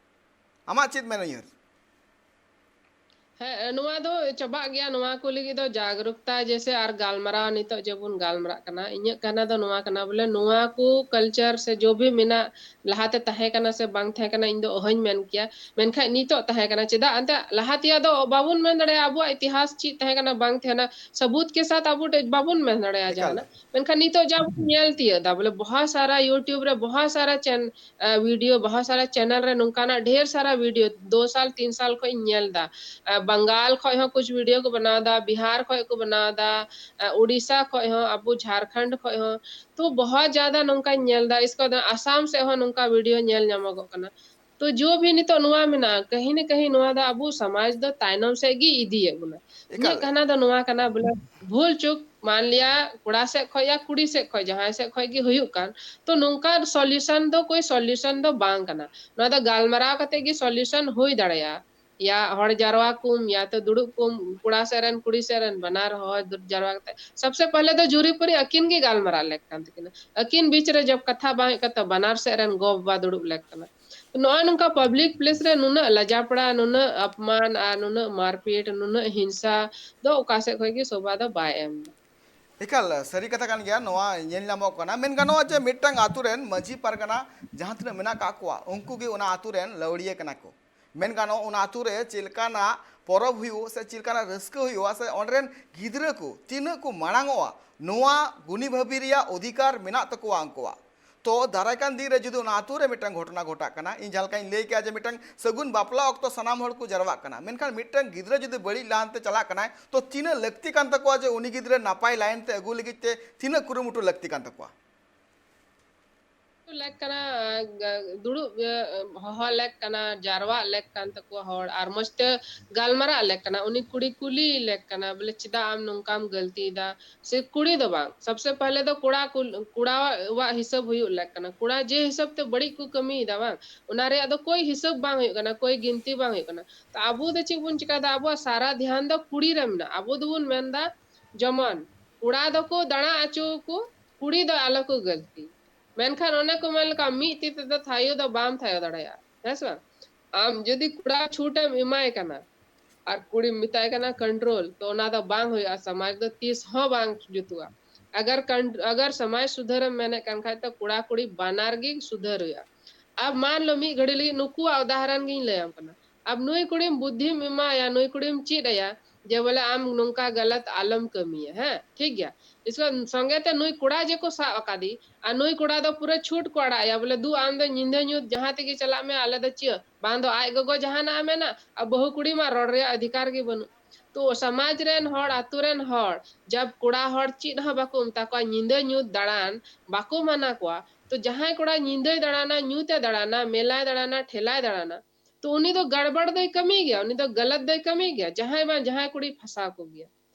ᱟᱢᱟᱜ ᱪᱮᱫ ᱢᱮᱱ ᱩᱭᱦᱟᱹᱨ? ᱦᱮᱸ, ᱱᱚᱣᱟ ᱫᱚ ᱪᱟᱵᱟᱜ ᱜᱮᱭᱟ᱾ ᱱᱚᱣᱟ ᱠᱚ ᱞᱟᱹᱜᱤᱫ ᱫᱚ ᱡᱟᱜᱽᱨᱩᱠᱛᱟ, ᱡᱮᱭᱥᱮ ᱟᱨ ᱜᱟᱞᱢᱟᱨᱟᱣ ᱱᱤᱛᱚᱜ ᱡᱮᱵᱚᱱ ᱜᱟᱞᱢᱟᱨᱟᱜ ᱠᱟᱱᱟ, ᱤᱧᱟᱹᱜ ᱠᱟᱱᱟ ᱫᱚ ᱱᱚᱣᱟ ᱠᱟᱱᱟ, ᱵᱚᱞᱮ ᱱᱚᱣᱟ ᱠᱚ culture ᱥᱮ ᱡᱚ ᱵᱷᱤ ᱢᱮᱱᱟᱜ, ᱞᱟᱦᱟᱛᱮ ᱛᱟᱦᱮᱸ ᱠᱟᱱᱟ ᱥᱮ ᱵᱟᱝ ᱛᱟᱦᱮᱸ ᱠᱟᱱᱟ, ᱤᱧ ᱫᱚ ᱚᱦᱚᱧ ᱢᱮᱱ ᱠᱮᱭᱟ᱾ ᱢᱮᱱᱠᱷᱟᱡ ᱱᱤᱛᱚᱜ ᱛᱟᱦᱮᱸ ᱠᱟᱱᱟ᱾ ᱪᱮᱫᱟᱜ? ᱮᱱᱛᱮ ᱞᱟᱦᱟ ᱛᱮᱭᱟᱜ ᱫᱚ ᱵᱟᱵᱚᱱ ᱢᱮᱱ ᱫᱟᱲᱮᱭᱟᱜᱼᱟ, ᱟᱵᱚᱣᱟᱜ ᱤᱛᱤᱦᱟᱥ ᱪᱮᱫ ᱛᱟᱦᱮᱸ ᱠᱟᱱᱟ ᱵᱟᱝ ᱛᱟᱦᱮᱸ ᱠᱟᱱᱟ, ᱥᱟᱵᱩᱛ ᱠᱮ ᱥᱟᱛᱷ ᱟᱵᱚ ᱴᱷᱮᱡ ᱵᱟᱵᱚᱱ ᱢᱮᱱ ᱫᱟᱲᱮᱭᱟᱜᱼᱟ ᱮᱠᱟᱞ᱾ ᱡᱟᱦᱟᱱᱟᱜ᱾ ᱢᱮᱱᱠᱷᱟᱱ ᱱᱤᱛᱚᱜ ᱡᱟ ᱵᱚᱱ ᱧᱮᱞ ᱛᱤᱭᱟᱹᱜ ᱮᱫᱟ, ᱵᱚᱞᱮ ᱵᱚᱦᱚᱛ ᱥᱟᱨᱟ YouTube ᱨᱮ ᱵᱚᱦᱚᱛ ᱥᱟᱨᱟ ᱪᱮᱱ-, ᱟ, video, ᱵᱚᱦᱚᱛ ᱥᱟᱨᱟ channel ᱨᱮ ᱱᱚᱝᱠᱟᱱᱟᱜ ᱰᱷᱮᱨ ᱥᱟᱨᱟ video ᱫᱩ ᱥᱟᱞ ᱛᱤᱱ ᱥᱟᱞ ᱠᱷᱚᱡ ᱤᱧ ᱧᱮᱞ ᱮᱫᱟ᱾ ᱟ, ᱵᱟᱝᱜᱟᱞ ᱠᱷᱚᱡ ᱦᱚᱸ ᱠᱩᱪ video ᱠᱚ ᱵᱮᱱᱟᱣ ᱮᱫᱟ, ᱵᱤᱦᱟᱨ ᱠᱷᱚᱡ ᱠᱚ ᱵᱮᱱᱟᱣ ᱮᱫᱟ, ᱟ, ᱩᱲᱤᱥᱥᱟ ᱠᱷᱚᱡ ᱦᱚᱸ, ᱟᱵᱚ ᱡᱷᱟᱨᱠᱷᱚᱸᱰ ᱠᱷᱚᱡ ᱦᱚᱸ᱾ ᱛᱚ ᱵᱚᱦᱚᱛ ᱡᱟᱫᱟ ᱱᱚᱝᱠᱟᱧ ᱧᱮᱞ ᱮᱫᱟ᱾ ᱤᱥᱠᱮ ᱵᱟᱫ ᱟᱥᱟᱢ ᱥᱮᱫ ᱦᱚᱸ ᱱᱚᱝᱠᱟ video ᱧᱮᱞ ᱧᱟᱢᱚᱜᱚᱜ ᱠᱟᱱᱟ᱾ ᱛᱚ ᱡᱚ ᱵᱷᱤ ᱱᱤᱛᱚᱜ ᱱᱚᱣᱟ ᱢᱮᱱᱟᱜᱼᱟ, ᱠᱟᱹᱦᱤ ᱱᱟ ᱠᱟᱹᱦᱤ ᱱᱚᱣᱟ ᱫᱚ ᱟᱵᱚ ᱥᱚᱢᱟᱡᱽ ᱫᱚ ᱛᱟᱭᱱᱚᱢ ᱥᱮᱫ ᱜᱮ ᱤᱫᱤᱭᱮᱫ ᱵᱚᱱᱟ᱾ ᱮᱠᱟᱞ᱾ ᱤᱧᱟᱹᱜ ᱠᱟᱱᱟ ᱫᱚ ᱱᱚᱣᱟ ᱠᱟᱱᱟ, ᱵᱚᱞᱮ ᱵᱷᱩᱞ ᱪᱩᱠ ᱢᱟᱱ ᱞᱤᱭᱟ ᱠᱚᱲᱟ ᱥᱮᱫ ᱠᱷᱚᱡ ᱭᱟ ᱠᱩᱲᱤ ᱥᱮᱫ ᱠᱷᱚᱡ, ᱡᱟᱦᱟᱸᱭ ᱥᱮᱫ ᱠᱷᱚᱡ ᱜᱮ ᱦᱩᱭᱩᱜ ᱠᱟᱱ, ᱛᱚ ᱱᱚᱝᱠᱟ solution ᱫᱚ ᱠᱳᱭ solution ᱫᱚ ᱵᱟᱝ ᱠᱟᱱᱟ᱾ ᱱᱚᱣᱟ ᱫᱚ ᱜᱟᱞᱢᱟᱨᱟᱣ ᱠᱟᱛᱮ ᱜᱮ solution ᱦᱩᱭ ᱫᱟᱲᱮᱭᱟᱜᱼᱟ᱾ ᱭᱟ ᱦᱚᱲ ᱡᱟᱨᱣᱟ ᱠᱚᱢ, ᱭᱟ ᱛᱚ ᱫᱩᱲᱩᱵ ᱠᱚᱢ, ᱠᱚᱲᱟ ᱥᱮᱫ ᱨᱮᱱ ᱠᱩᱲᱤ ᱥᱮᱫ ᱨᱮᱱ ᱵᱟᱱᱟᱨ ᱦᱚᱲ ᱫᱩ-, ᱡᱟᱨᱣᱟ ᱠᱟᱛᱮ ᱥᱚᱵᱥᱮ ᱯᱟᱦᱞᱮ ᱫᱚ ᱡᱩᱨᱤ ᱯᱟᱹᱨᱤ ᱟᱹᱠᱤᱱ ᱜᱮ ᱜᱟᱞᱢᱟᱨᱟᱣ ᱞᱮᱠ ᱠᱟᱱ ᱛᱟᱹᱠᱤᱱᱟ᱾ ᱟᱹᱠᱤᱱ ᱵᱤᱪ ᱨᱮ ᱡᱚᱵ ᱠᱟᱛᱷᱟ ᱵᱟᱝ ᱦᱩᱭᱩᱜ ᱠᱟᱱ ᱛᱟᱵᱚᱱᱟ, ᱵᱟᱱᱟᱨ ᱥᱮᱫ ᱨᱮᱱ ᱜᱚ ᱵᱟᱵᱟ ᱫᱩᱲᱩᱵ ᱞᱮᱠ ᱠᱟᱱᱟ᱾ ᱱᱚᱜᱼᱚᱭ ᱱᱚᱝᱠᱟ ᱯᱟᱵᱽᱞᱤᱠ ᱯᱞᱮᱥ ᱨᱮ ᱱᱩᱱᱟᱹᱜ ᱞᱟᱡᱟᱯᱟᱲᱟ, ᱱᱩᱱᱟᱹᱜ ᱟᱯᱢᱟᱱ ᱟᱨ ᱱᱩᱱᱟᱹᱜ ᱢᱟᱨᱯᱤᱴ, ᱱᱩᱱᱟᱹᱜ ᱦᱤᱝᱥᱟ ᱫᱚ ᱚᱠᱟ ᱥᱮᱫ ᱠᱷᱚᱱ ᱜᱮ ᱥᱚᱵᱷᱟ ᱫᱚ ᱵᱟᱭ ᱮᱢ ᱮᱫᱟ᱾ ᱮᱠᱟᱞ ᱥᱟᱹᱨᱤ ᱠᱟᱛᱷᱟ ᱠᱟᱱ ᱜᱮᱭᱟ, ᱱᱚᱣᱟ ᱧᱮᱞ ᱧᱟᱢᱚᱜ ᱠᱟᱱᱟ᱾ ᱢᱮᱱ ᱜᱟᱱᱚᱜᱼᱟ ᱡᱮ ᱢᱤᱫᱴᱟᱝ ᱟᱛᱳ ᱨᱮᱱ ᱢᱟᱹᱡᱷᱤ ᱯᱟᱨᱜᱟᱱᱟ ᱡᱟᱦᱟᱸ ᱛᱤᱱᱟᱹᱜ ᱢᱮᱱᱟᱜ ᱠᱟᱜ ᱠᱚᱣᱟ, ᱩᱱᱠᱩ ᱜᱮ ᱚᱱᱟ ᱟᱛᱳ ᱨᱮᱱ ᱞᱟᱹᱣᱲᱤᱭᱟᱹ ᱠᱟᱱᱟ ᱠᱚ᱾ ᱢᱮᱱ ᱜᱟᱱᱚᱜᱼᱟ, ᱚᱱᱟ ᱟᱛᱳ ᱨᱮ ᱪᱮᱫ ᱞᱮᱠᱟᱱᱟᱜ ᱯᱚᱨᱚᱵᱽ ᱦᱩᱭᱩᱜ ᱥᱮ ᱪᱮᱫ ᱞᱮᱠᱟᱱᱟᱜ ᱨᱟᱹᱥᱠᱟᱹ ᱦᱩᱭᱩᱜᱼᱟ ᱥᱮ ᱚᱸᱰᱮ ᱨᱮᱱ ᱜᱤᱫᱽᱨᱟᱹ ᱠᱚ ᱛᱤᱱᱟᱹᱜ ᱠᱚ ᱢᱟᱲᱟᱝ ᱚᱜᱼᱟ, ᱱᱚᱣᱟ ᱜᱩᱱᱤ ᱵᱷᱟᱹᱵᱤ ᱨᱮᱭᱟᱜ ᱚᱫᱷᱤᱠᱟᱨ ᱢᱮᱱᱟᱜ ᱛᱟᱠᱚᱣᱟ ᱩᱱᱠᱩᱣᱟᱜ᱾ ᱛᱚ ᱫᱟᱨᱟᱭ ᱠᱟᱱ ᱫᱤᱱ ᱨᱮ ᱡᱩᱫᱤ ᱚᱱᱟ ᱟᱛᱳ ᱨᱮ ᱢᱤᱫᱴᱟᱝ ᱜᱷᱚᱴᱚᱱᱟ ᱜᱷᱚᱴᱟᱜ ᱠᱟᱱᱟ, ᱤᱧ ᱡᱟᱦᱟᱸ ᱞᱮᱠᱟᱧ ᱞᱟᱹᱭ ᱠᱮᱜᱼᱟ ᱡᱮ ᱢᱤᱫᱴᱟᱝ ᱥᱟᱹᱜᱩᱱ ᱵᱟᱯᱞᱟ ᱚᱠᱛᱚ ᱥᱟᱱᱟᱢ ᱦᱚᱲ ᱠᱚ ᱡᱟᱨᱣᱟᱜ ᱠᱟᱱᱟ, ᱢᱮᱱᱠᱷᱟᱱ ᱢᱤᱫᱴᱟᱝ ᱜᱤᱫᱽᱨᱟᱹ ᱡᱩᱫᱤ ᱵᱟᱹᱲᱤᱡ ᱞᱟᱦᱟᱱᱛᱮ ᱪᱟᱞᱟᱜ ᱠᱟᱱᱟᱭ, ᱛᱚ ᱛᱤᱱᱟᱹᱜ ᱞᱟᱹᱠᱛᱤ ᱠᱟᱱ ᱛᱟᱠᱚᱣᱟ ᱡᱮ ᱩᱱᱤ ᱜᱤᱫᱽᱨᱟᱹ ᱱᱟᱯᱟᱭ ᱞᱟᱭᱤᱱ ᱛᱮ ᱟᱹᱜᱩ ᱞᱟᱹᱜᱤᱫ ᱛᱮ ᱛᱤᱱᱟᱹᱜ ᱠᱩᱨᱩᱢᱩᱴᱩ ᱞᱟᱹᱠᱛᱤ ᱠᱟᱱ ᱛᱟᱠᱚᱣᱟ? ᱞᱮᱠ ᱠᱟᱱᱟ, ᱫᱩᱲᱩᱵ, ᱦᱚᱦᱚ ᱞᱮᱠ ᱠᱟᱱᱟ, ᱡᱟᱨᱣᱟᱜ ᱞᱮᱠ ᱠᱟᱱ ᱛᱟᱠᱚᱣᱟ ᱦᱚᱲ, ᱟᱨ ᱢᱚᱸᱡᱽ ᱛᱮ ᱜᱟᱞᱢᱟᱨᱟᱜ ᱞᱮᱠ ᱠᱟᱱᱟ, ᱩᱱᱤ ᱠᱩᱲᱤ ᱠᱩᱞᱤ ᱞᱮᱠ ᱠᱟᱱᱟ, ᱵᱚᱞᱮ ᱪᱮᱫᱟᱜ ᱟᱢ ᱱᱚᱝᱠᱟᱢ ᱜᱟᱹᱞᱛᱤᱭᱮᱫᱟ? ᱥᱮ ᱠᱩᱲᱤ ᱫᱚ ᱵᱟᱝ, ᱥᱚᱵᱥᱮ ᱯᱟᱦᱞᱮ ᱫᱚ ᱠᱚᱲᱟ ᱠᱩᱞ-, ᱠᱚᱲᱟᱣᱟᱜ ᱦᱤᱥᱟᱹᱵ ᱦᱩᱭᱩᱜ ᱞᱮᱠ ᱠᱟᱱᱟ᱾ ᱠᱚᱲᱟ ᱡᱮ ᱦᱤᱥᱟᱹᱵ ᱛᱮ ᱵᱟᱹᱲᱤᱡ ᱠᱚ ᱠᱟᱹᱢᱤᱭᱮᱫᱟ ᱵᱟᱝ, ᱚᱱᱟ ᱨᱮᱭᱟᱜ ᱫᱚ ᱠᱳᱭ ᱦᱤᱥᱟᱹᱵ ᱵᱟᱝ ᱦᱩᱭᱩᱜ ᱠᱟᱱᱟ, ᱠᱳᱭ ᱜᱤᱱᱛᱤ ᱵᱟᱝ ᱦᱩᱭᱩᱜ ᱠᱟᱱᱟ᱾ ᱛᱚ ᱟᱵᱚ ᱫᱚ ᱪᱮᱫ ᱵᱚᱱ ᱪᱤᱠᱟᱭᱮᱫᱟ? ᱟᱵᱚᱣᱟᱜ ᱥᱟᱨᱟ ᱫᱷᱮᱭᱟᱱ ᱫᱚ ᱠᱩᱲᱤ ᱨᱮ ᱢᱮᱱᱟᱜᱼᱟ᱾ ᱟᱵᱚ ᱫᱚᱵᱚᱱ ᱢᱮᱱᱫᱟ ᱡᱮᱢᱚᱱ ᱠᱚᱲᱟ ᱫᱚᱠᱚ ᱫᱟᱬᱟ ᱦᱚᱪᱚ ᱠᱚ, ᱠᱩᱲᱤ ᱫᱚ ᱟᱞᱚ ᱠᱚ ᱜᱟᱹᱞᱛᱤ᱾ ᱢᱮᱱᱠᱷᱟᱱ ᱚᱱᱮ ᱠᱚ ᱢᱮᱱ ᱞᱮᱠᱟ, ᱢᱤᱫ ᱛᱤ ᱛᱮᱫᱚ ᱛᱷᱟᱭᱚ ᱫᱚ ᱵᱟᱢ ᱛᱷᱟᱭᱚ ᱫᱟᱲᱮᱭᱟᱜᱼᱟ, ᱦᱮᱸ ᱥᱮ ᱵᱟᱝ? ᱟᱢ ᱡᱩᱫᱤ ᱠᱚᱲᱟ ᱪᱷᱩᱴ ᱮᱢ ᱮᱢᱟᱭ ᱠᱟᱱᱟ ᱟᱨ ᱠᱩᱲᱤᱢ ᱢᱮᱛᱟᱭ ᱠᱟᱱᱟ ᱠᱚᱱᱴᱨᱳᱞ, ᱛᱚ ᱚᱱᱟ ᱫᱚ ᱵᱟᱝ ᱦᱩᱭᱩᱜᱼᱟ, ᱥᱚᱢᱟᱡᱽ ᱫᱚ ᱛᱤᱥ ᱦᱚᱸ ᱵᱟᱝ ᱡᱩᱛᱩᱜᱼᱟ᱾ ᱟᱜᱟᱨ ᱠᱚᱱ-, ᱟᱜᱟᱨ ᱥᱚᱢᱟᱡᱽ ᱥᱩᱫᱷᱟᱹᱨ ᱮᱢ ᱢᱮᱱᱮᱫ ᱠᱟᱱ ᱠᱷᱟᱡ, ᱛᱚ ᱠᱚᱲᱟ ᱠᱩᱲᱤ ᱵᱟᱱᱟᱨ ᱜᱮ ᱥᱩᱫᱷᱟᱹᱨ ᱦᱩᱭᱩᱜᱼᱟ᱾ ᱟᱵ ᱢᱟᱱ ᱞᱚ ᱢᱤᱫ ᱜᱷᱟᱹᱲᱤ ᱞᱟᱹᱜᱤᱫ ᱱᱩᱠᱩᱣᱟᱜ ᱩᱫᱟᱦᱚᱨᱚᱱ ᱜᱤᱧ ᱞᱟᱹᱭᱟᱢ ᱠᱟᱱᱟ᱾ ᱟᱵ ᱱᱩᱭ ᱠᱩᱲᱤᱢ ᱵᱩᱫᱽᱫᱷᱤᱢ ᱮᱢᱟᱭᱟ, ᱱᱩᱭ ᱠᱩᱲᱤᱢ ᱪᱮᱫ ᱟᱭᱟ ᱡᱮ ᱵᱚᱞᱮ ᱟᱢ ᱱᱚᱝᱠᱟ ᱜᱟᱞᱟᱛ ᱟᱞᱚᱢ ᱠᱟᱹᱢᱤᱭᱟ, ᱦᱮᱸ, ᱴᱷᱤᱠ ᱜᱮᱭᱟ᱾ ᱤᱥᱠᱮ ᱥᱚᱸᱜᱮ ᱛᱮ ᱱᱩᱭ ᱠᱚᱲᱟ ᱡᱮ ᱠᱚ ᱥᱟᱵ ᱟᱠᱟᱫᱮ, ᱟᱨ ᱱᱩᱭ ᱠᱚᱲᱟ ᱫᱚ ᱯᱩᱨᱟᱹ ᱪᱷᱩᱴ ᱠᱚ ᱟᱲᱟᱜ ᱮᱭᱟ, ᱵᱚᱞᱮ, "ᱫᱩ, ᱟᱢ ᱫᱚ ᱧᱤᱫᱟᱹ ᱧᱩᱛ ᱡᱟᱦᱟᱸ ᱛᱮᱜᱮ ᱪᱟᱞᱟᱜ ᱢᱮ, ᱟᱞᱮ ᱫᱚ ᱪᱮᱫ?" ᱵᱟᱝ ᱫᱚ ᱟᱡ ᱜᱚᱜᱚ ᱡᱟᱦᱟᱱᱟᱜ ᱮ ᱢᱮᱱᱟ, ᱟᱨ ᱵᱟᱹᱦᱩ ᱠᱩᱲᱤ ᱢᱟ ᱨᱚᱲ ᱨᱮᱭᱟᱜ ᱚᱫᱷᱤᱠᱟᱨ ᱜᱮ ᱵᱟᱹᱱᱩᱜ᱾ ᱛᱚ ᱥᱚᱢᱟᱡᱽ ᱨᱮᱱ ᱦᱚᱲ, ᱟᱛᱳ ᱨᱮᱱ ᱦᱚᱲ, ᱡᱟᱵ ᱠᱚᱲᱟ ᱦᱚᱲ ᱪᱮᱫ ᱦᱚᱸ ᱵᱟᱠᱚ ᱢᱮᱛᱟ ᱠᱚᱣᱟ, ᱧᱤᱫᱟᱹ ᱧᱩᱛ ᱫᱟᱬᱟᱱ ᱵᱟᱠᱚ ᱢᱟᱱᱟ ᱠᱚᱣᱟ, ᱛᱚ ᱡᱟᱦᱟᱸᱭ ᱠᱚᱲᱟ ᱧᱤᱫᱟᱹᱭ ᱫᱟᱬᱟᱱᱟ, ᱧᱩᱛ ᱮ ᱫᱟᱬᱟᱱᱟ, ᱢᱮᱞᱟᱭ ᱫᱟᱬᱟᱱᱟ, ᱴᱷᱮᱞᱟᱭ ᱫᱟᱬᱟᱱᱟ, ᱛᱚ ᱩᱱᱤ ᱫᱚ ᱜᱟᱲᱵᱟᱲ ᱫᱚᱭ ᱠᱟᱹᱢᱤ ᱜᱮᱭᱟ, ᱩᱱᱤ ᱫᱚ ᱜᱟᱞᱟᱛ ᱫᱚᱭ ᱠᱟᱹᱢᱤ ᱜᱮᱭᱟ, ᱡᱟᱦᱟᱸᱭ ᱵᱟᱝ ᱡᱟᱦᱟᱸᱭ ᱠᱩᱲᱤ ᱯᱷᱟᱸᱥᱟᱣ ᱠᱚᱜᱮᱭᱟ᱾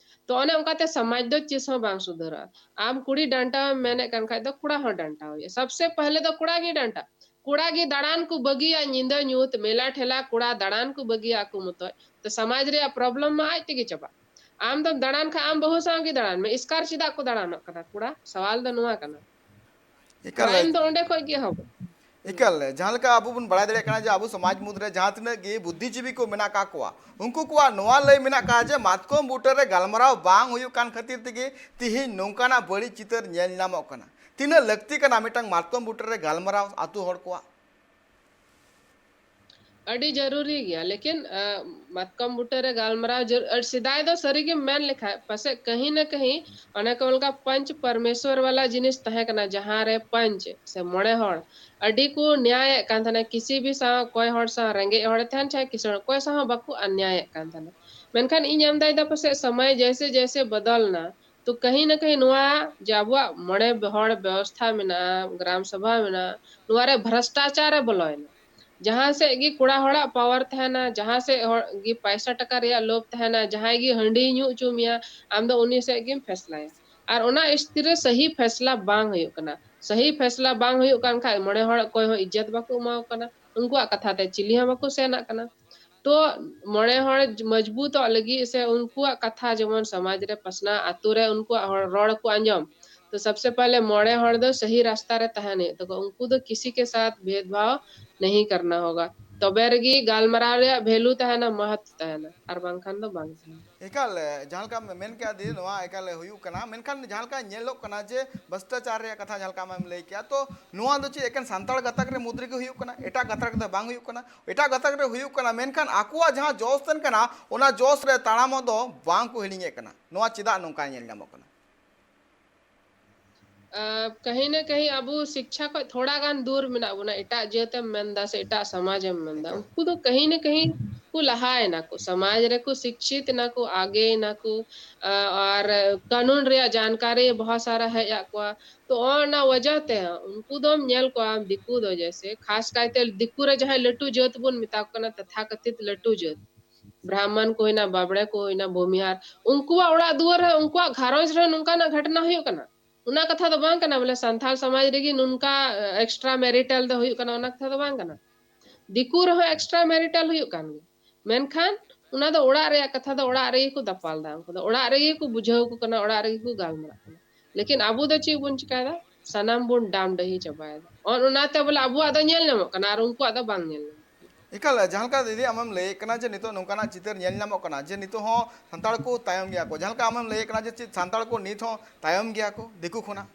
ᱛᱚ ᱚᱱᱮ ᱚᱱᱠᱟᱛᱮ ᱥᱚᱢᱟᱡᱽ ᱫᱚ ᱪᱮᱫ ᱦᱚᱸ ᱵᱟᱝ ᱥᱩᱫᱷᱟᱹᱨᱚᱜᱼᱟ᱾ ᱟᱢ ᱠᱩᱲᱤ ᱰᱟᱱᱴᱟᱣ ᱮᱢ ᱢᱮᱱᱮᱫ ᱠᱟᱱ ᱠᱷᱟᱡ ᱫᱚ ᱠᱚᱲᱟ ᱦᱚᱸ ᱰᱟᱱᱴᱟᱣ ᱦᱩᱭᱩᱜᱼᱟ, ᱥᱚᱵᱥᱮ ᱯᱟᱦᱞᱮ ᱫᱚ ᱠᱚᱲᱟ ᱜᱮ ᱰᱟᱱᱴᱟ᱾ ᱠᱚᱲᱟ ᱜᱮ ᱫᱟᱬᱟᱱ ᱠᱚ ᱵᱟᱹᱜᱤᱭᱟ, ᱧᱤᱫᱟᱹ ᱧᱩᱛ ᱢᱮᱞᱟ ᱴᱷᱮᱞᱟ ᱠᱚᱲᱟ ᱫᱟᱬᱟᱱ ᱠᱚ ᱵᱟᱹᱜᱤᱭᱟ ᱟᱠᱚ ᱢᱚᱛᱚᱡ᱾ ᱛᱚ ᱥᱚᱢᱟᱡᱽ ᱨᱮᱭᱟᱜ problem ᱢᱟ ᱟᱡ ᱛᱮᱜᱮ ᱪᱟᱵᱟᱜ᱾ ᱟᱢ ᱫᱚᱢ ᱫᱟᱬᱟᱱ ᱠᱷᱟᱱ ᱟᱢ ᱵᱟᱹᱦᱩ ᱥᱟᱶ ᱜᱮ ᱫᱟᱬᱟᱱ ᱢᱮ, ᱮᱥᱠᱟᱨ ᱪᱮᱫᱟᱜ ᱠᱚ ᱫᱟᱬᱟᱱᱚᱜ ᱠᱟᱱᱟ ᱠᱚᱲᱟ? ᱥᱟᱣᱟᱞ ᱫᱚ ᱱᱚᱣᱟ ᱠᱟᱱᱟ᱾ ᱮᱠᱟᱞ Crime ᱫᱚ ᱚᱸᱰᱮ ᱠᱷᱚᱡ ᱜᱮ ᱮᱦᱚᱵᱚᱜ᱾ ᱮᱠᱟᱞ, ᱡᱟᱦᱟᱸ ᱞᱮᱠᱟ ᱟᱵᱚ ᱵᱚᱱ ᱵᱟᱲᱟᱭ ᱫᱟᱲᱮᱭᱟᱜ ᱠᱟᱱᱟ ᱡᱮ ᱟᱵᱚ ᱥᱚᱢᱟᱡᱽ ᱢᱩᱫᱽ ᱨᱮ ᱡᱟᱦᱟᱸ ᱛᱤᱱᱟᱹᱜ ᱜᱮ ᱵᱩᱫᱽᱫᱷᱤᱡᱤᱵᱤ ᱠᱚ ᱢᱮᱱᱟᱜ ᱟᱠᱟᱫ ᱠᱚᱣᱟ, ᱩᱱᱠᱩ ᱠᱚᱣᱟᱜ ᱱᱚᱣᱟ ᱞᱟᱹᱭ ᱢᱮᱱᱟᱜ ᱟᱠᱟᱫ ᱡᱮ ᱢᱟᱛᱠᱚᱢ ᱵᱩᱴᱟᱹ ᱨᱮ ᱜᱟᱞᱢᱟᱨᱟᱣ ᱵᱟᱝ ᱦᱩᱭᱩᱜ ᱠᱟᱱ ᱠᱷᱟᱹᱛᱤᱨ ᱛᱮᱜᱮ ᱛᱤᱦᱤᱧ ᱱᱚᱝᱠᱟᱱᱟᱜ ᱵᱟᱹᱲᱤᱡ ᱪᱤᱛᱟᱹᱨ ᱧᱮᱞ ᱧᱟᱢᱚᱜ ᱠᱟᱱᱟ᱾ ᱛᱤᱱᱟᱹᱜ ᱞᱟᱹᱠᱛᱤ ᱠᱟᱱᱟ ᱢᱤᱫᱴᱟᱝ ᱢᱟᱛᱠᱚᱢ ᱵᱩᱴᱟᱹ ᱨᱮ ᱜᱟᱞᱢᱟᱨᱟᱣ ᱟᱛᱳ ᱦᱚᱲ ᱠᱚᱣᱟᱜ? ᱟᱹᱰᱤ ᱡᱟᱹᱨᱩᱨᱤ ᱜᱮᱭᱟ, ᱞᱮᱠᱤᱱ, ᱟ, ᱢᱟᱛᱠᱚᱢ ᱵᱩᱴᱟᱹ ᱨᱮ ᱜᱟᱞᱢᱟᱨᱟᱣ ᱡᱟᱹᱨ-, ᱟᱨ ᱥᱮᱫᱟᱭ ᱫᱚ ᱥᱟᱹᱨᱤ ᱜᱮᱢ ᱢᱮᱱ ᱞᱮᱠᱷᱟᱡ ᱯᱟᱥᱮᱡ ᱠᱟᱹᱦᱤ ᱱᱟ ᱠᱟᱹᱦᱤ ᱚᱱᱮ ᱠᱚ ᱚᱱᱠᱟ ᱯᱚᱧᱪ ᱯᱚᱨᱢᱮᱥᱣᱚᱨ ᱣᱟᱞᱟ ᱡᱤᱱᱤᱥ ᱛᱟᱦᱮᱸ ᱠᱟᱱᱟ, ᱡᱟᱦᱟᱸ ᱨᱮ ᱯᱚᱧᱪ ᱥᱮ ᱢᱚᱬᱮ ᱦᱚᱲ ᱟᱹᱰᱤ ᱠᱚ ᱱᱮᱭᱟᱭᱮᱫ ᱠᱟᱱ ᱛᱟᱦᱮᱱᱟ᱾ ᱠᱤᱥᱤ ᱵᱷᱤ ᱥᱟᱶ, ᱚᱠᱚᱭ ᱦᱚᱲ ᱥᱟᱶ, ᱨᱮᱸᱜᱮᱡ ᱦᱚᱲ ᱛᱟᱦᱮᱱ ᱪᱟᱦᱮ ᱠᱤᱥᱟᱹᱬ, ᱚᱠᱚᱭ ᱥᱟᱶ ᱦᱚᱸ ᱵᱟᱠᱚ ᱟᱱᱭᱟᱭᱮᱫ ᱠᱟᱱ ᱛᱟᱦᱮᱱᱟ᱾ ᱢᱮᱱᱠᱷᱟᱱ ᱤᱧ ᱢᱮᱱᱫᱟ ᱫᱟ ᱯᱟᱥᱮᱡ ᱥᱚᱢᱚᱭ ᱡᱮᱭᱥᱮ ᱡᱮᱭᱥᱮ ᱵᱚᱫᱚᱞ ᱱᱟ, ᱛᱚ ᱠᱟᱹᱦᱤ ᱱᱟ ᱠᱟᱹᱦᱤ ᱱᱚᱣᱟ ᱡᱮ ᱟᱵᱚᱣᱟᱜ ᱢᱚᱬᱮ ᱦᱚᱲ ᱵᱮᱵᱚᱥᱛᱷᱟ ᱢᱮᱱᱟᱜᱼᱟ, ᱜᱨᱟᱢ ᱥᱚᱵᱷᱟ ᱢᱮᱱᱟᱜᱼᱟ, ᱱᱚᱣᱟ ᱨᱮ ᱵᱷᱨᱚᱥᱴᱟᱪᱟᱨ ᱮ ᱵᱚᱞᱚᱭᱮᱱᱟ᱾ ᱡᱟᱦᱟᱸ ᱥᱮᱫ ᱜᱮ ᱠᱚᱲᱟ ᱦᱚᱲᱟᱜ power ᱛᱟᱦᱮᱱᱟ, ᱡᱟᱦᱟᱸ ᱥᱮᱫ ᱦᱚᱲ ᱜᱮ ᱯᱟᱭᱥᱟ ᱴᱟᱠᱟ ᱨᱮᱭᱟᱜ ᱞᱳᱵᱷ ᱛᱟᱦᱮᱱᱟ, ᱡᱟᱦᱟᱸᱭ ᱜᱮ ᱦᱟᱺᱰᱤ ᱧᱩ ᱦᱚᱪᱚ ᱢᱮᱭᱟ, ᱟᱢ ᱫᱚ ᱩᱱᱤ ᱥᱮᱫ ᱜᱮᱢ ᱯᱷᱮᱥᱞᱟᱭᱟ᱾ ᱟᱨ ᱚᱱᱟ ᱥᱛᱷᱤᱛᱤ ᱨᱮ ᱥᱟᱹᱦᱤ ᱯᱷᱮᱥᱞᱟ ᱵᱟᱝ ᱦᱩᱭᱩᱜ ᱠᱟᱱᱟ᱾ ᱥᱟᱹᱦᱤ ᱯᱷᱮᱥᱞᱟ ᱵᱟᱝ ᱦᱩᱭᱩᱜ ᱠᱟᱱ ᱠᱷᱟᱡ ᱢᱚᱬᱮ ᱦᱚᱲ ᱚᱠᱚᱭ ᱦᱚᱸ ᱤᱡᱽᱡᱚᱛ ᱵᱟᱠᱚ ᱮᱢᱟᱣ ᱠᱟᱱᱟ, ᱩᱱᱠᱩᱣᱟᱜ ᱠᱟᱛᱷᱟ ᱛᱮ ᱪᱤᱞᱤ ᱦᱚᱸ ᱵᱟᱠᱚ ᱥᱮᱱᱟᱜ ᱠᱟᱱᱟ᱾ ᱛᱚ ᱢᱚᱬᱮ ᱦᱚᱲ ᱢᱚᱡᱽᱵᱩᱛᱚᱜ ᱞᱟᱹᱜᱤᱫ ᱥᱮ ᱩᱱᱠᱩᱣᱟᱜ ᱠᱟᱛᱷᱟ ᱡᱮᱢᱚᱱ ᱥᱚᱢᱟᱡᱽ ᱨᱮ ᱯᱟᱥᱱᱟᱜ, ᱟᱛᱳ ᱨᱮ ᱩᱱᱠᱩᱣᱟᱜ ᱦᱚᱲ ᱨᱚᱲ ᱠᱚ ᱟᱸᱡᱚᱢ, ᱛᱚ ᱥᱚᱵᱥᱮ ᱯᱮᱦᱞᱮ ᱢᱚᱬᱮ ᱦᱚᱲ ᱫᱚ ᱥᱟᱹᱦᱤ ᱨᱟᱥᱛᱟ ᱨᱮ ᱛᱟᱦᱮᱱ ᱦᱩᱭᱩᱜ ᱛᱟᱠᱚᱣᱟ᱾ ᱩᱱᱠᱩ ᱫᱚ ᱠᱤᱥᱤ ᱠᱮ ᱥᱟᱛᱷ ᱵᱷᱮᱫᱽᱵᱷᱟᱣ ᱱᱟᱦᱤ ᱠᱟᱨᱱᱟ ᱦᱳᱜᱟ, ᱛᱚᱵᱮ ᱨᱮᱜᱮ ᱜᱟᱞᱢᱟᱨᱟᱣ ᱨᱮᱭᱟᱜ value ᱛᱟᱦᱮᱱᱟ, ᱢᱚᱦᱚᱛ ᱛᱟᱦᱮᱱᱟ, ᱟᱨ ᱵᱟᱝᱠᱷᱟᱱ ᱫᱚ ᱵᱟᱝ ᱛᱟᱦᱮᱱᱟ᱾ ᱮᱠᱟᱞ, ᱡᱟᱦᱟᱸ ᱞᱮᱠᱟᱢ ᱢᱮᱱ ᱠᱮᱜᱼᱟ ᱫᱤ, ᱱᱚᱣᱟ ᱮᱠᱟᱞ ᱦᱩᱭᱩᱜ ᱠᱟᱱᱟ, ᱢᱮᱱᱠᱷᱟᱱ ᱡᱟᱦᱟᱸ ᱞᱮᱠᱟ ᱧᱮᱞᱚᱜ ᱠᱟᱱᱟ ᱡᱮ ᱵᱷᱨᱚᱥᱴᱟᱪᱟᱨ ᱨᱮᱭᱟᱜ ᱠᱟᱛᱷᱟ ᱡᱟᱦᱟᱸ ᱞᱮᱠᱟ ᱟᱢᱮᱢ ᱞᱟᱹᱭ ᱠᱮᱜᱼᱟ, ᱛᱚ ᱱᱚᱣᱟ ᱫᱚ ᱪᱮᱫ ᱮᱠᱮᱱ ᱥᱟᱱᱛᱟᱲ ᱜᱟᱛᱟᱠ ᱨᱮ ᱢᱩᱫᱽ ᱨᱮᱜᱮ ᱦᱩᱭᱩᱜ ᱠᱟᱱᱟ? ᱮᱴᱟᱜ ᱜᱟᱛᱟᱠ ᱨᱮᱫᱚ ᱵᱟᱝ ᱦᱩᱭᱩᱜ ᱠᱟᱱᱟ? ᱮᱴᱟᱜ ᱜᱟᱛᱟᱠ ᱨᱮ ᱦᱩᱭᱩᱜ ᱠᱟᱱᱟ, ᱢᱮᱱᱠᱷᱟᱱ ᱟᱠᱚᱣᱟᱜ ᱡᱟᱦᱟᱸ ᱡᱚᱥ ᱛᱟᱦᱮᱱ ᱠᱟᱱᱟ, ᱚᱱᱟ ᱡᱚᱥ ᱨᱮ ᱛᱟᱲᱟᱢᱚᱜ ᱫᱚ ᱵᱟᱝ ᱠᱚ ᱦᱤᱲᱤᱧᱮᱫ ᱠᱟᱱᱟ᱾ ᱱᱚᱣᱟ ᱪᱮᱫᱟᱜ ᱱᱚᱝᱠᱟ ᱧᱮᱞ ᱧᱟᱢᱚᱜ ᱠᱟᱱᱟ? ᱟ, ᱠᱟᱹᱦᱤ ᱱᱟ ᱠᱟᱹᱦᱤ ᱟᱵᱚ ᱥᱤᱠᱪᱷᱟ ᱠᱷᱚᱡ ᱛᱷᱚᱲᱟ ᱜᱟᱱ ᱫᱩᱨ ᱢᱮᱱᱟᱜ ᱵᱚᱱᱟ, ᱮᱴᱟᱜ ᱡᱟᱹᱛ ᱮᱢ ᱢᱮᱱᱫᱟ ᱥᱮ ᱮᱴᱟᱜ ᱥᱚᱢᱟᱡᱽ ᱮᱢ ᱢᱮᱱᱫᱟ, ᱮᱠᱟᱞ᱾ ᱩᱱᱠᱩ ᱫᱚ ᱠᱟᱹᱦᱤ ᱱᱟ ᱠᱟᱹᱦᱤ ᱠᱚ ᱞᱟᱦᱟᱭᱮᱱᱟ ᱠᱚ, ᱥᱚᱢᱟᱡᱽ ᱨᱮᱠᱚ ᱥᱤᱠᱪᱷᱤᱛ ᱮᱱᱟ ᱠᱚ, ᱟᱜᱮᱭᱮᱱᱟ ᱠᱚ, ᱟ, ᱟᱨ ᱠᱟᱹᱱᱩᱱ ᱨᱮᱭᱟᱜ ᱡᱟᱱᱠᱟᱨᱤ ᱵᱚᱦᱚᱛ ᱥᱟᱨᱟ ᱦᱮᱡ ᱟᱫ ᱠᱚᱣᱟ᱾ ᱛᱚ ᱚᱱᱟ ᱣᱟᱡᱟ ᱛᱮ ᱩᱱᱠᱩ ᱫᱚᱢ ᱧᱮᱞ ᱠᱚᱣᱟ, ᱫᱤᱠᱩ ᱫᱚ ᱡᱮᱭᱥᱮ, ᱠᱷᱟᱥ ᱠᱟᱭᱛᱮ ᱫᱤᱠᱩ ᱨᱮ ᱡᱟᱦᱟᱸᱭ ᱞᱟᱹᱴᱩ ᱡᱟᱹᱛ ᱵᱚᱱ ᱢᱮᱛᱟ ᱠᱚ ᱠᱟᱱᱟ, ᱛᱟᱛᱷᱟᱠᱚᱛᱷᱤᱛ ᱞᱟᱹᱴᱩ ᱡᱟᱹᱛ, ᱵᱨᱟᱦᱢᱚᱱ ᱠᱚ ᱦᱩᱭᱱᱟ, ᱵᱟᱵᱲᱮ ᱠᱚ ᱦᱩᱭᱱᱟ, ᱵᱷᱩᱢᱤᱦᱟᱨ, ᱩᱱᱠᱩᱣᱟᱜ ᱚᱲᱟᱜ ᱫᱩᱣᱟᱹᱨ ᱨᱮ, ᱩᱱᱠᱩᱣᱟᱜ ᱜᱷᱟᱨᱚᱸᱡᱽ ᱨᱮ ᱱᱚᱝᱠᱟᱱᱟᱜ ᱜᱷᱚᱴᱱᱟ ᱦᱩᱭᱩᱜ ᱠᱟᱱᱟ᱾ ᱚᱱᱟ ᱠᱟᱛᱷᱟ ᱫᱚ ᱵᱟᱝ ᱠᱟᱱᱟ ᱵᱚᱞᱮ ᱥᱟᱱᱛᱟᱲ ᱥᱚᱢᱟᱡᱽ ᱨᱮᱜᱮ ᱱᱚᱝᱠᱟ ᱮᱠᱥᱴᱨᱟ ᱢᱮᱨᱤᱴᱟᱞ ᱫᱚ ᱦᱩᱭᱩᱜ ᱠᱟᱱᱟ, ᱚᱱᱟ ᱠᱟᱛᱷᱟ ᱫᱚ ᱵᱟᱝ ᱠᱟᱱᱟ᱾ ᱫᱤᱠᱩ ᱨᱮᱦᱚᱸ ᱮᱠᱥᱴᱨᱟ ᱢᱮᱨᱤᱴᱟᱞ ᱦᱩᱭᱩᱜ ᱠᱟᱱ ᱜᱮᱭᱟ, ᱢᱮᱱᱠᱷᱟᱱ ᱚᱱᱟ ᱫᱚ ᱚᱲᱟᱜ ᱨᱮᱭᱟᱜ ᱠᱟᱛᱷᱟ ᱫᱚ ᱚᱲᱟᱜ ᱨᱮᱜᱮ ᱠᱚ ᱫᱟᱯᱟᱞ ᱫᱟ, ᱩᱱᱠᱩ ᱫᱚ ᱚᱲᱟᱜ ᱨᱮᱜᱮ ᱠᱚ ᱵᱩᱡᱷᱟᱹᱣ ᱟᱠᱚ ᱠᱟᱱᱟ, ᱚᱲᱟᱜ ᱨᱮᱜᱮ ᱠᱚ ᱜᱟᱞᱢᱟᱨᱟᱜ ᱠᱟᱱᱟ᱾ ᱞᱮᱠᱤᱱ ᱟᱵᱚ ᱫᱚ ᱪᱮᱫ ᱵᱚᱱ ᱪᱤᱠᱟᱭᱮᱫᱟ? ᱥᱟᱱᱟᱢ ᱵᱚᱱ ᱰᱟᱢ ᱰᱟᱹᱦᱤ ᱪᱟᱵᱟᱭᱮᱫᱟ᱾ ᱚᱱ-, ᱚᱱᱟᱛᱮ ᱵᱚᱞᱮ ᱟᱵᱚᱣᱟᱜ ᱫᱚ ᱧᱮᱞ ᱧᱟᱢᱚᱜ ᱠᱟᱱᱟ ᱟᱨ ᱩᱱᱠᱩᱣᱟᱜ ᱫᱚ ᱵᱟᱝ ᱧᱮᱞ ᱧᱟᱢᱚᱜ ᱠᱟᱱᱟ᱾ ᱮᱠᱟᱞ, ᱡᱟᱦᱟᱸ ᱞᱮᱠᱟ ᱫᱤᱫᱤ ᱟᱢᱮᱢ ᱞᱟᱹᱭᱮᱫ ᱠᱟᱱᱟ ᱡᱮ ᱱᱤᱛᱚᱜ ᱱᱚᱝᱠᱟᱱᱟᱜ ᱪᱤᱛᱟᱹᱨ ᱧᱮᱞ ᱧᱟᱢᱚᱜ ᱠᱟᱱᱟ ᱡᱮ ᱱᱤᱛᱚᱜ ᱦᱚᱸ ᱥᱟᱱᱛᱟᱲ ᱠᱚ ᱛᱟᱭᱚᱢ ᱜᱮᱭᱟ ᱠᱚ, ᱡᱟᱦᱟᱸ ᱞᱮᱠᱟ ᱟᱢᱮᱢ ᱞᱟᱹᱭᱮᱫ ᱠᱟᱱᱟ ᱡᱮ ᱪᱮᱫ ᱥᱟᱱᱛᱟᱲ ᱠᱚ ᱱᱤᱛ ᱦᱚᱸ ᱛᱟᱭᱚᱢ ᱜᱮᱭᱟ ᱠᱚ ᱫᱤᱠᱩ ᱠᱷᱚᱱᱟᱜ?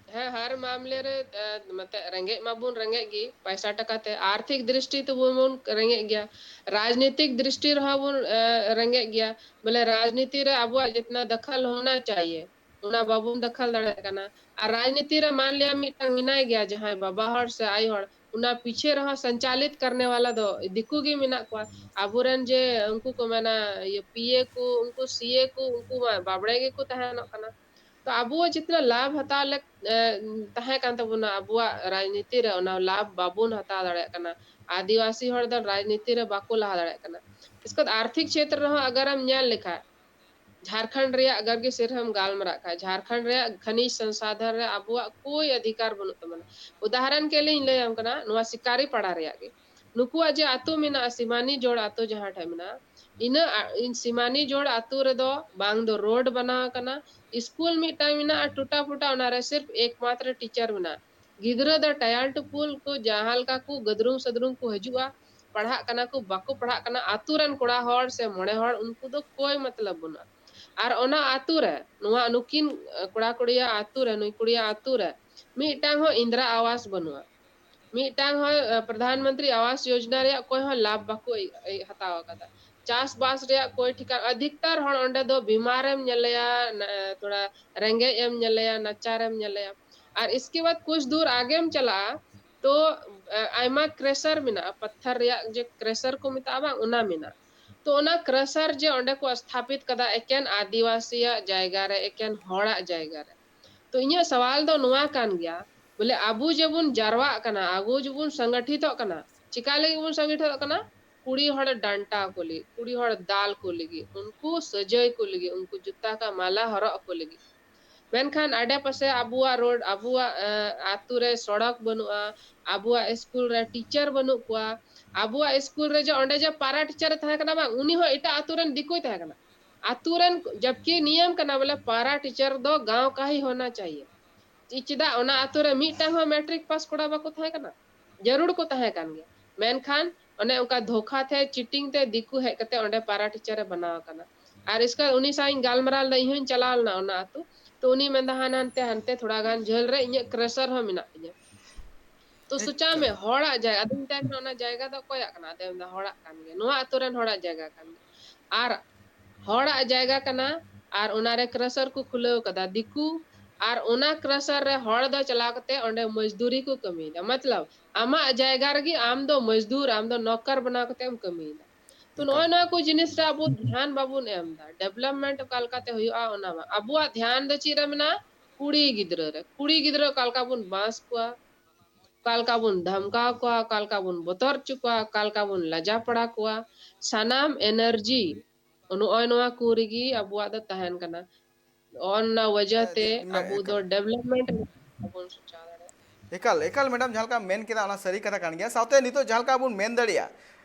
ᱦᱮᱸ, ᱦᱟᱨ ᱢᱟᱢᱞᱮ ᱨᱮ, ᱮ, ᱢᱟᱛᱮ ᱨᱮᱸᱜᱮᱡ ᱢᱟᱵᱚᱱ ᱨᱮᱸᱜᱮᱡ ᱜᱮ, ᱯᱟᱭᱥᱟ ᱴᱟᱠᱟ ᱛᱮ, ᱟᱨᱛᱷᱤᱠ ᱫᱨᱤᱥᱴᱤ ᱛᱮᱵᱚᱱ ᱵᱚᱱ ᱨᱮᱸᱜᱮᱡ ᱜᱮᱭᱟ, ᱨᱟᱡᱽᱱᱤᱛᱤᱠ ᱫᱨᱤᱥᱴᱤ ᱨᱮᱦᱚᱸ ᱵᱚᱱ, ᱮ, ᱨᱮᱸᱜᱮᱡ ᱜᱮᱭᱟ᱾ ᱵᱚᱞᱮ ᱨᱟᱡᱽᱱᱤᱛᱤ ᱨᱮ ᱟᱵᱚᱣᱟᱜ ᱡᱤᱛᱱᱟ ᱫᱟᱠᱷᱟᱞ ᱦᱳᱱᱟ ᱪᱟᱦᱤᱭᱮ, ᱚᱱᱟ ᱵᱟᱵᱚᱱ ᱫᱟᱠᱷᱟᱞ ᱫᱟᱲᱮᱭᱟᱜ ᱠᱟᱱᱟ᱾ ᱟᱨ ᱨᱟᱡᱽᱱᱤᱛᱤ ᱨᱮ ᱢᱟᱱ ᱞᱤᱭᱟ ᱢᱤᱫᱴᱟᱝ ᱢᱮᱱᱟᱭ ᱜᱮᱭᱟ, ᱡᱟᱦᱟᱸᱭ ᱵᱟᱵᱟ ᱦᱚᱲ ᱥᱮ ᱟᱭᱳ ᱦᱚᱲ, ᱚᱱᱟ ᱯᱤᱪᱷᱮ ᱨᱮᱦᱚᱸ ᱥᱚᱧᱪᱟᱞᱤᱛ ᱠᱟᱨᱱᱮ ᱣᱟᱞᱟ ᱫᱚ ᱫᱤᱠᱩ ᱜᱮ ᱢᱮᱱᱟᱜ ᱠᱚᱣᱟ᱾ ᱟᱵᱚᱨᱮᱱ ᱡᱮ ᱩᱱᱠᱩ ᱠᱚ ᱢᱮᱱᱟ, ᱤᱭᱟᱹ, ᱯᱤᱭᱮ ᱠᱚ, ᱩᱱᱠᱩ ᱥᱤᱭᱮ ᱠᱚ, ᱩᱱᱠᱩ ᱢᱟ ᱵᱟᱵᱲᱮ ᱜᱮᱠᱚ ᱛᱟᱦᱮᱱᱚᱜ ᱠᱟᱱᱟ᱾ ᱛᱚ ᱟᱵᱚ ᱡᱤᱛᱱᱟ ᱞᱟᱵᱷ ᱦᱟᱛᱟᱣ ᱞᱮᱠ-, ᱮ, ᱛᱟᱦᱮᱸ ᱠᱟᱱ ᱛᱟᱵᱚᱱᱟ ᱟᱵᱚᱣᱟᱜ ᱨᱟᱡᱽᱱᱤᱛᱤ ᱨᱮ, ᱚᱱᱟ ᱞᱟᱵᱷ ᱵᱟᱵᱚᱱ ᱦᱟᱛᱟᱣ ᱫᱟᱲᱮᱭᱟᱜ ᱠᱟᱱᱟ᱾ ᱟᱹᱫᱤᱵᱟᱹᱥᱤ ᱦᱚᱲ ᱫᱚ ᱨᱟᱡᱽᱱᱤᱛᱤ ᱨᱮ ᱵᱟᱠᱚ ᱞᱟᱦᱟ ᱫᱟᱲᱮᱭᱟᱜ ᱠᱟᱱᱟ᱾ ᱤᱥᱠᱮ ᱵᱟᱫ ᱟᱨᱛᱷᱤᱠ ᱪᱷᱮᱛᱨᱚ ᱨᱮᱦᱚᱸ ᱟᱜᱟᱨ ᱮᱢ ᱧᱮᱞ ᱞᱮᱠᱷᱟᱡ, ᱡᱷᱟᱨᱠᱷᱚᱸᱰ ᱨᱮᱭᱟᱜ ᱟᱜᱟᱨ ᱜᱮ ᱥᱤᱨᱯ ᱮᱢ ᱜᱟᱞᱢᱟᱨᱟᱜ ᱠᱷᱟᱡ, ᱡᱷᱟᱨᱠᱷᱚᱸᱰ ᱨᱮᱭᱟᱜ ᱠᱷᱟᱱᱤᱡᱽ ᱥᱚᱝᱥᱟᱫᱷᱚᱱ ᱨᱮ ᱟᱵᱚᱣᱟᱜ ᱠᱳᱭ ᱚᱫᱷᱤᱠᱟᱨ ᱵᱟᱹᱱᱩᱜ ᱛᱟᱵᱚᱱᱟ᱾ ᱩᱫᱟᱦᱚᱨᱚᱱ ᱠᱮ ᱞᱤᱧ ᱞᱟᱹᱭᱟᱢ ᱠᱟᱱᱟ, ᱱᱚᱣᱟ ᱥᱤᱠᱟᱨᱤ ᱯᱟᱲᱟ ᱨᱮᱭᱟᱜ ᱜᱮ, ᱱᱩᱠᱩᱣᱟᱜ ᱡᱮ ᱟᱹᱛᱩ ᱢᱮᱱᱟᱜᱼᱟ, ᱥᱤᱢᱟᱱᱤ ᱡᱳᱲ ᱟᱹᱛᱩ ᱡᱟᱦᱟᱸ ᱴᱷᱮᱡ ᱢᱮᱱᱟᱜᱼᱟ, ᱤᱱᱟᱹ ᱟ-, ᱤᱱ ᱥᱤᱢᱟᱱᱤ ᱡᱳᱲ ᱟᱹᱛᱩ ᱨᱮᱫᱚ ᱵᱟᱝ ᱫᱚ ᱨᱳᱰ ᱵᱮᱱᱟᱣ ᱟᱠᱟᱱᱟ, ᱥᱠᱩᱞ ᱢᱤᱫᱴᱟᱝ ᱢᱮᱱᱟᱜᱼᱟ ᱴᱩᱴᱟ ᱯᱷᱩᱴᱟ, ᱚᱱᱟ ᱨᱮ ᱥᱤᱨᱯ ᱮᱠᱢᱟᱛᱨᱚ ᱴᱤᱪᱟᱨ ᱢᱮᱱᱟᱜᱼᱟ᱾ ᱜᱤᱫᱽᱨᱟᱹ ᱫᱚ ᱴᱟᱭᱟᱞ ᱴᱩᱯᱩᱞ ᱠᱚ ᱡᱟᱦᱟᱸ ᱞᱮᱠᱟ ᱠᱚ ᱜᱟᱹᱫᱨᱩᱢ ᱥᱟᱹᱫᱨᱩᱢ ᱠᱚ ᱦᱤᱡᱩᱜᱼᱟ, ᱯᱟᱲᱦᱟᱜ ᱠᱟᱱᱟ ᱠᱚ, ᱵᱟᱠᱚ ᱯᱟᱲᱦᱟᱜ ᱠᱟᱱᱟ, ᱟᱹᱛᱩ ᱨᱮᱱ ᱠᱚᱲᱟ ᱦᱚᱲ ᱥᱮ ᱢᱚᱬᱮ ᱦᱚᱲ, ᱩᱱᱠᱩ ᱫᱚ ᱠᱳᱭ ᱢᱚᱛᱞᱚᱵ ᱵᱟᱹᱱᱩᱜᱼᱟ᱾ ᱟᱨ ᱚᱱᱟ ᱟᱹᱛᱩ ᱨᱮ, ᱱᱚᱣᱟ ᱱᱩᱠᱤᱱ, ᱮ, ᱠᱚᱲᱟ ᱠᱩᱲᱤᱭᱟᱜ ᱟᱹᱛᱩ ᱨᱮ, ᱱᱩᱭ ᱠᱩᱲᱤᱭᱟᱜ ᱟᱹᱛᱩ ᱨᱮ ᱢᱤᱫᱴᱟᱝ ᱦᱚᱸ ᱤᱱᱫᱨᱟ ᱟᱣᱟᱥ ᱵᱟᱹᱱᱩᱜᱼᱟ, ᱢᱤᱫᱴᱟᱝ ᱦᱚᱸ, ᱮ, ᱯᱨᱚᱫᱷᱟᱱ ᱢᱚᱱᱛᱨᱤ ᱟᱣᱟᱥ ᱭᱳᱡᱱᱟ ᱨᱮᱭᱟᱜ ᱚᱠᱚᱭ ᱦᱚᱸ ᱞᱟᱵᱷ ᱵᱟᱠᱚ ᱟᱹᱭ-, ᱟᱹᱭ-, ᱦᱟᱛᱟᱣ ᱟᱠᱟᱫᱟ᱾ ᱪᱟᱥᱵᱟᱥ ᱨᱮᱭᱟᱜ ᱠᱳᱭ ᱴᱷᱤᱠᱟᱱᱟ, ᱟᱫᱷᱤᱠᱛᱟᱨ ᱦᱚᱲ ᱚᱸᱰᱮ ᱫᱚ ᱵᱤᱢᱟᱨᱮᱢ ᱧᱮᱞᱮᱭᱟ, ᱱᱟ-, ᱮ, ᱛᱷᱚᱲᱟ ᱨᱮᱸᱜᱮᱡ ᱮᱢ ᱧᱮᱞᱮᱭᱟ, ᱱᱟᱪᱟᱨᱮᱢ ᱧᱮᱞᱮᱭᱟ᱾ ᱟᱨ ᱤᱥᱠᱮ ᱵᱟᱫ ᱠᱩᱪ ᱫᱩᱨ ᱟᱜᱮᱢ ᱪᱟᱞᱟᱜᱼᱟ, ᱛᱚ, ᱮ, ᱟᱭᱢᱟ ᱠᱨᱮᱥᱟᱨ ᱢᱮᱱᱟᱜᱼᱟ, ᱯᱟᱛᱷᱟᱨ ᱨᱮᱭᱟᱜ ᱡᱮ ᱠᱨᱮᱥᱟᱨ ᱠᱚ ᱢᱮᱛᱟᱜᱼᱟ ᱵᱟᱝ, ᱚᱱᱟ ᱢᱮᱱᱟᱜᱼᱟ᱾ ᱛᱚ, ᱚᱱᱟ ᱠᱨᱮᱥᱟᱨ ᱡᱮ ᱚᱸᱰᱮ ᱠᱚ ᱥᱛᱷᱟᱯᱤᱛ ᱠᱟᱫᱟ ᱮᱠᱮᱱ ᱟᱹᱫᱤᱵᱟᱹᱥᱤᱭᱟᱜ ᱡᱟᱭᱜᱟ ᱨᱮ, ᱮᱠᱮᱱ ᱦᱚᱲᱟᱜ ᱡᱟᱭᱜᱟ ᱨᱮ᱾ ᱛᱚ, ᱤᱧᱟᱹᱜ ᱥᱟᱣᱟᱞ ᱫᱚ ᱱᱚᱣᱟ ᱠᱟᱱ ᱜᱮᱭᱟ, ᱵᱚᱞᱮ ᱟᱵᱚ ᱡᱮᱵᱚᱱ ᱡᱟᱨᱣᱟᱜ ᱠᱟᱱᱟ, ᱟᱵᱚ ᱡᱮᱵᱚᱱ ᱥᱚᱝᱜᱚᱴᱷᱤᱛᱚᱜ ᱠᱟᱱᱟ, ᱪᱮᱠᱟ ᱞᱟᱹᱜᱤᱫ ᱵᱚᱱ ᱥᱚᱝᱜᱚᱴᱷᱤᱛᱚᱜ ᱠᱟᱱᱟ? ᱠᱩᱲᱤ ᱦᱚᱲ ᱰᱟᱱᱴᱟ ᱠᱚ ᱞᱟᱹᱜᱤᱫ, ᱠᱩᱲᱤ ᱦᱚᱲ ᱫᱟᱞ ᱠᱚ ᱞᱟᱹᱜᱤᱫ, ᱩᱱᱠᱩ ᱥᱟᱹᱡᱟᱹᱭ ᱠᱚ ᱞᱟᱹᱜᱤᱫ, ᱩᱱᱠᱩ ᱡᱩᱛᱟ ᱠᱟ ᱢᱟᱞᱟ ᱦᱚᱨᱚᱜ ᱟᱠᱚ ᱞᱟᱹᱜᱤᱫ᱾ ᱢᱮᱱᱠᱷᱟᱱ ᱟᱰᱮ ᱯᱟᱥᱮ ᱟᱵᱚᱣᱟᱜ ᱨᱳᱰ, ᱟᱵᱚᱣᱟᱜ, ᱮ, ᱟᱛᱳ ᱨᱮ ᱥᱚᱲᱚᱠ ᱵᱟᱹᱱᱩᱜᱼᱟ, ᱟᱵᱚᱣᱟᱜ ᱥᱠᱩᱞ ᱨᱮ ᱴᱤᱪᱟᱨ ᱵᱟᱹᱱᱩᱜ ᱠᱚᱣᱟ, ᱟᱵᱚᱣᱟᱜ ᱥᱠᱩᱞ ᱨᱮ ᱡᱮ ᱚᱸᱰᱮ ᱡᱮ ᱯᱟᱨᱟ ᱴᱤᱪᱟᱨ ᱮ ᱛᱟᱦᱮᱸ ᱠᱟᱱᱟ ᱵᱟᱝ, ᱩᱱᱤ ᱦᱚᱸ ᱮᱴᱟᱜ ᱟᱛᱳ ᱨᱮᱱ ᱫᱤᱠᱩᱭ ᱛᱟᱦᱮᱸ ᱠᱟᱱᱟ᱾ ᱟᱛᱳ ᱨᱮᱱ, ᱡᱟᱵᱠᱤ ᱱᱤᱭᱚᱢ ᱠᱟᱱᱟ ᱵᱚᱞᱮ ᱯᱟᱨᱟ ᱴᱤᱪᱟᱨ ᱫᱚ ᱜᱟᱸᱣ ᱠᱟ ᱦᱤ ᱦᱳᱱᱟ ᱪᱟᱦᱤᱭᱮ᱾ ᱪᱮ-, ᱪᱮᱫᱟᱜ ᱚᱱᱟ ᱟᱛᱳ ᱨᱮ ᱢᱤᱫᱴᱟᱝ ᱦᱚᱸ ᱢᱮᱴᱨᱤᱠ ᱯᱟᱥ ᱠᱚᱲᱟ ᱵᱟᱠᱚ ᱛᱟᱦᱮᱸ ᱠᱟᱱᱟ? ᱡᱟᱹᱨᱩᱲ ᱠᱚ ᱛᱟᱦᱮᱸ ᱠᱟᱱ ᱜᱮᱭᱟ, ᱢᱮᱱᱠᱷᱟᱱ ᱚᱱᱮ ᱚᱱᱠᱟ ᱫᱷᱳᱠᱟ ᱛᱮ, ᱪᱤᱴᱤᱝ ᱛᱮ ᱫᱤᱠᱩ ᱦᱮᱡ ᱠᱟᱛᱮ ᱚᱸᱰᱮ ᱯᱟᱨᱟ ᱴᱤᱪᱟᱨ ᱮ ᱵᱮᱱᱟᱣ ᱟᱠᱟᱱᱟ᱾ ᱟᱨ ᱤᱥᱠᱟ ᱩᱱᱤ ᱥᱟᱶ ᱤᱧ ᱜᱟᱞᱢᱟᱨᱟᱣ ᱞᱮᱫᱟ, ᱤᱧ ᱦᱚᱸᱧ ᱪᱟᱞᱟᱣ ᱞᱮᱱᱟ ᱚᱱᱟ ᱟᱛᱳ᱾ ᱛᱚ ᱩᱱᱤ ᱢᱮᱱᱫᱟ, ᱦᱟᱱ ᱦᱟᱱᱛᱮ, ᱦᱟᱱᱛᱮ ᱛᱷᱚᱲᱟ ᱜᱟᱱ ᱡᱷᱟᱹᱞ ᱨᱮ ᱤᱧᱟᱹᱜ ᱠᱨᱮᱥᱟᱨ ᱦᱚᱸ ᱢᱮᱱᱟᱜ ᱛᱤᱧᱟᱹ᱾ ᱛᱚ ᱥᱚᱪᱟᱣ ᱢᱮ, ᱮᱠᱟᱞ᱾ ᱦᱚᱲᱟᱜ ᱡᱟᱭᱜᱟ, ᱟᱫᱚᱧ ᱢᱮᱛᱟᱭ ᱠᱟᱱᱟ, ᱚᱱᱟ ᱡᱟᱭᱜᱟ ᱫᱚ ᱚᱠᱚᱭᱟᱜ ᱠᱟᱱᱟ? ᱟᱫᱚᱭ ᱢᱮᱱᱫᱟ, ᱦᱚᱲᱟᱜ ᱠᱟᱱ ᱜᱮᱭᱟ, ᱱᱚᱣᱟ ᱟᱛᱳ ᱨᱮᱱ ᱦᱚᱲᱟᱜ ᱡᱟᱭᱜᱟ ᱠᱟᱱ ᱜᱮᱭᱟ᱾ ᱟᱨ ᱦᱚᱲᱟᱜ ᱡᱟᱭᱜᱟ ᱠᱟᱱᱟ, ᱟᱨ ᱚᱱᱟᱨᱮ ᱠᱨᱮᱥᱟᱨ ᱠᱚ ᱠᱷᱩᱞᱟᱹᱣ ᱠᱟᱫᱟ ᱫᱤᱠᱩ, ᱟᱨ ᱚᱱᱟ ᱠᱨᱮᱥᱟᱨ ᱨᱮ ᱦᱚᱲ ᱫᱚ ᱪᱟᱞᱟᱣ ᱠᱟᱛᱮ ᱚᱸᱰᱮ ᱢᱚᱡᱫᱩᱨᱤ ᱠᱚ ᱠᱟᱹᱢᱤᱭᱮᱫᱟ᱾ ᱢᱚᱛᱞᱚᱵ, ᱟᱢᱟᱜ ᱡᱟᱭᱜᱟ ᱨᱮᱜᱮ ᱟᱢ ᱫᱚ ᱢᱚᱡᱫᱩᱨ, ᱟᱢ ᱫᱚ ᱱᱚᱠᱟᱨ ᱵᱮᱱᱟᱣ ᱠᱟᱛᱮ ᱮᱢ ᱠᱟᱹᱢᱤᱭᱮᱫᱟ᱾ ᱛᱚ ᱮᱠᱟᱞ᱾ ᱱᱚᱜᱼᱚᱭ ᱱᱚᱣᱟ ᱠᱚ ᱡᱤᱱᱤᱥ ᱨᱮ ᱟᱵᱚ ᱫᱷᱮᱭᱟᱱ ᱵᱟᱵᱚᱱ ᱮᱢ ᱮᱫᱟ᱾ ᱰᱮᱵᱷᱞᱚᱯᱢᱮᱱᱴ ᱚᱠᱟ ᱞᱮᱠᱟᱛᱮ ᱦᱩᱭᱩᱜᱼᱟ, ᱚᱱᱟ ᱢᱟ ᱟᱵᱚᱣᱟᱜ ᱫᱷᱮᱭᱟᱱ ᱫᱚ ᱪᱮᱫ ᱨᱮ ᱢᱮᱱᱟᱜᱼᱟ? ᱠᱩᱲᱤ ᱜᱤᱫᱽᱨᱟᱹ ᱨᱮ᱾ ᱠᱩᱲᱤ ᱜᱤᱫᱽᱨᱟᱹ ᱚᱠᱟ ᱞᱮᱠᱟ ᱵᱚᱱ ᱵᱟᱸᱥ ᱠᱚᱣᱟ, ᱚᱠᱟ ᱞᱮᱠᱟ ᱵᱚᱱ ᱫᱷᱟᱢᱠᱟᱣ ᱠᱚᱣᱟ, ᱚᱠᱟ ᱞᱮᱠᱟ ᱵᱚᱱ ᱵᱚᱛᱚᱨ ᱦᱚᱪᱚ ᱠᱚᱣᱟ, ᱚᱠᱟ ᱞᱮᱠᱟ ᱵᱚᱱ ᱞᱟᱡᱟ ᱯᱟᱲᱟ ᱠᱚᱣᱟ, ᱥᱟᱱᱟᱢ ᱮᱱᱟᱨᱡᱤ ᱱᱚᱜᱼᱚᱭ ᱱᱚᱣᱟ ᱠᱚ ᱨᱮᱜᱮ ᱟᱵᱚᱣᱟᱜ ᱫᱚ ᱛᱟᱦᱮᱱ ᱠᱟᱱᱟ᱾ ᱚᱱᱟ ᱣᱟᱡᱟ ᱛᱮ ᱢᱮ-, ᱟᱵᱚ ᱫᱚ ᱮᱠᱟᱞ᱾ ᱰᱮᱵᱷᱞᱚᱯᱢᱮᱱᱴ ᱵᱟᱵᱚᱱ ᱥᱚᱪᱟᱣ ᱫᱟᱲᱮᱭᱟᱜᱼᱟ᱾ ᱮᱠᱟᱞ, ᱮᱠᱟᱞ ᱢᱮᱰᱟᱢ, ᱡᱟᱦᱟᱸ ᱞᱮᱠᱟ ᱢᱮᱱ ᱠᱮᱫᱟ, ᱚᱱᱟ ᱥᱟᱹᱨᱤ ᱠᱟᱛᱷᱟ ᱠᱟᱱ ᱜᱮᱭᱟ᱾ ᱥᱟᱶᱛᱮ ᱱᱤᱛᱚᱜ ᱡᱟᱦᱟᱸ ᱞᱮᱠᱟ ᱵᱚᱱ ᱢᱮᱱ ᱫᱟᱲᱮᱭᱟᱜᱼᱟ,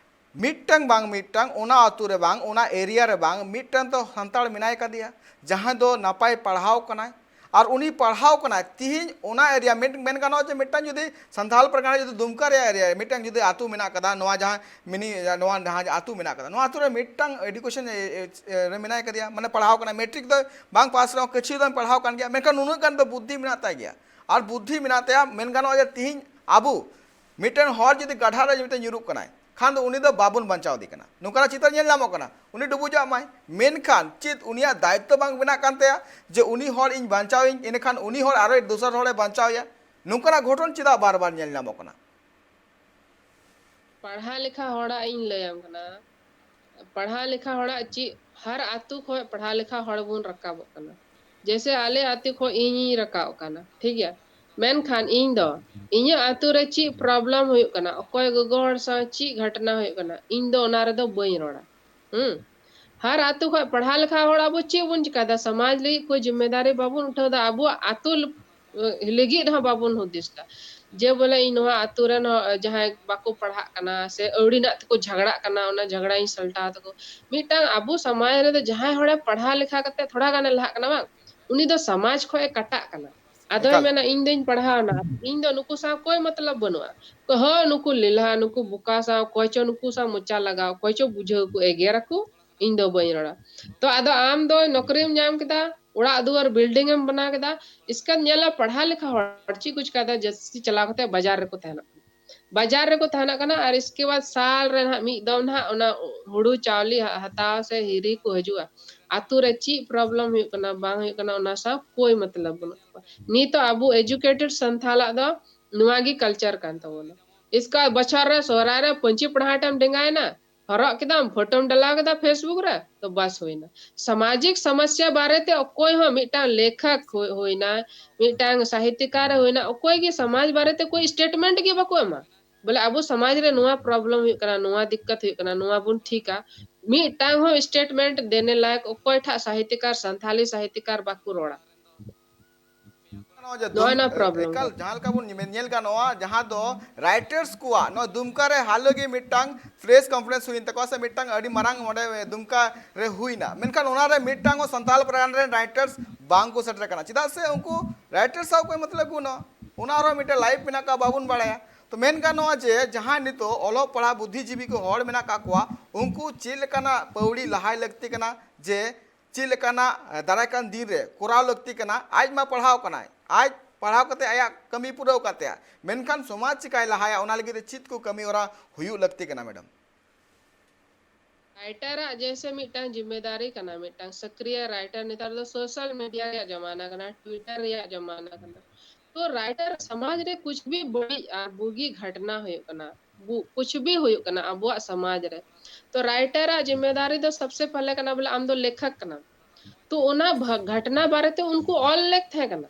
ᱢᱤᱫᱴᱟᱝ ᱵᱟᱝ ᱢᱤᱫᱴᱟᱝ ᱚᱱᱟ ᱟᱹᱛᱩ ᱨᱮ ᱵᱟᱝ, ᱚᱱᱟ ᱮᱨᱤᱭᱟ ᱨᱮ ᱵᱟᱝ, ᱢᱤᱫᱴᱟᱝ ᱫᱚ ᱥᱟᱱᱛᱟᱲ ᱢᱮᱱᱟᱭ ᱠᱟᱫᱮᱭᱟ, ᱡᱟᱦᱟᱸᱭ ᱫᱚ ᱱᱟᱯᱟᱭ ᱯᱟᱲᱦᱟᱣ ᱠᱟᱱᱟᱭ, ᱟᱨ ᱩᱱᱤ ᱯᱟᱲᱦᱟᱣ ᱠᱟᱱᱟᱭ᱾ ᱛᱤᱦᱤᱧ ᱚᱱᱟ ᱮᱨᱤᱭᱟ ᱢᱮᱱ, ᱢᱮᱱ ᱜᱟᱱᱚᱜᱼᱟ ᱡᱮ ᱢᱤᱫᱴᱟᱝ ᱡᱩᱫᱤ ᱥᱟᱱᱛᱟᱲ ᱯᱟᱨᱜᱟᱱᱟ ᱡᱩᱫᱤ ᱫᱩᱢᱠᱟ ᱨᱮᱭᱟᱜ ᱮᱨᱤᱭᱟ ᱨᱮ ᱢᱤᱫᱴᱟᱝ ᱡᱩᱫᱤ ᱟᱹᱛᱩ ᱢᱮᱱᱟᱜ ᱠᱟᱫᱟ, ᱱᱚᱣᱟ ᱡᱟᱦᱟᱸ ᱢᱤᱱᱤ, ᱱᱚᱣᱟ ᱡᱟᱦᱟᱸ ᱟᱹᱛᱩ ᱢᱮᱱᱟᱜ ᱠᱟᱫᱟ, ᱱᱚᱣᱟ ᱟᱹᱛᱩ ᱨᱮ ᱢᱤᱫᱴᱟᱝ ᱮᱰᱩᱠᱮᱥᱚᱱ, ᱮ, ᱮ, ᱨᱮ ᱢᱮᱱᱟᱭ ᱠᱟᱫᱮᱭᱟ, ᱢᱟᱱᱮ ᱯᱟᱲᱦᱟᱣ ᱠᱟᱱᱟᱭ, ᱢᱮᱴᱨᱤᱠ ᱫᱚ ᱵᱟᱝ ᱯᱟᱥ ᱨᱮᱦᱚᱸ ᱠᱤᱪᱷᱩ ᱫᱚ ᱯᱟᱲᱦᱟᱣ ᱠᱟᱱ ᱜᱮᱭᱟ, ᱢᱮᱱᱠᱷᱟᱱ ᱱᱩᱱᱟᱹᱜ ᱜᱟᱱ ᱫᱚ ᱵᱩᱫᱽᱫᱷᱤ ᱢᱮᱱᱟᱜ ᱛᱟᱭ ᱜᱮᱭᱟ᱾ ᱟᱨ ᱵᱩᱫᱽᱫᱷᱤ ᱢᱮᱱᱟᱜ ᱛᱟᱭᱟ, ᱢᱮᱱ ᱜᱟᱱᱚᱜᱼᱟ ᱡᱮ ᱛᱤᱦᱤᱧ ᱟᱵᱚ ᱢᱤᱫᱴᱮᱱ ᱦᱚᱲ ᱡᱩᱫᱤ ᱜᱟᱰᱷᱟ ᱨᱮ ᱢᱤᱫᱴᱮᱱ ᱧᱩᱨᱩᱜ ᱠᱟᱱᱟᱭ, ᱠᱷᱟᱱ ᱫᱚ ᱩᱱᱤ ᱫᱚ ᱵᱟᱵᱚᱱ ᱵᱟᱧᱪᱟᱣ ᱤᱫᱤ ᱠᱟᱱᱟ᱾ ᱱᱚᱝᱠᱟᱱᱟᱜ ᱪᱤᱛᱟᱹᱨ ᱧᱮᱞ ᱧᱟᱢᱚᱜ ᱠᱟᱱᱟ, ᱩᱱᱤ ᱰᱩᱵᱩᱡᱚᱜ ᱢᱟᱭ, ᱢᱮᱱᱠᱷᱟᱱ ᱪᱮᱫ ᱩᱱᱤᱭᱟᱜ ᱫᱟᱭᱤᱛᱛᱚ ᱵᱟᱝ ᱵᱮᱱᱟᱜ ᱠᱟᱱ ᱛᱟᱭᱟ ᱡᱮ ᱩᱱᱤ ᱦᱚᱲ ᱤᱧ ᱵᱟᱧᱪᱟᱣᱤᱧ, ᱤᱱᱟᱹᱠᱷᱟᱱ ᱩᱱᱤ ᱦᱚᱲ ᱟᱨᱚ ᱫᱚᱥᱟᱨ ᱦᱚᱲᱮ ᱵᱟᱧᱪᱟᱣᱮᱭᱟ? ᱱᱚᱝᱠᱟᱱᱟᱜ ᱜᱷᱚᱴᱚᱱ ᱪᱮᱫᱟᱜ ᱵᱟᱨ ᱵᱟᱨ ᱧᱮᱞ ᱧᱟᱢᱚᱜ ᱠᱟᱱᱟ? ᱯᱟᱲᱦᱟᱣ ᱞᱮᱠᱷᱟ ᱦᱚᱲᱟᱜ ᱤᱧ ᱞᱟᱹᱭᱟᱢ ᱠᱟᱱᱟ, ᱯᱟᱲᱦᱟᱣ ᱞᱮᱠᱷᱟ ᱦᱚᱲᱟᱜ ᱪᱮᱫ, ᱦᱟᱨ ᱟᱛᱳ ᱠᱷᱚᱱ ᱯᱟᱲᱦᱟᱣ ᱞᱮᱠᱷᱟ ᱦᱚᱲ ᱵᱚᱱ ᱨᱟᱠᱟᱵᱚᱜ ᱠᱟᱱᱟ᱾ ᱡᱮᱭᱥᱮ ᱟᱞᱮ ᱟᱛᱳ ᱠᱷᱚᱱ ᱤᱧᱤᱧ ᱨᱟᱠᱟᱵ ᱠᱟᱱᱟ, ᱴᱷᱤᱠ ᱜᱮᱭᱟ, ᱢᱮᱱᱠᱷᱟᱱ ᱤᱧ ᱫᱚ ᱤᱧᱟᱹᱜ ᱟᱹᱛᱩ ᱨᱮ ᱪᱮᱫ problem ᱦᱩᱭᱩᱜ ᱠᱟᱱᱟ, ᱚᱠᱚᱭ ᱜᱚᱜᱚ ᱦᱚᱲ ᱥᱟᱶ ᱪᱮᱫ ᱜᱷᱚᱴᱚᱱᱟ ᱦᱩᱭᱩᱜ ᱠᱟᱱᱟ, ᱤᱧ ᱫᱚ ᱚᱱᱟ ᱨᱮᱫᱚ ᱵᱟᱹᱧ ᱨᱚᱲᱟ᱾ ᱦᱩᱸ᱾ ᱦᱟᱨ ᱟᱹᱛᱩ ᱠᱷᱚᱱ ᱯᱟᱲᱦᱟᱣ ᱞᱮᱠᱷᱟ ᱦᱚᱲ ᱟᱵᱚ ᱪᱮᱫ ᱵᱚᱱ ᱪᱤᱠᱟᱹᱭᱮᱫᱟ? ᱥᱚᱢᱟᱡᱽ ᱞᱟᱹᱜᱤᱫ ᱠᱳᱭ ᱡᱤᱢᱢᱮᱫᱟᱨᱤ ᱵᱟᱵᱚᱱ ᱩᱴᱷᱟᱹᱣ ᱮᱫᱟ, ᱟᱵᱚᱣᱟᱜ ᱟᱹᱛᱩ ᱞᱟᱹᱜᱤᱫ ᱦᱚᱸ ᱵᱟᱵᱚᱱ ᱦᱩᱫᱤᱥ ᱮᱫᱟ᱾ ᱡᱮ ᱵᱚᱞᱮ ᱤᱧ ᱱᱚᱣᱟ ᱟᱹᱛᱩ ᱨᱮᱱ ᱦᱚᱸ ᱡᱟᱦᱟᱸᱭ ᱵᱟᱠᱚ ᱯᱟᱲᱦᱟᱜ ᱠᱟᱱᱟ ᱥᱮ ᱟᱹᱣᱲᱤ ᱨᱮᱱᱟᱜ ᱛᱮᱠᱚ ᱡᱷᱟᱜᱽᱲᱟᱜ ᱠᱟᱱᱟ, ᱚᱱᱟ ᱡᱷᱟᱜᱽᱲᱟᱧ ᱥᱟᱞᱴᱟᱣ ᱛᱟᱠᱚ᱾ ᱢᱤᱫᱴᱟᱝ ᱟᱵᱚ ᱥᱚᱢᱟᱡᱽ ᱨᱮᱫᱚ ᱡᱟᱦᱟᱸᱭ ᱦᱚᱲᱮ ᱯᱟᱲᱦᱟᱣ ᱞᱮᱠᱷᱟ ᱠᱟᱛᱮ ᱛᱷᱚᱲᱟ ᱜᱟᱱᱮ ᱞᱟᱦᱟᱜ ᱠᱟᱱᱟ ᱵᱟᱝ, ᱩᱱᱤ ᱫᱚ ᱥᱚᱢᱟᱡᱽ ᱠᱷᱚᱱ ᱮ ᱠᱟᱴᱟᱜ ᱠᱟᱱᱟ᱾ ᱟᱫᱚᱭ ᱮᱠᱟᱞ᱾ ᱢᱮᱱᱟ, "ᱤᱧ ᱫᱚᱧ ᱯᱟᱲᱦᱟᱣ ᱮᱱᱟ, ᱤᱧ ᱫᱚ ᱱᱩᱠᱩ ᱥᱟᱶ ᱠᱳᱭ ᱢᱚᱛᱞᱚᱵ ᱵᱟᱹᱱᱩᱜᱼᱟ᱾ ᱦᱚᱸ, ᱱᱩᱠᱩ ᱞᱮᱞᱦᱟ, ᱱᱩᱠᱩ ᱵᱚᱠᱟ ᱥᱟᱶ ᱚᱠᱚᱭ ᱪᱚ ᱱᱩᱠᱩ ᱥᱟᱶ ᱢᱚᱪᱟ ᱞᱟᱜᱟᱣ, ᱚᱠᱚᱭ ᱪᱚ ᱵᱩᱡᱷᱟᱹᱣ ᱠᱚ ᱮᱜᱮᱨ ᱟᱠᱚ, ᱤᱧ ᱫᱚ ᱵᱟᱹᱧ ᱨᱚᱲᱟ᱾" ᱛᱚ ᱟᱫᱚ ᱟᱢ ᱫᱚ ᱱᱚᱠᱨᱤᱢ ᱧᱟᱢ ᱠᱮᱫᱟ, ᱚᱲᱟᱜ ᱫᱩᱣᱟᱹᱨ building ᱮᱢ ᱵᱮᱱᱟᱣ ᱠᱮᱫᱟ, ᱤᱥᱠᱟᱨ ᱧᱮᱞᱟ ᱯᱟᱲᱦᱟᱣ ᱞᱮᱠᱷᱟ ᱦᱚᱲ ᱪᱮᱫ ᱠᱚ ᱪᱤᱠᱟᱹᱭᱮᱫᱟ, ᱡᱟᱹᱥᱛᱤ ᱪᱟᱞᱟᱣ ᱠᱟᱛᱮ ᱵᱟᱡᱟᱨ ᱨᱮᱠᱚ ᱛᱟᱦᱮᱱᱟ᱾ ᱵᱟᱡᱟᱨ ᱨᱮᱠᱚ ᱛᱟᱦᱮᱱᱚᱜ ᱠᱟᱱᱟ ᱟᱨ ᱤᱥᱠᱮ ᱵᱟᱫ ᱥᱟᱞ ᱨᱮ ᱱᱟᱦᱟᱜ ᱢᱤᱫ ᱫᱚᱢ ᱱᱟᱦᱟᱜ ᱚᱱᱟ ᱦᱩᱲᱩ ᱪᱟᱣᱞᱮ ᱦᱟ-, ᱦᱟᱛᱟᱣ ᱥᱮ ᱦᱤᱨᱤ ᱠᱚ ᱦᱤᱡᱩᱜᱼᱟ᱾ ᱟᱛᱳ ᱨᱮ ᱪᱮᱫ problem ᱦᱩᱭᱩᱜ ᱠᱟᱱᱟ ᱵᱟᱝ ᱦᱩᱭᱩᱜ ᱠᱟᱱᱟ ᱚᱱᱟ ᱥᱟᱶ ᱠᱳᱭ ᱢᱚᱛᱞᱚᱵ ᱵᱟᱹᱱᱩᱜ ᱛᱟᱠᱚᱣᱟ᱾ ᱱᱤᱛᱚᱜ ᱟᱵᱚ educated ᱥᱟᱱᱛᱷᱟᱞᱟᱜ ᱫᱚ ᱱᱚᱣᱟ ᱜᱮ culture ᱠᱟᱱ ᱛᱟᱵᱚᱱᱟ᱾ ᱤᱥᱠᱟ ᱵᱚᱪᱷᱚᱨ ᱨᱮ ᱥᱚᱦᱨᱟᱭ ᱨᱮ ᱯᱟᱹᱧᱪᱤ ᱯᱟᱲᱦᱟᱴ ᱮᱢ ᱰᱮᱸᱜᱟᱭᱮᱱᱟ, ᱦᱚᱨᱚᱜ ᱠᱮᱫᱟᱢ, ᱯᱷᱳᱴᱳᱢ ᱰᱟᱞᱟᱣ ᱠᱮᱫᱟ Facebook ᱨᱮ, ᱛᱚ ᱵᱟᱥ ᱦᱩᱭᱱᱟ᱾ ᱥᱟᱢᱟᱡᱤᱠ ᱥᱚᱢᱚᱥᱥᱟ ᱵᱟᱨᱮᱛᱮ ᱚᱠᱚᱭ ᱦᱚᱸ ᱢᱤᱫᱴᱟᱝ ᱞᱮᱠᱷᱚᱠ ᱦᱩᱭ-, ᱦᱩᱭᱱᱟ, ᱢᱤᱫᱴᱟᱝ ᱥᱟᱦᱤᱛᱭᱚᱠᱟᱨ ᱮ ᱦᱩᱭᱱᱟ, ᱚᱠᱚᱭ ᱜᱮ ᱥᱚᱢᱟᱡᱽ ᱵᱟᱨᱮᱛᱮ ᱠᱳᱭ statement ᱜᱮ ᱵᱟᱠᱚ ᱮᱢᱟ᱾ ᱵᱚᱞᱮ ᱟᱵᱚ ᱥᱚᱢᱟᱡᱽ ᱨᱮ ᱱᱚᱣᱟ problem ᱦᱩᱭᱩᱜ ᱠᱟᱱᱟ, ᱱᱚᱣᱟ ᱫᱤᱠᱠᱟᱛ ᱦᱩᱭᱩᱜ ᱠᱟᱱᱟ, ᱱᱚᱣᱟ ᱵᱚᱱ ᱴᱷᱤᱠᱟ, ᱢᱤᱫᱴᱟᱝ ᱦᱚᱸ statement ᱫᱮᱱᱮ ᱞᱟᱭᱚᱠ ᱚᱠᱚᱭ ᱴᱷᱟᱜ ᱥᱟᱦᱤᱛᱭᱚᱠᱟᱨ, ᱥᱟᱱᱛᱷᱟᱞᱤ ᱥᱟᱦᱤᱛᱭᱚᱠᱟᱨ ᱵᱟᱠᱚ ᱨᱚᱲᱟ᱾ ᱱᱚᱜᱼᱚᱭ ᱡᱮ ᱱᱚᱜᱼᱚᱭ ᱫᱩᱢ-, ᱱᱚᱣᱟ problem ᱮᱠᱟᱞ ᱫᱚ᱾ ᱡᱟᱦᱟᱸ ᱞᱮᱠᱟ ᱵᱚᱱ ᱧᱮᱞ, ᱧᱮᱞ ᱜᱟᱱᱚᱜᱼᱟ, ᱡᱟᱦᱟᱸ ᱫᱚ writers ᱠᱚᱣᱟᱜ ᱱᱚᱣᱟ ᱫᱩᱢᱠᱟ ᱨᱮ ᱦᱟᱞᱮ ᱜᱮ ᱢᱤᱫᱴᱟᱝ press conference ᱦᱩᱭᱮᱱ ᱛᱟᱠᱚᱣᱟ, ᱥᱮ ᱢᱤᱫᱴᱟᱝ ᱟᱹᱰᱤ ᱢᱟᱨᱟᱝ ᱚᱸᱰᱮ ᱫᱩᱢᱠᱟ ᱨᱮ ᱦᱩᱭᱱᱟ, ᱢᱮᱱᱠᱷᱟᱱ ᱚᱱᱟ ᱨᱮ ᱢᱤᱫᱴᱟᱝ ᱦᱚᱸ ᱥᱟᱱᱛᱟᱲ ᱯᱟᱨᱜᱟᱱᱟ ᱨᱮᱱ writers ᱵᱟᱝ ᱠᱚ ᱥᱮᱴᱮᱨ ᱟᱠᱟᱱᱟ᱾ ᱪᱮᱫᱟᱜ ᱥᱮ ᱩᱱᱠᱩ writers ᱥᱟᱶ ᱠᱚ ᱢᱚᱛᱞᱚᱵ ᱵᱟᱹᱱᱩᱜᱼᱟ, ᱚᱱᱟ ᱨᱮᱦᱚᱸ ᱢᱤᱫᱴᱟᱝ life ᱢᱮᱱᱟᱜ ᱠᱟᱜᱼᱟ, ᱵᱟᱵᱚᱱ ᱵᱟᱲᱟᱭᱟ᱾ ᱛᱚ ᱢᱮᱱ ᱜᱟᱱᱚᱜᱼᱟ ᱡᱮ ᱡᱟᱦᱟᱸ ᱱᱤᱛᱚᱜ ᱚᱞᱚᱜ ᱯᱟᱲᱦᱟᱣ ᱵᱩᱫᱽᱫᱷᱤᱡᱤᱵᱤ ᱠᱚ ᱦᱚᱲ ᱢᱮᱱᱟᱜ ᱠᱟᱜ ᱠᱚᱣᱟ, ᱩᱱᱠᱩ ᱪᱮᱫ ᱞᱮᱠᱟᱱᱟᱜ ᱯᱟᱹᱣᱲᱤ ᱞᱟᱦᱟᱭ ᱞᱟᱹᱠᱛᱤ ᱠᱟᱱᱟ, ᱡᱮ ᱪᱮᱫ ᱞᱮᱠᱟᱱᱟᱜ, ᱮ, ᱫᱟᱨᱟᱭ ᱠᱟᱱ ᱫᱤᱱ ᱨᱮ ᱠᱚᱨᱟᱣ ᱞᱟᱹᱠᱛᱤ ᱠᱟᱱᱟ? ᱟᱡ ᱢᱟ ᱯᱟᱲᱦᱟᱣ ᱠᱟᱱᱟᱭ, ᱟᱡ ᱯᱟᱲᱦᱟᱣ ᱠᱟᱛᱮ ᱟᱭᱟᱜ ᱠᱟᱹᱢᱤ ᱯᱩᱨᱟᱹᱣ ᱠᱟᱛᱮ, ᱢᱮᱱᱠᱷᱟᱱ ᱥᱚᱢᱟᱡᱽ ᱪᱤᱠᱟᱭ ᱞᱟᱦᱟᱭᱟ, ᱚᱱᱟ ᱞᱟᱹᱜᱤᱫ ᱛᱮ ᱪᱮᱫ ᱠᱚ ᱠᱟᱹᱢᱤ ᱦᱚᱨᱟ ᱦᱩᱭᱩᱜ ᱞᱟᱹᱠᱛᱤ ᱠᱟᱱᱟ, madam? Writer ᱟᱜ ᱡᱮᱭᱥᱮ ᱢᱤᱫᱴᱟᱝ ᱡᱤᱢᱢᱮᱫᱟᱨᱤ ᱠᱟᱱᱟ, ᱢᱤᱫᱴᱟᱝ ᱥᱚᱠᱨᱤᱭ writer᱾ ᱱᱮᱛᱟᱨ ᱫᱚ social media ᱨᱮᱭᱟᱜ ᱡᱟᱢᱟᱱᱟ ᱠᱟᱱᱟ, Twitter ᱨᱮᱭᱟᱜ ᱡᱟᱢᱟᱱᱟ ᱠᱟᱱᱟ᱾ ᱛᱚ writer ᱥᱚᱢᱟᱡᱽ ᱨᱮ ᱠᱩᱪ ᱵᱷᱤ ᱵᱟᱹᱲᱤᱡ ᱟᱨ ᱵᱩᱜᱤ ᱜᱷᱚᱴᱱᱟ ᱦᱩᱭᱩᱜ ᱠᱟᱱᱟ, ᱵᱩ-, ᱠᱩᱪ ᱵᱷᱤ ᱦᱩᱭᱩᱜ ᱠᱟᱱᱟ ᱟᱵᱚᱣᱟᱜ ᱥᱚᱢᱟᱡᱽ ᱨᱮ, ᱛᱚ writer ᱟᱜ ᱡᱤᱢᱢᱮᱫᱟᱨᱤ ᱫᱚ ᱥᱚᱵᱥᱮ ᱯᱮᱦᱞᱮ ᱠᱟᱱᱟ ᱵᱚᱞᱮ ᱟᱢ ᱫᱚ ᱞᱮᱠᱷᱚᱠ ᱠᱟᱱᱟᱢ, ᱛᱚ ᱚᱱᱟ ᱵᱷᱟ-, ᱜᱷᱚᱴᱱᱟ ᱵᱟᱨᱮᱛᱮ ᱩᱱᱠᱩ ᱚᱞ ᱞᱮᱠ ᱛᱟᱦᱮᱸ ᱠᱟᱱᱟ᱾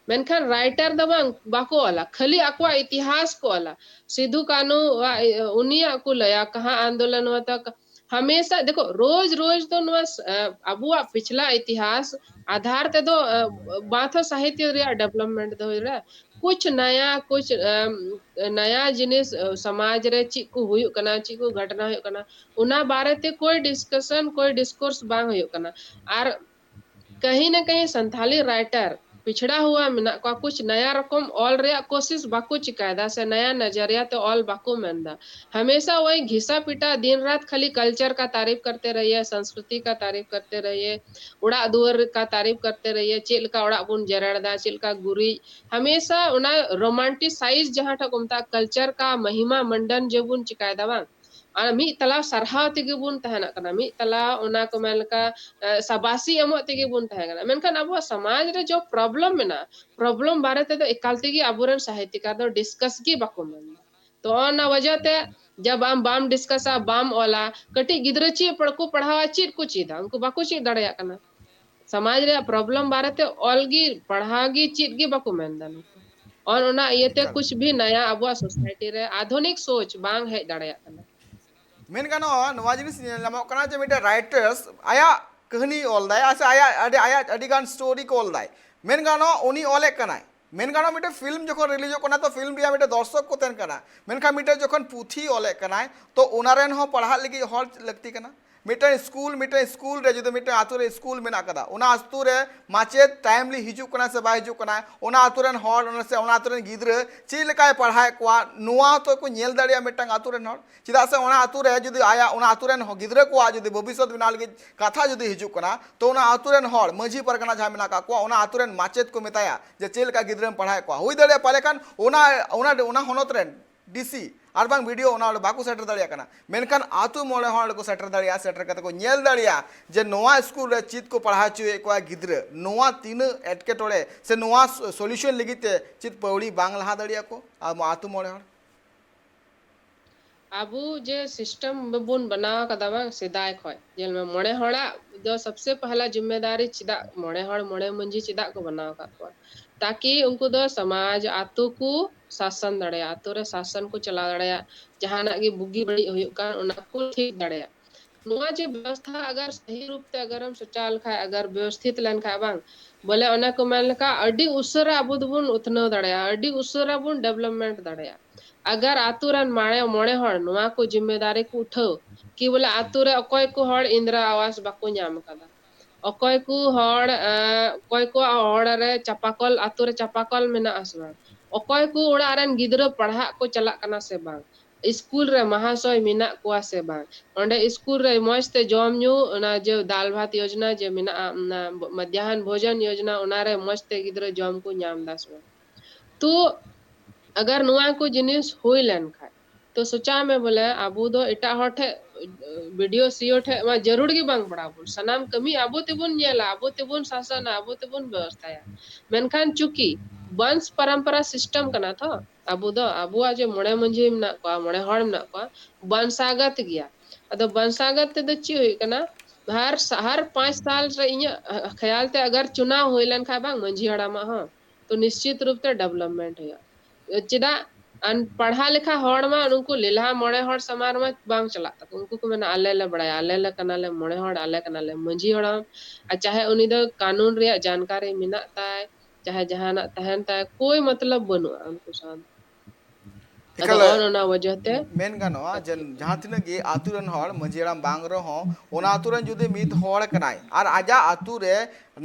ᱢᱮᱱᱠᱷᱟᱱ ᱨᱟᱭᱴᱟᱨ ᱫᱚ ᱵᱟᱝ, ᱵᱟᱠᱚ ᱚᱞᱟ, ᱠᱷᱟᱹᱞᱤ ᱟᱠᱚᱣᱟᱜ ᱤᱛᱤᱦᱟᱥ ᱠᱚ ᱚᱞᱟ᱾ ᱥᱤᱫᱷᱩ ᱠᱟᱹᱱᱦᱩ ᱟᱜ, ᱩᱱᱤᱭᱟᱜ ᱠᱚ ᱞᱟᱹᱭᱟ, ᱠᱟᱦᱟᱸ ᱟᱱᱫᱳᱞᱚᱱ ᱦᱩᱣᱟ ᱛᱷᱟ, ᱦᱟᱢᱮᱥᱟ ᱫᱮᱠᱷᱳ, ᱨᱳᱡᱽ ᱨᱳᱡᱽ ᱫᱚ ᱱᱚᱣᱟ ᱥ-, ᱟ, ᱟᱵᱚᱣᱟᱜ ᱯᱤᱪᱷᱞᱟ ᱤᱛᱤᱦᱟᱥ ᱟᱫᱷᱟᱨ ᱛᱮᱫᱚ, ᱟ, ᱵᱟᱝ ᱛᱷᱚ ᱥᱟᱦᱤᱛᱭᱚ ᱨᱮᱭᱟᱜ ᱰᱮᱵᱷᱞᱚᱯᱢᱮᱱᱴ ᱫᱚ ᱦᱩᱭ ᱫᱟᱲᱮᱭᱟᱜᱼᱟ᱾ ᱠᱩᱪᱷ ᱱᱟᱭᱟ, ᱠᱩᱪᱷ, ᱟᱢ, ᱱᱟᱭᱟ ᱡᱤᱱᱤᱥ, ᱟ, ᱥᱚᱢᱟᱡᱽ ᱨᱮ ᱪᱮᱫ ᱠᱚ ᱦᱩᱭᱩᱜ ᱠᱟᱱᱟ, ᱪᱮᱫ ᱠᱚ ᱜᱷᱚᱴᱚᱱᱟ ᱦᱩᱭᱩᱜ ᱠᱟᱱᱟ, ᱚᱱᱟ ᱵᱟᱨᱮᱛᱮ ᱠᱳᱭ ᱰᱤᱥᱠᱟᱥᱚᱱ, ᱠᱳᱭ ᱰᱤᱥᱠᱳᱨᱥ ᱵᱟᱝ ᱦᱩᱭᱩᱜ ᱠᱟᱱᱟ᱾ ᱟᱨ ᱠᱟᱹᱦᱤ ᱱᱟ ᱠᱟᱹᱦᱤ ᱥᱟᱱᱛᱷᱟᱞᱤ ᱨᱟᱭᱴᱟᱨ ᱯᱤᱪᱷᱲᱟ ᱦᱩᱣᱟ ᱢᱮᱱᱟᱜ ᱠᱚᱣᱟ, ᱠᱩᱪᱷ ᱱᱟᱭᱟ ᱨᱚᱠᱚᱢ ᱚᱞ ᱨᱮᱭᱟᱜ ᱠᱳᱥᱤᱥ ᱵᱟᱠᱚ ᱪᱤᱠᱟᱭᱮᱫᱟ ᱥᱮ ᱱᱟᱭᱟ ᱱᱟᱡᱟᱨᱤᱭᱟ ᱛᱮ ᱚᱞ ᱵᱟᱠᱚ ᱢᱮᱱᱫᱟ᱾ ᱦᱟᱢᱮᱥᱟ ᱣᱟᱦᱤ ᱜᱷᱤᱥᱟ ᱯᱤᱴᱟ, ᱫᱤᱱ ᱨᱟᱛ ᱠᱷᱟᱹᱞᱤ ᱠᱟᱞᱪᱟᱨ ᱠᱟ ᱛᱟᱨᱤᱯ ᱠᱟᱨᱛᱮ ᱨᱟᱦᱤᱭᱮ, ᱥᱚᱝᱥᱠᱨᱤᱛᱤ ᱠᱟ ᱛᱟᱨᱤᱯ ᱠᱟᱨᱛᱮ ᱨᱟᱦᱤᱭᱮ, ᱚᱲᱟᱜ ᱫᱩᱣᱟᱹᱨ ᱠᱟ ᱛᱟᱨᱤᱯ ᱠᱟᱨᱛᱮ ᱨᱟᱦᱤᱭᱮ, ᱪᱮᱫ ᱞᱮᱠᱟ ᱚᱲᱟᱜ ᱵᱚᱱ ᱡᱮᱨᱮᱲ ᱫᱟ, ᱪᱮᱫ ᱞᱮᱠᱟ ᱜᱩᱨᱤᱡ, ᱦᱟᱢᱮᱥᱟ ᱚᱱᱟ ᱨᱳᱢᱟᱱᱴᱤᱥᱟᱭᱤᱡ ᱡᱟᱦᱟᱸ ᱴᱷᱮᱱ ᱠᱚ ᱢᱮᱛᱟᱜᱼᱟ, ᱠᱟᱞᱪᱟᱨ ᱠᱟ ᱢᱟᱦᱤᱢᱟ ᱢᱟᱱᱰᱟᱱ ᱡᱮ ᱵᱚᱱ ᱪᱤᱠᱟᱭᱮᱫᱟ ᱵᱟᱝ, ᱟᱨ ᱢᱤᱫ ᱛᱟᱞᱟ ᱥᱟᱨᱦᱟᱣ ᱛᱮᱜᱮ ᱵᱚᱱ ᱛᱟᱦᱮᱱᱚᱜ ᱠᱟᱱᱟ, ᱢᱤᱫ ᱛᱟᱞᱟ ᱚᱱᱟ ᱠᱚ ᱢᱮᱱ ᱞᱮᱠᱟ, ᱮ, ᱥᱟᱵᱟᱥᱤ ᱮᱢᱚᱜ ᱛᱮᱜᱮ ᱵᱚᱱ ᱛᱟᱦᱮᱸ ᱠᱟᱱᱟ᱾ ᱢᱮᱱᱠᱷᱟᱱ ᱟᱵᱚᱣᱟᱜ ᱥᱚᱢᱟᱡᱽ ᱨᱮ ᱡᱚ ᱯᱨᱚᱵᱞᱮᱢ ᱢᱮᱱᱟᱜᱼᱟ, ᱯᱨᱚᱵᱞᱮᱢ ᱵᱟᱨᱮ ᱛᱮᱫᱚ ᱮᱠᱟᱞ ᱛᱮᱜᱮ ᱟᱵᱚᱨᱮᱱ ᱥᱟᱦᱤᱛᱭᱚᱠᱟᱨ ᱫᱚ ᱰᱤᱥᱠᱟᱥ ᱜᱮ ᱵᱟᱠᱚ ᱢᱮᱱᱫᱟ᱾ ᱛᱚ ᱚᱱᱟ ᱣᱟᱡᱟ ᱛᱮ ᱡᱟᱵ ᱟᱢ ᱵᱟᱢ ᱰᱤᱥᱠᱟᱥᱟ, ᱵᱟᱢ ᱚᱞᱟ, ᱠᱟᱹᱴᱤᱡ ᱜᱤᱫᱽᱨᱟᱹ ᱪᱮᱫ ᱯᱟᱲ-, ᱠᱚ ᱯᱟᱲᱦᱟᱣᱟ, ᱪᱮᱫ ᱠᱚ ᱪᱮᱫᱟ? ᱩᱱᱠᱩ ᱵᱟᱠᱚ ᱪᱮᱫ ᱫᱟᱲᱮᱭᱟᱜ ᱠᱟᱱᱟ᱾ ᱥᱚᱢᱟᱡᱽ ᱨᱮᱭᱟᱜ ᱯᱨᱚᱵᱞᱮᱢ ᱵᱟᱨᱮᱛᱮ ᱚᱞ ᱜᱮ, ᱯᱟᱲᱦᱟᱣ ᱜᱮ ᱪᱮᱫ ᱜᱮ ᱵᱟᱠᱚ ᱢᱮᱱᱫᱟ ᱱᱩᱠᱩ᱾ ᱚᱱ ᱚᱱᱟ ᱤᱭᱟᱹᱛᱮ ᱮᱠᱟᱞ᱾ ᱠᱩᱪ ᱵᱷᱤ ᱱᱟᱭᱟ ᱟᱵᱚᱣᱟᱜ ᱥᱳᱥᱟᱭᱴᱤ ᱨᱮ ᱟᱫᱷᱩᱱᱤᱠ ᱥᱳᱪ ᱵᱟᱝ ᱦᱮᱡ ᱫᱟᱲᱮᱭᱟᱜ ᱠᱟᱱᱟ᱾ ᱢᱮᱱ ᱜᱟᱱᱚᱜᱼᱟ, ᱱᱚᱣᱟ ᱡᱤᱱᱤᱥ ᱧᱮᱞ ᱧᱟᱢᱚᱜ ᱠᱟᱱᱟ ᱡᱮ ᱢᱤᱫᱴᱮᱱ ᱨᱟᱭᱴᱟᱨᱥ ᱟᱭᱟᱜ ᱠᱟᱹᱦᱱᱤ ᱚᱞ ᱫᱟᱭ, ᱥᱮ ᱟᱭᱟᱜ ᱟᱹᱰᱤ, ᱟᱭᱟᱜ ᱟᱹᱰᱤ ᱜᱟᱱ ᱥᱴᱳᱨᱤ ᱠᱚ ᱚᱞ ᱫᱟᱭ᱾ ᱢᱮᱱ ᱜᱟᱱᱚᱜᱼᱟ, ᱩᱱᱤ ᱚᱞᱮᱫ ᱠᱟᱱᱟᱭ᱾ ᱢᱮᱱ ᱜᱟᱱᱚᱜᱼᱟ, ᱢᱤᱫᱴᱮᱱ ᱯᱷᱤᱞᱢ ᱡᱚᱠᱷᱚᱱ ᱨᱤᱞᱤᱡᱚᱜ ᱠᱟᱱᱟ, ᱛᱚ ᱯᱷᱤᱞᱢ ᱨᱮᱭᱟᱜ ᱢᱤᱫᱴᱮᱱ ᱫᱚᱨᱥᱚᱠ ᱠᱚ ᱛᱟᱦᱮᱱ ᱠᱟᱱᱟ, ᱢᱮᱱᱠᱷᱟᱱ ᱢᱤᱫᱴᱮᱱ ᱡᱚᱠᱷᱚᱱ ᱯᱩᱛᱷᱤ ᱚᱞᱮᱫ ᱠᱟᱱᱟᱭ, ᱛᱚ ᱚᱱᱟ ᱨᱮᱱ ᱦᱚᱸ ᱯᱟᱲᱦᱟᱜ ᱞᱟᱹᱜᱤᱫ ᱦᱚᱲ ᱞᱟᱹᱠᱛᱤ ᱠᱟᱱᱟ᱾ ᱢᱤᱫᱴᱮᱱ ᱥᱠᱩᱞ, ᱢᱤᱫᱴᱮᱱ ᱥᱠᱩᱞ ᱨᱮ ᱡᱩᱫᱤ ᱢᱤᱫᱴᱮᱱ ᱟᱛᱳ ᱨᱮ ᱥᱠᱩᱞ ᱢᱮᱱᱟᱜ ᱠᱟᱫᱟ, ᱚᱱᱟ ᱟᱛᱳ ᱨᱮ ᱢᱟᱪᱮᱫ ᱴᱟᱭᱤᱢᱞᱤ ᱦᱤᱡᱩᱜ ᱠᱟᱱᱟ ᱥᱮ ᱵᱟᱭ ᱦᱤᱡᱩᱜ ᱠᱟᱱᱟ, ᱚᱱᱟ ᱟᱛᱳ ᱨᱮᱱ ᱦᱚᱲ, ᱚᱱᱟ ᱥᱮ ᱚᱱᱟ ᱟᱛᱳ ᱨᱮᱱ ᱜᱤᱫᱽᱨᱟᱹ ᱪᱮᱫ ᱞᱮᱠᱟᱭ ᱯᱟᱲᱦᱟᱣᱮᱫ ᱠᱚᱣᱟ, ᱱᱚᱣᱟ ᱛᱚ ᱠᱚ ᱧᱮᱞ ᱫᱟᱲᱮᱭᱟᱜᱼᱟ ᱢᱤᱫᱴᱟᱝ ᱟᱛᱳ ᱨᱮᱱ ᱦᱚᱲ᱾ ᱪᱮᱫᱟᱜ ᱥᱮ ᱚᱱᱟ ᱟᱛᱳ ᱨᱮ ᱡᱩᱫᱤ ᱟᱭᱟᱜ, ᱚᱱᱟ ᱟᱛᱳ ᱨᱮᱱ ᱦᱚ-, ᱜᱤᱫᱽᱨᱟᱹ ᱠᱚᱣᱟᱜ ᱡᱩᱫᱤ ᱵᱷᱚᱵᱤᱥᱥᱚᱛ ᱵᱮᱱᱟᱣ ᱞᱟᱹᱜᱤᱫ ᱠᱟᱛᱷᱟ ᱡᱩᱫᱤ ᱦᱤᱡᱩᱜ ᱠᱟᱱᱟ, ᱛᱚ ᱚᱱᱟ ᱟᱛᱳ ᱨᱮᱱ ᱦᱚᱲ, ᱢᱟᱹᱡᱷᱤ ᱯᱟᱨᱜᱟᱱᱟ ᱡᱟᱦᱟᱸ ᱢᱮᱱᱟᱜ ᱠᱟᱜ ᱠᱚᱣᱟ, ᱚᱱᱟ ᱟᱛᱳ ᱨᱮᱱ ᱢᱟᱪᱮᱫ ᱠᱚ ᱢᱮᱛᱟᱭᱟ ᱡᱮ ᱪᱮᱫ ᱞᱮᱠᱟ ᱜᱤᱫᱽᱨᱟᱹᱢ ᱯᱟᱲᱦᱟᱣᱮᱫ ᱠᱚᱣᱟ᱾ ᱦᱩᱭ ᱫᱟᱲᱮᱭᱟᱜᱼᱟ ᱯᱟᱞᱮ ᱠᱷᱟᱱ ᱚᱱᱟ, ᱚᱱᱟ, ᱚᱱᱟ ᱦᱚᱱᱚᱛ ᱨᱮᱱ ᱰᱤ ᱥᱤ ᱟᱨ ᱵᱟᱝ ᱵᱤ ᱰᱤ ᱳ ᱚᱱᱟ ᱚᱸᱰᱮ ᱵᱟᱠᱚ ᱥᱮᱴᱮᱨ ᱫᱟᱲᱮᱭᱟᱜ ᱠᱟᱱᱟ, ᱢᱮᱱᱠᱷᱟᱱ ᱟᱛᱳ ᱢᱚᱬᱮ ᱦᱚᱲ ᱠᱚ ᱥᱮᱴᱮᱨ ᱫᱟᱲᱮᱭᱟᱜᱼᱟ, ᱥᱮᱴᱮᱨ ᱠᱟᱛᱮ ᱠᱚ ᱧᱮᱞ ᱫᱟᱲᱮᱭᱟᱜᱼᱟ ᱡᱮ ᱱᱚᱣᱟ ᱥᱠᱩᱞ ᱨᱮ ᱪᱮᱫ ᱠᱚ ᱯᱟᱲᱦᱟᱣ ᱦᱚᱪᱚᱭᱮᱫ ᱠᱚᱣᱟ ᱜᱤᱫᱽᱨᱟᱹ, ᱱᱚᱣᱟ ᱛᱤᱱᱟᱹᱜ ᱮᱴᱠᱮᱴᱚᱬᱮ ᱥᱮ ᱱᱚᱣᱟ ᱥᱚ-, ᱥᱚᱞᱩᱥᱚᱱ ᱞᱟᱹᱜᱤᱫ ᱛᱮ ᱪᱮᱫ ᱯᱟᱹᱣᱲᱤ ᱵᱟᱝ ᱞᱟᱦᱟ ᱫᱟᱲᱮᱭᱟᱜᱼᱟ ᱠᱚ ᱟᱵᱚ ᱟᱛᱳ ᱢᱚᱬᱮ ᱦᱚᱲ᱾ ᱟᱵᱚ ᱡᱮ system ᱵᱚᱱ ᱵᱮᱱᱟᱣ ᱟᱠᱟᱫᱟ ᱵᱟᱝ, ᱥᱮᱫᱟᱭ ᱠᱷᱚᱱ ᱧᱮᱞ ᱢᱮ, ᱢᱚᱬᱮ ᱦᱚᱲᱟᱜ ᱫᱚ ᱥᱚᱵᱥᱮ ᱯᱟᱦᱞᱟ ᱡᱤᱢᱢᱮᱫᱟᱨᱤ ᱪᱮᱫᱟᱜ ᱢᱚᱬᱮ ᱦᱚᱲ, ᱢᱚᱬᱮ ᱢᱟᱹᱡᱷᱤ ᱪᱮᱫᱟᱜ ᱠᱚ ᱵᱮᱱᱟᱣ ᱟᱠᱟᱫ ᱠᱚᱣᱟ? ᱛᱟᱠᱤ ᱩᱱᱠᱩ ᱫᱚ ᱥᱚᱢᱟᱡᱽ, ᱟᱛᱳ ᱠᱚ ᱥᱟᱥᱚᱱ ᱫᱟᱲᱮᱭᱟᱜᱼᱟ, ᱟᱛᱳ ᱨᱮ ᱥᱟᱥᱚᱱ ᱠᱚ ᱪᱟᱞᱟᱣ ᱫᱟᱲᱮᱭᱟᱜᱼᱟ, ᱡᱟᱦᱟᱱᱟᱜ ᱜᱮ ᱵᱩᱜᱤ ᱵᱟᱹᱲᱤᱡ ᱦᱩᱭᱩᱜ ᱠᱟᱱ, ᱚᱱᱟ ᱠᱚ ᱴᱷᱤᱠ ᱫᱟᱲᱮᱭᱟᱜᱼᱟ᱾ ᱱᱚᱣᱟ ᱡᱮ ᱵᱮᱵᱚᱥᱛᱷᱟ ᱟᱜᱟᱨ ᱥᱟᱦᱤ ᱨᱩᱯ ᱛᱮ ᱟᱜᱟᱨᱮᱢ ᱥᱚᱪᱟᱣ ᱞᱮᱠᱷᱟᱡ, ᱟᱜᱟᱨ ᱵᱮᱵᱚᱥᱛᱷᱤᱛ ᱞᱮᱱᱠᱷᱟᱡ ᱵᱟᱝ, ᱵᱚᱞᱮ ᱚᱱᱮ ᱠᱚ ᱢᱮᱱ ᱞᱮᱠᱟ, ᱟᱹᱰᱤ ᱩᱥᱟᱹᱨᱟ ᱟᱵᱚ ᱫᱚᱵᱚᱱ ᱩᱛᱱᱟᱹᱣ ᱫᱟᱲᱮᱭᱟᱜᱼᱟ, ᱟᱹᱰᱤ ᱩᱥᱟᱹᱨᱟ ᱵᱚᱱ development ᱫᱟᱲᱮᱭᱟᱜᱼᱟ᱾ ᱟᱜᱟᱨ ᱟᱛᱳ ᱨᱮᱱ ᱢᱟᱲᱮ ᱢᱚᱬᱮ ᱦᱚᱲ ᱱᱚᱣᱟ ᱠᱚ ᱡᱤᱢᱢᱮᱫᱟᱨᱤ ᱠᱚ ᱩᱴᱷᱟᱹᱣ ᱠᱤ ᱵᱚᱞᱮ ᱟᱛᱳ ᱨᱮ ᱚᱠᱚᱭ ᱠᱚ ᱦᱚᱲ ᱤᱱᱫᱨᱟ ᱟᱣᱟᱥ ᱵᱟᱠᱚ ᱧᱟᱢ ᱟᱠᱟᱫᱟ, ᱚᱠᱚᱭ ᱠᱚ ᱦᱚᱲ, ᱮᱸ, ᱚᱠᱚᱭ ᱠᱚᱣᱟᱜ ᱦᱚᱲ ᱨᱮ ᱪᱟᱯᱟᱠᱚᱞ, ᱟᱛᱳ ᱨᱮ ᱪᱟᱯᱟᱠᱚᱞ ᱢᱮᱱᱟᱜᱼᱟ ᱥᱮ ᱵᱟᱝ, ᱚᱠᱚᱭ ᱠᱚ ᱚᱲᱟᱜ ᱨᱮᱱ ᱜᱤᱫᱽᱨᱟᱹ ᱯᱟᱲᱦᱟᱜ ᱠᱚ ᱪᱟᱞᱟᱜ ᱠᱟᱱᱟ ᱥᱮ ᱵᱟᱝ, ᱥᱠᱩᱞ ᱨᱮ ᱢᱟᱦᱟᱥᱚᱭ ᱢᱮᱱᱟᱜ ᱠᱚᱣᱟ ᱥᱮ ᱵᱟᱝ, ᱚᱸᱰᱮ ᱥᱠᱩᱞ ᱨᱮ ᱢᱚᱸᱡᱽ ᱛᱮ ᱡᱚᱢ ᱧᱩ, ᱚᱱᱟ ᱡᱮ ᱫᱟᱞ ᱵᱷᱟᱛ ᱭᱳᱡᱽᱱᱟ ᱡᱮ ᱢᱮᱱᱟᱜᱼᱟ, ᱚᱱᱟ ᱢᱚᱫᱽᱭᱟᱦᱟᱱ ᱵᱷᱳᱡᱚᱱ ᱭᱳᱡᱽᱱᱟ, ᱚᱱᱟᱨᱮ ᱢᱚᱸᱡᱽ ᱛᱮ ᱜᱤᱫᱽᱨᱟᱹ ᱡᱚᱢ ᱠᱚ ᱧᱟᱢ ᱮᱫᱟ ᱥᱮ ᱵᱟᱝ? ᱛᱚ ᱟᱜᱟᱨ ᱱᱚᱣᱟ ᱠᱚ ᱡᱤᱱᱤᱥ ᱦᱩᱭ ᱞᱮᱱ ᱠᱷᱟᱡ, ᱛᱚ ᱥᱚᱪᱟᱣ ᱢᱮ ᱵᱚᱞᱮ ᱟᱵᱚ ᱫᱚ ᱮᱴᱟᱜ ᱦᱚᱲ ᱴᱷᱮᱡ, ᱵᱤ ᱰᱤ ᱳ, ᱥᱤ ᱳ ᱴᱷᱮᱡ ᱢᱟ ᱡᱟᱹᱨᱩᱲ ᱜᱮ ᱵᱟᱝ ᱯᱟᱲᱟᱣ ᱵᱚᱱ, ᱥᱟᱱᱟᱢ ᱠᱟᱹᱢᱤ ᱟᱵᱚ ᱛᱮᱵᱚᱱ ᱧᱮᱞᱟ, ᱟᱵᱚ ᱛᱮᱵᱚᱱ ᱥᱟᱥᱚᱱᱟ, ᱟᱵᱚ ᱛᱮᱵᱚᱱ ᱵᱮᱵᱚᱥᱛᱷᱟᱭᱟ᱾ ᱢᱮᱱᱠᱷᱟᱱ ᱪᱩᱸᱠᱤ ᱵᱚᱝᱥ ᱯᱚᱨᱚᱢᱯᱚᱨᱟ system ᱠᱟᱱᱟ ᱛᱚ, ᱟᱵᱚ ᱫᱚ ᱟᱵᱚᱣᱟᱜ ᱡᱮ ᱢᱚᱬᱮ ᱢᱟᱹᱡᱷᱤ ᱢᱮᱱᱟᱜ ᱠᱚᱣᱟ, ᱢᱚᱬᱮ ᱦᱚᱲ ᱢᱮᱱᱟᱜ ᱠᱚᱣᱟ, ᱵᱚᱝᱥᱟᱜᱚᱛ ᱜᱮᱭᱟ᱾ ᱟᱫᱚ ᱵᱚᱝᱥᱟᱜᱚᱛ ᱛᱮᱫᱚ ᱪᱮᱫ ᱦᱩᱭᱩᱜ ᱠᱟᱱᱟ, ᱦᱟᱨ ᱥᱟ-, ᱦᱟᱨ ᱯᱟᱸᱪ ᱥᱟᱞ ᱨᱮ ᱤᱧᱟᱹᱜ ᱠᱷᱮᱭᱟᱞ ᱛᱮ ᱟᱜᱟᱨ ᱪᱩᱱᱟᱣ ᱦᱩᱭ ᱞᱮᱱᱠᱷᱟᱱ ᱵᱟᱝ ᱢᱟᱹᱡᱷᱤ ᱦᱟᱲᱟᱢᱟᱜ ᱦᱚᱸ, ᱛᱚ ᱱᱤᱥᱪᱤᱛ ᱨᱩᱯ ᱛᱮ development ᱦᱩᱭᱩᱜᱼᱟ᱾ ᱪᱮᱫᱟᱜ? ᱟᱱ ᱯᱟᱲᱦᱟᱣ ᱞᱮᱠᱷᱟ ᱦᱚᱲ ᱢᱟ ᱱᱩᱠᱩ ᱞᱮᱞᱦᱟ ᱢᱚᱬᱮ ᱦᱚᱲ ᱥᱟᱢᱟᱝ ᱨᱮᱢᱟ ᱵᱟᱝ ᱪᱟᱞᱟᱜ ᱛᱟᱠᱚ᱾ ᱩᱱᱠᱩ ᱠᱚ ᱢᱮᱱᱟ, "ᱟᱞᱮ ᱞᱮ ᱵᱟᱲᱟᱭᱟ, ᱟᱞᱮ ᱞᱮ ᱠᱟᱱᱟᱞᱮ ᱢᱚᱬᱮ ᱦᱚᱲ, ᱟᱞᱮ ᱠᱟᱱᱟᱞᱮ ᱢᱟᱹᱡᱷᱤ ᱦᱟᱲᱟᱢ", ᱟᱨ ᱪᱟᱦᱮ ᱩᱱᱤ ᱫᱚ ᱠᱟᱹᱱᱩᱱ ᱨᱮᱭᱟᱜ ᱡᱟᱱᱠᱟᱨᱤ ᱢᱮᱱᱟᱜ ᱛᱟᱭ, ᱪᱟᱦᱮ ᱡᱟᱦᱟᱱᱟᱜ ᱛᱟᱦᱮᱱ ᱛᱟᱭ, ᱠᱳᱭ ᱢᱚᱛᱞᱚᱵ ᱵᱟᱹᱱᱩᱜᱼᱟ ᱩᱱᱠᱩ ᱥᱟᱶ᱾ ᱟᱫᱚ ᱮᱠᱟᱞ, ᱚᱱ ᱚᱱᱟ ᱣᱟᱡᱟᱦ ᱛᱮ ᱢᱮᱱ ᱜᱟᱱᱚᱜᱼᱟ ᱡᱮ ᱡᱟᱦᱟᱸ ᱛᱤᱱᱟᱹᱜ ᱜᱮ ᱟᱛᱳ ᱨᱮᱱ ᱦᱚᱲ ᱢᱟᱹᱡᱷᱤ ᱦᱟᱲᱟᱢ ᱵᱟᱝ ᱨᱮᱦᱚᱸ, ᱚᱱᱟ ᱟᱛᱳ ᱨᱮᱱ ᱡᱩᱫᱤ ᱢᱤᱫ ᱦᱚᱲ ᱠᱟᱱᱟᱭ ᱟᱨ ᱟᱡᱟᱜ ᱟᱛᱳ ᱨᱮ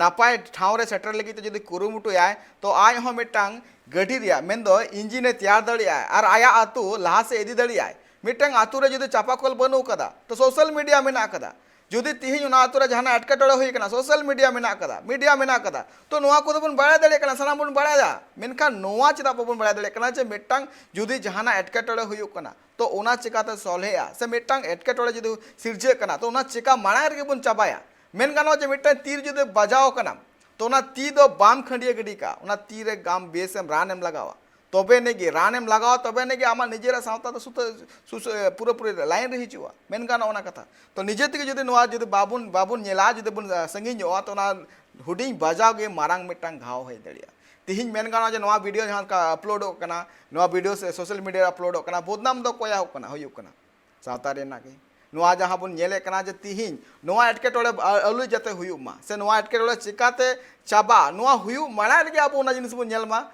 ᱱᱟᱯᱟᱭ ᱴᱷᱟᱶ ᱨᱮ ᱥᱮᱴᱮᱨ ᱞᱟᱹᱜᱤᱫ ᱛᱮ ᱡᱩᱫᱤ ᱠᱩᱨᱩᱢᱩᱴᱩᱭᱟᱭ, ᱛᱚ ᱟᱡ ᱦᱚᱸ ᱢᱤᱫᱴᱟᱝ ᱜᱟᱹᱰᱤ ᱨᱮᱭᱟᱜ, ᱢᱮᱱᱫᱚ engine ᱮ ᱛᱮᱭᱟᱨ ᱫᱟᱲᱮᱭᱟᱜᱼᱟ ᱟᱨ ᱟᱭᱟᱜ ᱟᱛᱳ ᱞᱟᱦᱟ ᱥᱮᱫ ᱤᱫᱤ ᱫᱟᱲᱮᱭᱟᱜᱼᱟᱭ᱾ ᱢᱤᱫᱴᱟᱝ ᱟᱛᱳ ᱨᱮ ᱡᱩᱫᱤ ᱪᱟᱯᱟ ᱠᱚᱞ ᱵᱟᱹᱱᱩᱜ ᱠᱟᱫᱟ, ᱛᱚ social media ᱢᱮᱱᱟᱜ ᱠᱟᱫᱟ᱾ ᱡᱩᱫᱤ ᱛᱤᱦᱤᱧ ᱚᱱᱟ ᱟᱛᱳ ᱨᱮ ᱡᱟᱦᱟᱱᱟᱜ ᱮᱴᱠᱮᱴᱚᱬᱮ ᱦᱩᱭ ᱠᱟᱱᱟ, social media ᱢᱮᱱᱟᱜ ᱠᱟᱫᱟ, media ᱢᱮᱱᱟᱜ ᱠᱟᱫᱟ, ᱛᱚ ᱱᱚᱣᱟ ᱠᱚᱫᱚ ᱵᱚᱱ ᱵᱟᱲᱟᱭ ᱫᱟᱲᱮᱭᱟᱜ ᱠᱟᱱᱟ, ᱥᱟᱱᱟᱢ ᱵᱚᱱ ᱵᱟᱲᱟᱭᱟ᱾ ᱢᱮᱱᱠᱷᱟᱱ ᱱᱚᱣᱟ ᱪᱮᱫᱟᱜ ᱵᱟᱵᱚᱱ ᱵᱟᱲᱟᱭ ᱫᱟᱲᱮᱭᱟᱜ ᱠᱟᱱᱟ ᱡᱮ ᱢᱤᱫᱴᱟᱝ ᱡᱩᱫᱤ ᱡᱟᱦᱟᱱᱟᱜ ᱮᱴᱠᱮᱴᱚᱬᱮ ᱦᱩᱭᱩᱜ ᱠᱟᱱᱟ, ᱛᱚ ᱚᱱᱟ ᱪᱮᱠᱟᱛᱮ ᱥᱚᱞᱦᱮᱜᱼᱟ, ᱥᱮ ᱢᱤᱫᱴᱟᱝ ᱮᱴᱠᱮᱴᱚᱬᱮ ᱡᱩᱫᱤ ᱥᱤᱨᱡᱟᱹᱜ ᱠᱟᱱᱟ, ᱛᱚ ᱚᱱᱟ ᱪᱮᱠᱟ ᱢᱟᱲᱟᱝ ᱨᱮᱜᱮ ᱵᱚᱱ ᱪᱟᱵᱟᱭᱟ? ᱢᱮᱱ ᱜᱟᱱᱚᱜᱼᱟ ᱡᱮ ᱢᱤᱫᱴᱟᱝ ᱛᱤᱨ ᱡᱩᱫᱤ ᱵᱟᱡᱟᱣ ᱠᱟᱱᱟ, ᱛᱚ ᱚᱱᱟ ᱛᱤ ᱫᱚ ᱵᱟᱢ ᱠᱷᱟᱹᱰᱭᱟᱹ ᱜᱤᱰᱤ ᱠᱟᱜᱼᱟ, ᱚᱱᱟ ᱛᱤ ᱨᱮ ᱟᱢ ᱵᱮᱥᱮᱢ ᱨᱟᱱᱮᱢ ᱞᱟᱜᱟᱣᱟ᱾ ᱛᱚᱵᱮ ᱟᱹᱱᱤᱡ ᱜᱮ ᱨᱟᱱᱮᱢ ᱞᱟᱜᱟᱣᱟ, ᱛᱚᱵᱮ ᱟᱹᱱᱤᱡ ᱜᱮ ᱟᱢᱟᱜ ᱱᱤᱡᱮᱨᱟᱜ ᱥᱟᱶᱛᱟ ᱫᱚ ᱥᱩᱛᱟᱹ-, ᱥᱩᱥᱟᱹ-, ᱯᱩᱨᱟᱹᱯᱩᱨᱤ ᱞᱟᱭᱤᱱ ᱨᱮ ᱦᱤᱡᱩᱜᱼᱟ, ᱢᱮᱱ ᱜᱟᱱᱚᱜᱼᱟ ᱚᱱᱟ ᱠᱟᱛᱷᱟ᱾ ᱛᱚ ᱱᱤᱡᱮ ᱛᱮᱜᱮ ᱡᱩᱫᱤ ᱱᱚᱣᱟ ᱡᱩᱫᱤ ᱵᱟᱵᱚᱱ, ᱵᱟᱵᱚᱱ ᱧᱮᱞᱟ, ᱡᱩᱫᱤ ᱵᱚᱱ, ᱟ, ᱥᱟᱺᱜᱤᱧᱚᱜᱼᱟ, ᱛᱚ ᱚᱱᱟ ᱦᱩᱰᱤᱧ ᱵᱟᱡᱟᱣ ᱜᱮ ᱢᱟᱨᱟᱝ ᱢᱤᱫᱴᱟᱝ ᱜᱷᱟᱣ ᱦᱩᱭ ᱫᱟᱲᱮᱭᱟᱜᱼᱟ᱾ ᱛᱤᱦᱤᱧ ᱢᱮᱱ ᱜᱟᱱᱚᱜᱼᱟ ᱡᱮ ᱱᱚᱣᱟ ᱵᱷᱤᱰᱤᱭᱳ ᱡᱟᱦᱟᱸ ᱞᱮᱠᱟ ᱟᱯᱞᱳᱰᱚᱜ ᱠᱟᱱᱟ, ᱱᱚᱣᱟ ᱵᱷᱤᱰᱤᱭᱳ ᱥᱮ ᱥᱳᱥᱟᱞ ᱢᱤᱰᱤᱭᱟ ᱨᱮ ᱟᱯᱞᱳᱰᱚᱜ ᱠᱟᱱᱟ, ᱵᱚᱫᱱᱟᱢ ᱫᱚ ᱚᱠᱚᱭᱟᱜ ᱦᱩᱭᱩᱜ ᱠᱟᱱᱟ? ᱦᱩᱭᱩᱜ ᱠᱟᱱᱟ ᱥᱟᱶᱛᱟ ᱨᱮᱱᱟᱜ ᱜᱮ᱾ ᱱᱚᱣᱟ ᱡᱟᱦᱟᱸ ᱵᱚᱱ ᱧᱮᱞᱮᱫ ᱠᱟᱱᱟ ᱡᱮ ᱛᱤᱦᱤᱧ ᱱᱚᱣᱟ ᱮᱴᱠᱮᱴᱚᱬᱮ ᱟ-, ᱟᱞᱚ ᱡᱟᱛᱮ ᱦᱩᱭᱩᱜ ᱢᱟ, ᱥᱮ ᱱᱚᱣᱟ ᱮᱴᱠᱮᱴᱚᱬᱮ ᱪᱤᱠᱟᱛᱮ ᱪᱟᱵᱟᱜᱼᱟ, ᱱᱚᱣᱟ ᱦᱩᱭᱩᱜ ᱢᱟᱲᱟᱝ ᱨᱮᱜᱮ ᱟᱵᱚ ᱚᱱᱟ ᱡᱤᱱᱤᱥ ᱵᱚᱱ ᱧᱮᱞ ᱢᱟ᱾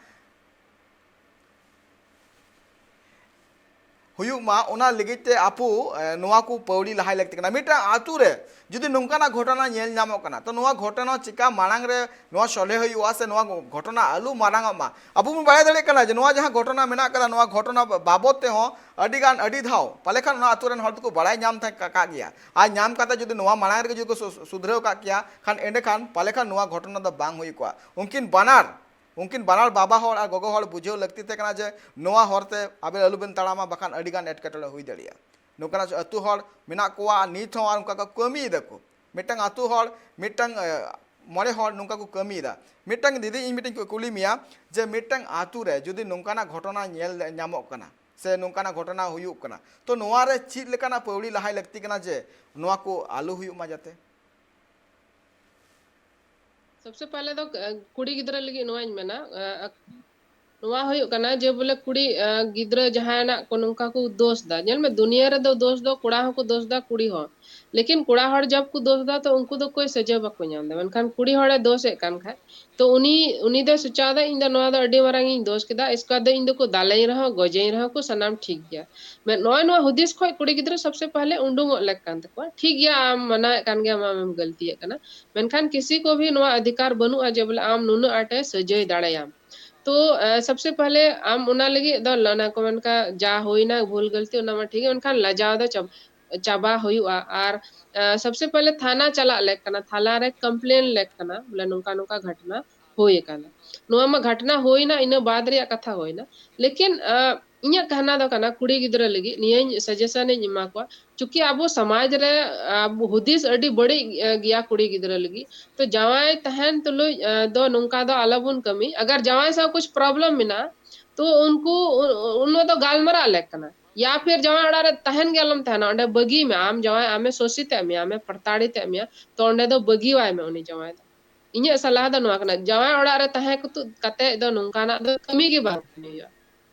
ᱦᱩᱭᱩᱜ ᱢᱟ, ᱚᱱᱟ ᱞᱟᱹᱜᱤᱫ ᱛᱮ ᱟᱵᱚ, ᱮ, ᱱᱚᱣᱟ ᱠᱚ ᱯᱟᱹᱣᱲᱤ ᱞᱟᱦᱟᱭ ᱞᱟᱹᱠᱛᱤ ᱠᱟᱱᱟ᱾ ᱢᱤᱫᱴᱟᱝ ᱟᱛᱳ ᱨᱮ ᱡᱩᱫᱤ ᱱᱚᱝᱠᱟᱱᱟᱜ ᱜᱷᱚᱴᱚᱱᱟ ᱧᱮᱞ ᱧᱟᱢᱚᱜ ᱠᱟᱱᱟ, ᱛᱚ ᱱᱚᱣᱟ ᱜᱷᱚᱴᱚᱱᱟ ᱪᱤᱠᱟ ᱢᱟᱲᱟᱝ ᱨᱮ ᱱᱚᱣᱟ ᱥᱚᱞᱦᱮ ᱦᱩᱭᱩᱜᱼᱟ, ᱥᱮ ᱱᱚᱣᱟ ᱜᱷᱚᱴᱚᱱᱟ ᱟᱞᱚ ᱢᱟᱨᱟᱝᱚᱜ ᱢᱟ? ᱟᱵᱚ ᱵᱚᱱ ᱵᱟᱲᱟᱭ ᱫᱟᱲᱮᱭᱟᱜ ᱠᱟᱱᱟ ᱡᱮ ᱱᱚᱣᱟ ᱡᱟᱦᱟᱸ ᱜᱷᱚᱴᱚᱱᱟ ᱢᱮᱱᱟᱜ ᱠᱟᱫᱟ, ᱱᱚᱣᱟ ᱜᱷᱚᱴᱚᱱᱟ ᱵᱟᱵᱚᱫ ᱛᱮᱦᱚᱸ ᱟᱹᱰᱤ ᱜᱟᱱ, ᱟᱹᱰᱤ ᱫᱷᱟᱣ ᱯᱟᱞᱮ ᱠᱷᱟᱱ ᱚᱱᱟ ᱟᱛᱳ ᱨᱮᱱ ᱦᱚᱲ ᱫᱚᱠᱚ ᱵᱟᱲᱟᱭ ᱧᱟᱢ ᱛᱟᱦᱮᱸ ᱠᱟ-, ᱠᱟᱜ ᱜᱮᱭᱟ᱾ ᱟᱨ ᱧᱟᱢ ᱠᱟᱛᱮ ᱡᱩᱫᱤ ᱱᱚᱣᱟ ᱢᱟᱲᱟᱝ ᱨᱮᱜᱮ ᱡᱩᱫᱤ ᱠᱚ ᱥᱩ-, ᱥᱩᱫᱷᱨᱟᱹᱣ ᱠᱟᱜ ᱠᱮᱭᱟ ᱠᱷᱟᱱ, ᱮᱸᱰᱮᱠᱷᱟᱱ ᱯᱟᱞᱮ ᱠᱷᱟᱱ ᱱᱚᱣᱟ ᱜᱷᱚᱴᱚᱱᱟ ᱫᱚ ᱵᱟᱝ ᱦᱩᱭ ᱠᱚᱜᱼᱟ᱾ ᱩᱱᱠᱤᱱ ᱵᱟᱱᱟᱨ ᱩᱱᱠᱤᱱ ᱵᱟᱱᱟᱨ ᱵᱟᱵᱟ ᱦᱚᱲ ᱟᱨ ᱜᱚᱜᱚ ᱦᱚᱲ ᱵᱩᱡᱷᱟᱹᱣ ᱞᱟᱹᱠᱛᱤ ᱛᱟᱦᱮᱸ ᱠᱟᱱᱟ ᱡᱮ ᱱᱚᱣᱟ ᱦᱚᱨ ᱛᱮ ᱟᱵᱮᱱ ᱟᱞᱚᱵᱮᱱ ᱛᱟᱲᱟᱢᱟ, ᱵᱟᱠᱷᱟᱱ ᱟᱹᱰᱤ ᱜᱟᱱ ᱮᱴᱠᱮᱴᱚᱬᱮ ᱦᱩᱭ ᱫᱟᱲᱮᱭᱟᱜᱼᱟ᱾ ᱱᱚᱝᱠᱟᱱᱟᱜ ᱟᱹᱛᱩ ᱦᱚᱲ ᱢᱮᱱᱟᱜ ᱠᱚᱣᱟ ᱟᱨ ᱱᱤᱛ ᱦᱚᱸ ᱟᱨ ᱚᱱᱠᱟ ᱠᱚ ᱠᱟᱹᱢᱤᱭᱮᱫᱟ ᱠᱚ᱾ ᱢᱤᱫᱴᱟᱝ ᱟᱹᱛᱩ ᱦᱚᱲ, ᱢᱤᱫᱴᱟᱝ, ᱮ, ᱢᱚᱬᱮ ᱦᱚᱲ ᱱᱚᱝᱠᱟ ᱠᱚ ᱠᱟᱹᱢᱤᱭᱮᱫᱟ᱾ ᱢᱤᱫᱴᱟᱝ ᱫᱤᱫᱤ, ᱤᱧ ᱢᱤᱫᱴᱟᱝ ᱠᱩ-, ᱠᱩᱞᱤ ᱢᱮᱭᱟ ᱡᱮ ᱢᱤᱫᱴᱟᱝ ᱟᱹᱛᱩ ᱨᱮ ᱡᱩᱫᱤ ᱱᱚᱝᱠᱟᱱᱟᱜ ᱜᱷᱚᱴᱚᱱᱟ ᱧᱮᱞ ᱧᱟᱢᱚᱜ ᱠᱟᱱᱟ ᱥᱮ ᱱᱚᱝᱠᱟᱱᱟᱜ ᱜᱷᱚᱴᱚᱱᱟ ᱦᱩᱭᱩᱜ ᱠᱟᱱᱟ, ᱛᱚ ᱱᱚᱣᱟ ᱨᱮ ᱪᱮᱫ ᱞᱮᱠᱟᱱᱟᱜ ᱯᱟᱹᱣᱲᱤ ᱞᱟᱦᱟᱭ ᱞᱟᱹᱠᱛᱤ ᱠᱟᱱᱟ ᱡᱮ ᱱᱚᱣᱟ ᱠᱚ ᱟᱞᱚ ᱦᱩᱭᱩᱜ ᱢᱟ ᱡᱟᱛᱮ? ᱥᱚᱵᱥᱮ ᱯᱟᱦᱞᱮ ᱫᱚ, ᱮ, ᱠᱩᱲᱤ ᱜᱤᱫᱽᱨᱟᱹ ᱞᱟᱹᱜᱤᱫ ᱱᱚᱣᱟᱧ ᱢᱮᱱᱟ, ᱮ, ᱱᱚᱣᱟ ᱦᱩᱭᱩᱜ ᱠᱟᱱᱟ ᱡᱮ ᱵᱚᱞᱮ ᱠᱩᱲᱤ, ᱮ, ᱜᱤᱫᱽᱨᱟᱹ ᱡᱟᱦᱟᱸᱭ ᱱᱟᱜ ᱠᱚ ᱱᱚᱝᱠᱟ ᱠᱚ ᱫᱳᱥ ᱫᱟ᱾ ᱧᱮᱞ ᱢᱮ, ᱫᱩᱱᱤᱭᱟᱹ ᱨᱮᱫᱚ ᱫᱳᱥ ᱫᱚ ᱠᱚᱲᱟ ᱦᱚᱸᱠᱚ ᱫᱳᱥ ᱫᱟ, ᱠᱩᱲᱤ ᱦᱚᱸ᱾ ᱞᱮᱠᱤᱱ ᱠᱚᱲᱟ ᱦᱚᱲ ᱡᱚᱵ ᱠᱚ ᱫᱳᱥ ᱫᱟ, ᱛᱚ ᱩᱱᱠᱩ ᱫᱚ ᱠᱳᱭ ᱥᱟᱡᱟ ᱵᱟᱠᱚ ᱧᱟᱢ ᱫᱟ᱾ ᱢᱮᱱᱠᱷᱟᱱ ᱠᱩᱲᱤ ᱦᱚᱲᱮ ᱫᱳᱥ ᱮᱫ ᱠᱟᱱ ᱠᱷᱟᱡ, ᱛᱚ ᱩᱱᱤ, ᱩᱱᱤ ᱫᱚᱭ ᱥᱚᱪᱟᱣ ᱫᱟ, "ᱤᱧ ᱫᱚ ᱱᱚᱣᱟ ᱫᱚ ᱟᱹᱰᱤ ᱢᱟᱨᱟᱝ ᱤᱧ ᱫᱳᱥ ᱠᱮᱫᱟ, ᱤᱥᱠᱮ ᱵᱟᱫ ᱫᱚ ᱤᱧ ᱫᱚᱠᱚ ᱫᱟᱞᱮᱧ ᱨᱮᱦᱚᱸ, ᱜᱚᱡᱮᱧ ᱨᱮᱦᱚᱸ ᱠᱚ, ᱥᱟᱱᱟᱢ ᱴᱷᱤᱠ ᱜᱮᱭᱟ᱾" ᱢᱮ-, ᱱᱚᱜᱼᱚᱭ ᱱᱚᱣᱟ ᱦᱩᱫᱤᱥ ᱠᱷᱚᱡ ᱠᱩᱲᱤ ᱜᱤᱫᱽᱨᱟᱹ ᱥᱚᱵᱥᱮ ᱯᱟᱦᱞᱮ ᱩᱰᱩᱝᱚᱜ ᱞᱮᱠ ᱠᱟᱱ ᱛᱟᱠᱚᱣᱟ᱾ ᱴᱷᱤᱠ ᱜᱮᱭᱟ, ᱟᱢ ᱢᱟᱱᱟᱣᱮᱫ ᱠᱟᱱ ᱜᱮᱭᱟᱢ, ᱟᱢᱮᱢ ᱜᱟᱹᱞᱛᱤᱭᱮᱫ ᱠᱟᱱᱟ, ᱢᱮᱱᱠᱷᱟᱱ ᱠᱤᱥᱤ ᱠᱚ ᱵᱷᱤ ᱱᱚᱣᱟ ᱚᱫᱷᱤᱠᱟᱨ ᱵᱟᱹᱱᱩᱜᱼᱟ ᱡᱮ ᱵᱚᱞᱮ ᱟᱢ ᱱᱩᱱᱟᱹᱜ ᱟᱸᱴᱮ ᱥᱟᱹᱡᱟᱹᱭ ᱫᱟᱲᱮᱭᱟᱢ᱾ ᱛᱚ, ᱮ, ᱥᱚᱵᱥᱮ ᱯᱟᱦᱞᱮ ᱟᱢ ᱚᱱᱟ ᱞᱟᱹᱜᱤᱫ ᱫᱚ ᱞᱟᱱᱟ ᱠᱚ ᱢᱮᱱ ᱠᱟ ᱡᱟ ᱦᱩᱭᱱᱟ ᱵᱷᱩᱞ ᱜᱟᱹᱞᱛᱤ, ᱚᱱᱟ ᱢᱟ ᱴᱷᱤᱠ ᱜᱮ, ᱢᱮᱱᱠᱷᱟᱱ ᱞᱟᱡᱟᱣ ᱫᱚ ᱪᱟᱵ-, ᱪᱟᱵᱟ ᱦᱩᱭᱩᱜᱼᱟ᱾ ᱟᱨ, ᱮ, ᱥᱚᱵᱥᱮ ᱯᱟᱦᱞᱮ ᱛᱷᱟᱱᱟ ᱪᱟᱞᱟᱜ ᱞᱮᱠ ᱠᱟᱱᱟ, ᱛᱷᱟᱱᱟ ᱨᱮ ᱠᱚᱢᱯᱞᱮᱱ ᱞᱮᱠ ᱠᱟᱱᱟ, ᱵᱚᱞᱮ ᱱᱚᱝᱠᱟ ᱱᱚᱝᱠᱟ ᱜᱷᱚᱴᱱᱟ ᱦᱩᱭ ᱟᱠᱟᱱᱟ᱾ ᱱᱚᱣᱟ ᱢᱟ ᱜᱷᱚᱴᱱᱟ ᱦᱩᱭᱱᱟ, ᱤᱱᱟᱹ ᱵᱟᱫ ᱨᱮᱭᱟᱜ ᱠᱟᱛᱷᱟ ᱦᱩᱭᱱᱟ᱾ ᱞᱮᱠᱤᱱ, ᱟ, ᱤᱧᱟᱹᱜ ᱠᱟᱦᱱᱟ ᱫᱚ ᱠᱟᱱᱟ, ᱠᱩᱲᱤ ᱜᱤᱫᱽᱨᱟᱹ ᱞᱟᱹᱜᱤᱫ ᱱᱤᱭᱟᱹᱧ ᱥᱟᱡᱮᱥᱚᱱ ᱤᱧ ᱮᱢᱟ ᱠᱚᱣᱟ, ᱪᱩᱸᱠᱤ ᱟᱵᱚ ᱥᱚᱢᱟᱡᱽ ᱨᱮ, ᱟ, ᱦᱩᱫᱤᱥ ᱟᱹᱰᱤ ᱵᱟᱹᱲᱤᱡ, ᱟ, ᱜᱮᱭᱟ ᱠᱩᱲᱤ ᱜᱤᱫᱽᱨᱟᱹ ᱞᱟᱹᱜᱤᱫ᱾ ᱛᱚ ᱡᱟᱶᱟᱭ ᱛᱟᱦᱮᱱ ᱛᱩᱞᱩᱡ, ᱟ, ᱫᱚ ᱱᱚᱝᱠᱟ ᱫᱚ ᱟᱞᱚᱵᱚᱱ ᱠᱟᱹᱢᱤ᱾ ᱟᱜᱟᱨ ᱡᱟᱶᱟᱭ ᱥᱟᱶ ᱠᱩᱪ ᱯᱨᱚᱵᱞᱮᱢ ᱢᱮᱱᱟᱜᱼᱟ, ᱛᱚ ᱩᱱᱠᱩ ᱩᱱ ᱫᱚ ᱜᱟᱞᱢᱟᱨᱟᱣ ᱞᱮᱠ ᱠᱟᱱᱟ, ᱭᱟ ᱯᱷᱤᱨ ᱡᱟᱶᱟᱭ ᱚᱲᱟᱜ ᱨᱮ ᱛᱟᱦᱮᱱ ᱜᱮ ᱟᱞᱚᱢ ᱛᱟᱦᱮᱱᱟ, ᱚᱸᱰᱮ ᱵᱟᱹᱜᱤ ᱢᱮ᱾ ᱟᱢ ᱡᱟᱶᱟᱭ ᱟᱢᱮ ᱥᱳᱥᱤᱛ ᱮᱫ ᱢᱮᱭᱟ, ᱟᱢᱮ ᱯᱨᱚᱛᱟᱲᱤᱛ ᱮᱫ ᱢᱮᱭᱟ, ᱛᱚ ᱚᱸᱰᱮ ᱫᱚ ᱵᱟᱹᱜᱤ ᱣᱟᱭ ᱢᱮ ᱩᱱᱤ ᱡᱟᱶᱟᱭ ᱫᱚ᱾ ᱤᱧᱟᱹᱜ ᱥᱟᱞᱦᱟ ᱫᱚ ᱱᱚᱣᱟ ᱠᱟᱱᱟ, ᱡᱟᱶᱟᱭ ᱚᱲᱟᱜ ᱨᱮ ᱛᱟᱦᱮᱸ ᱠᱟᱛᱮ ᱫᱚ ᱱᱚᱝᱠᱟᱱᱟᱜ ᱫᱚ ᱠᱟᱹᱢᱤ ᱜᱮ ᱵᱟᱝ ᱠᱟᱹᱢᱤ ᱦᱩᱭᱩᱜᱼᱟ᱾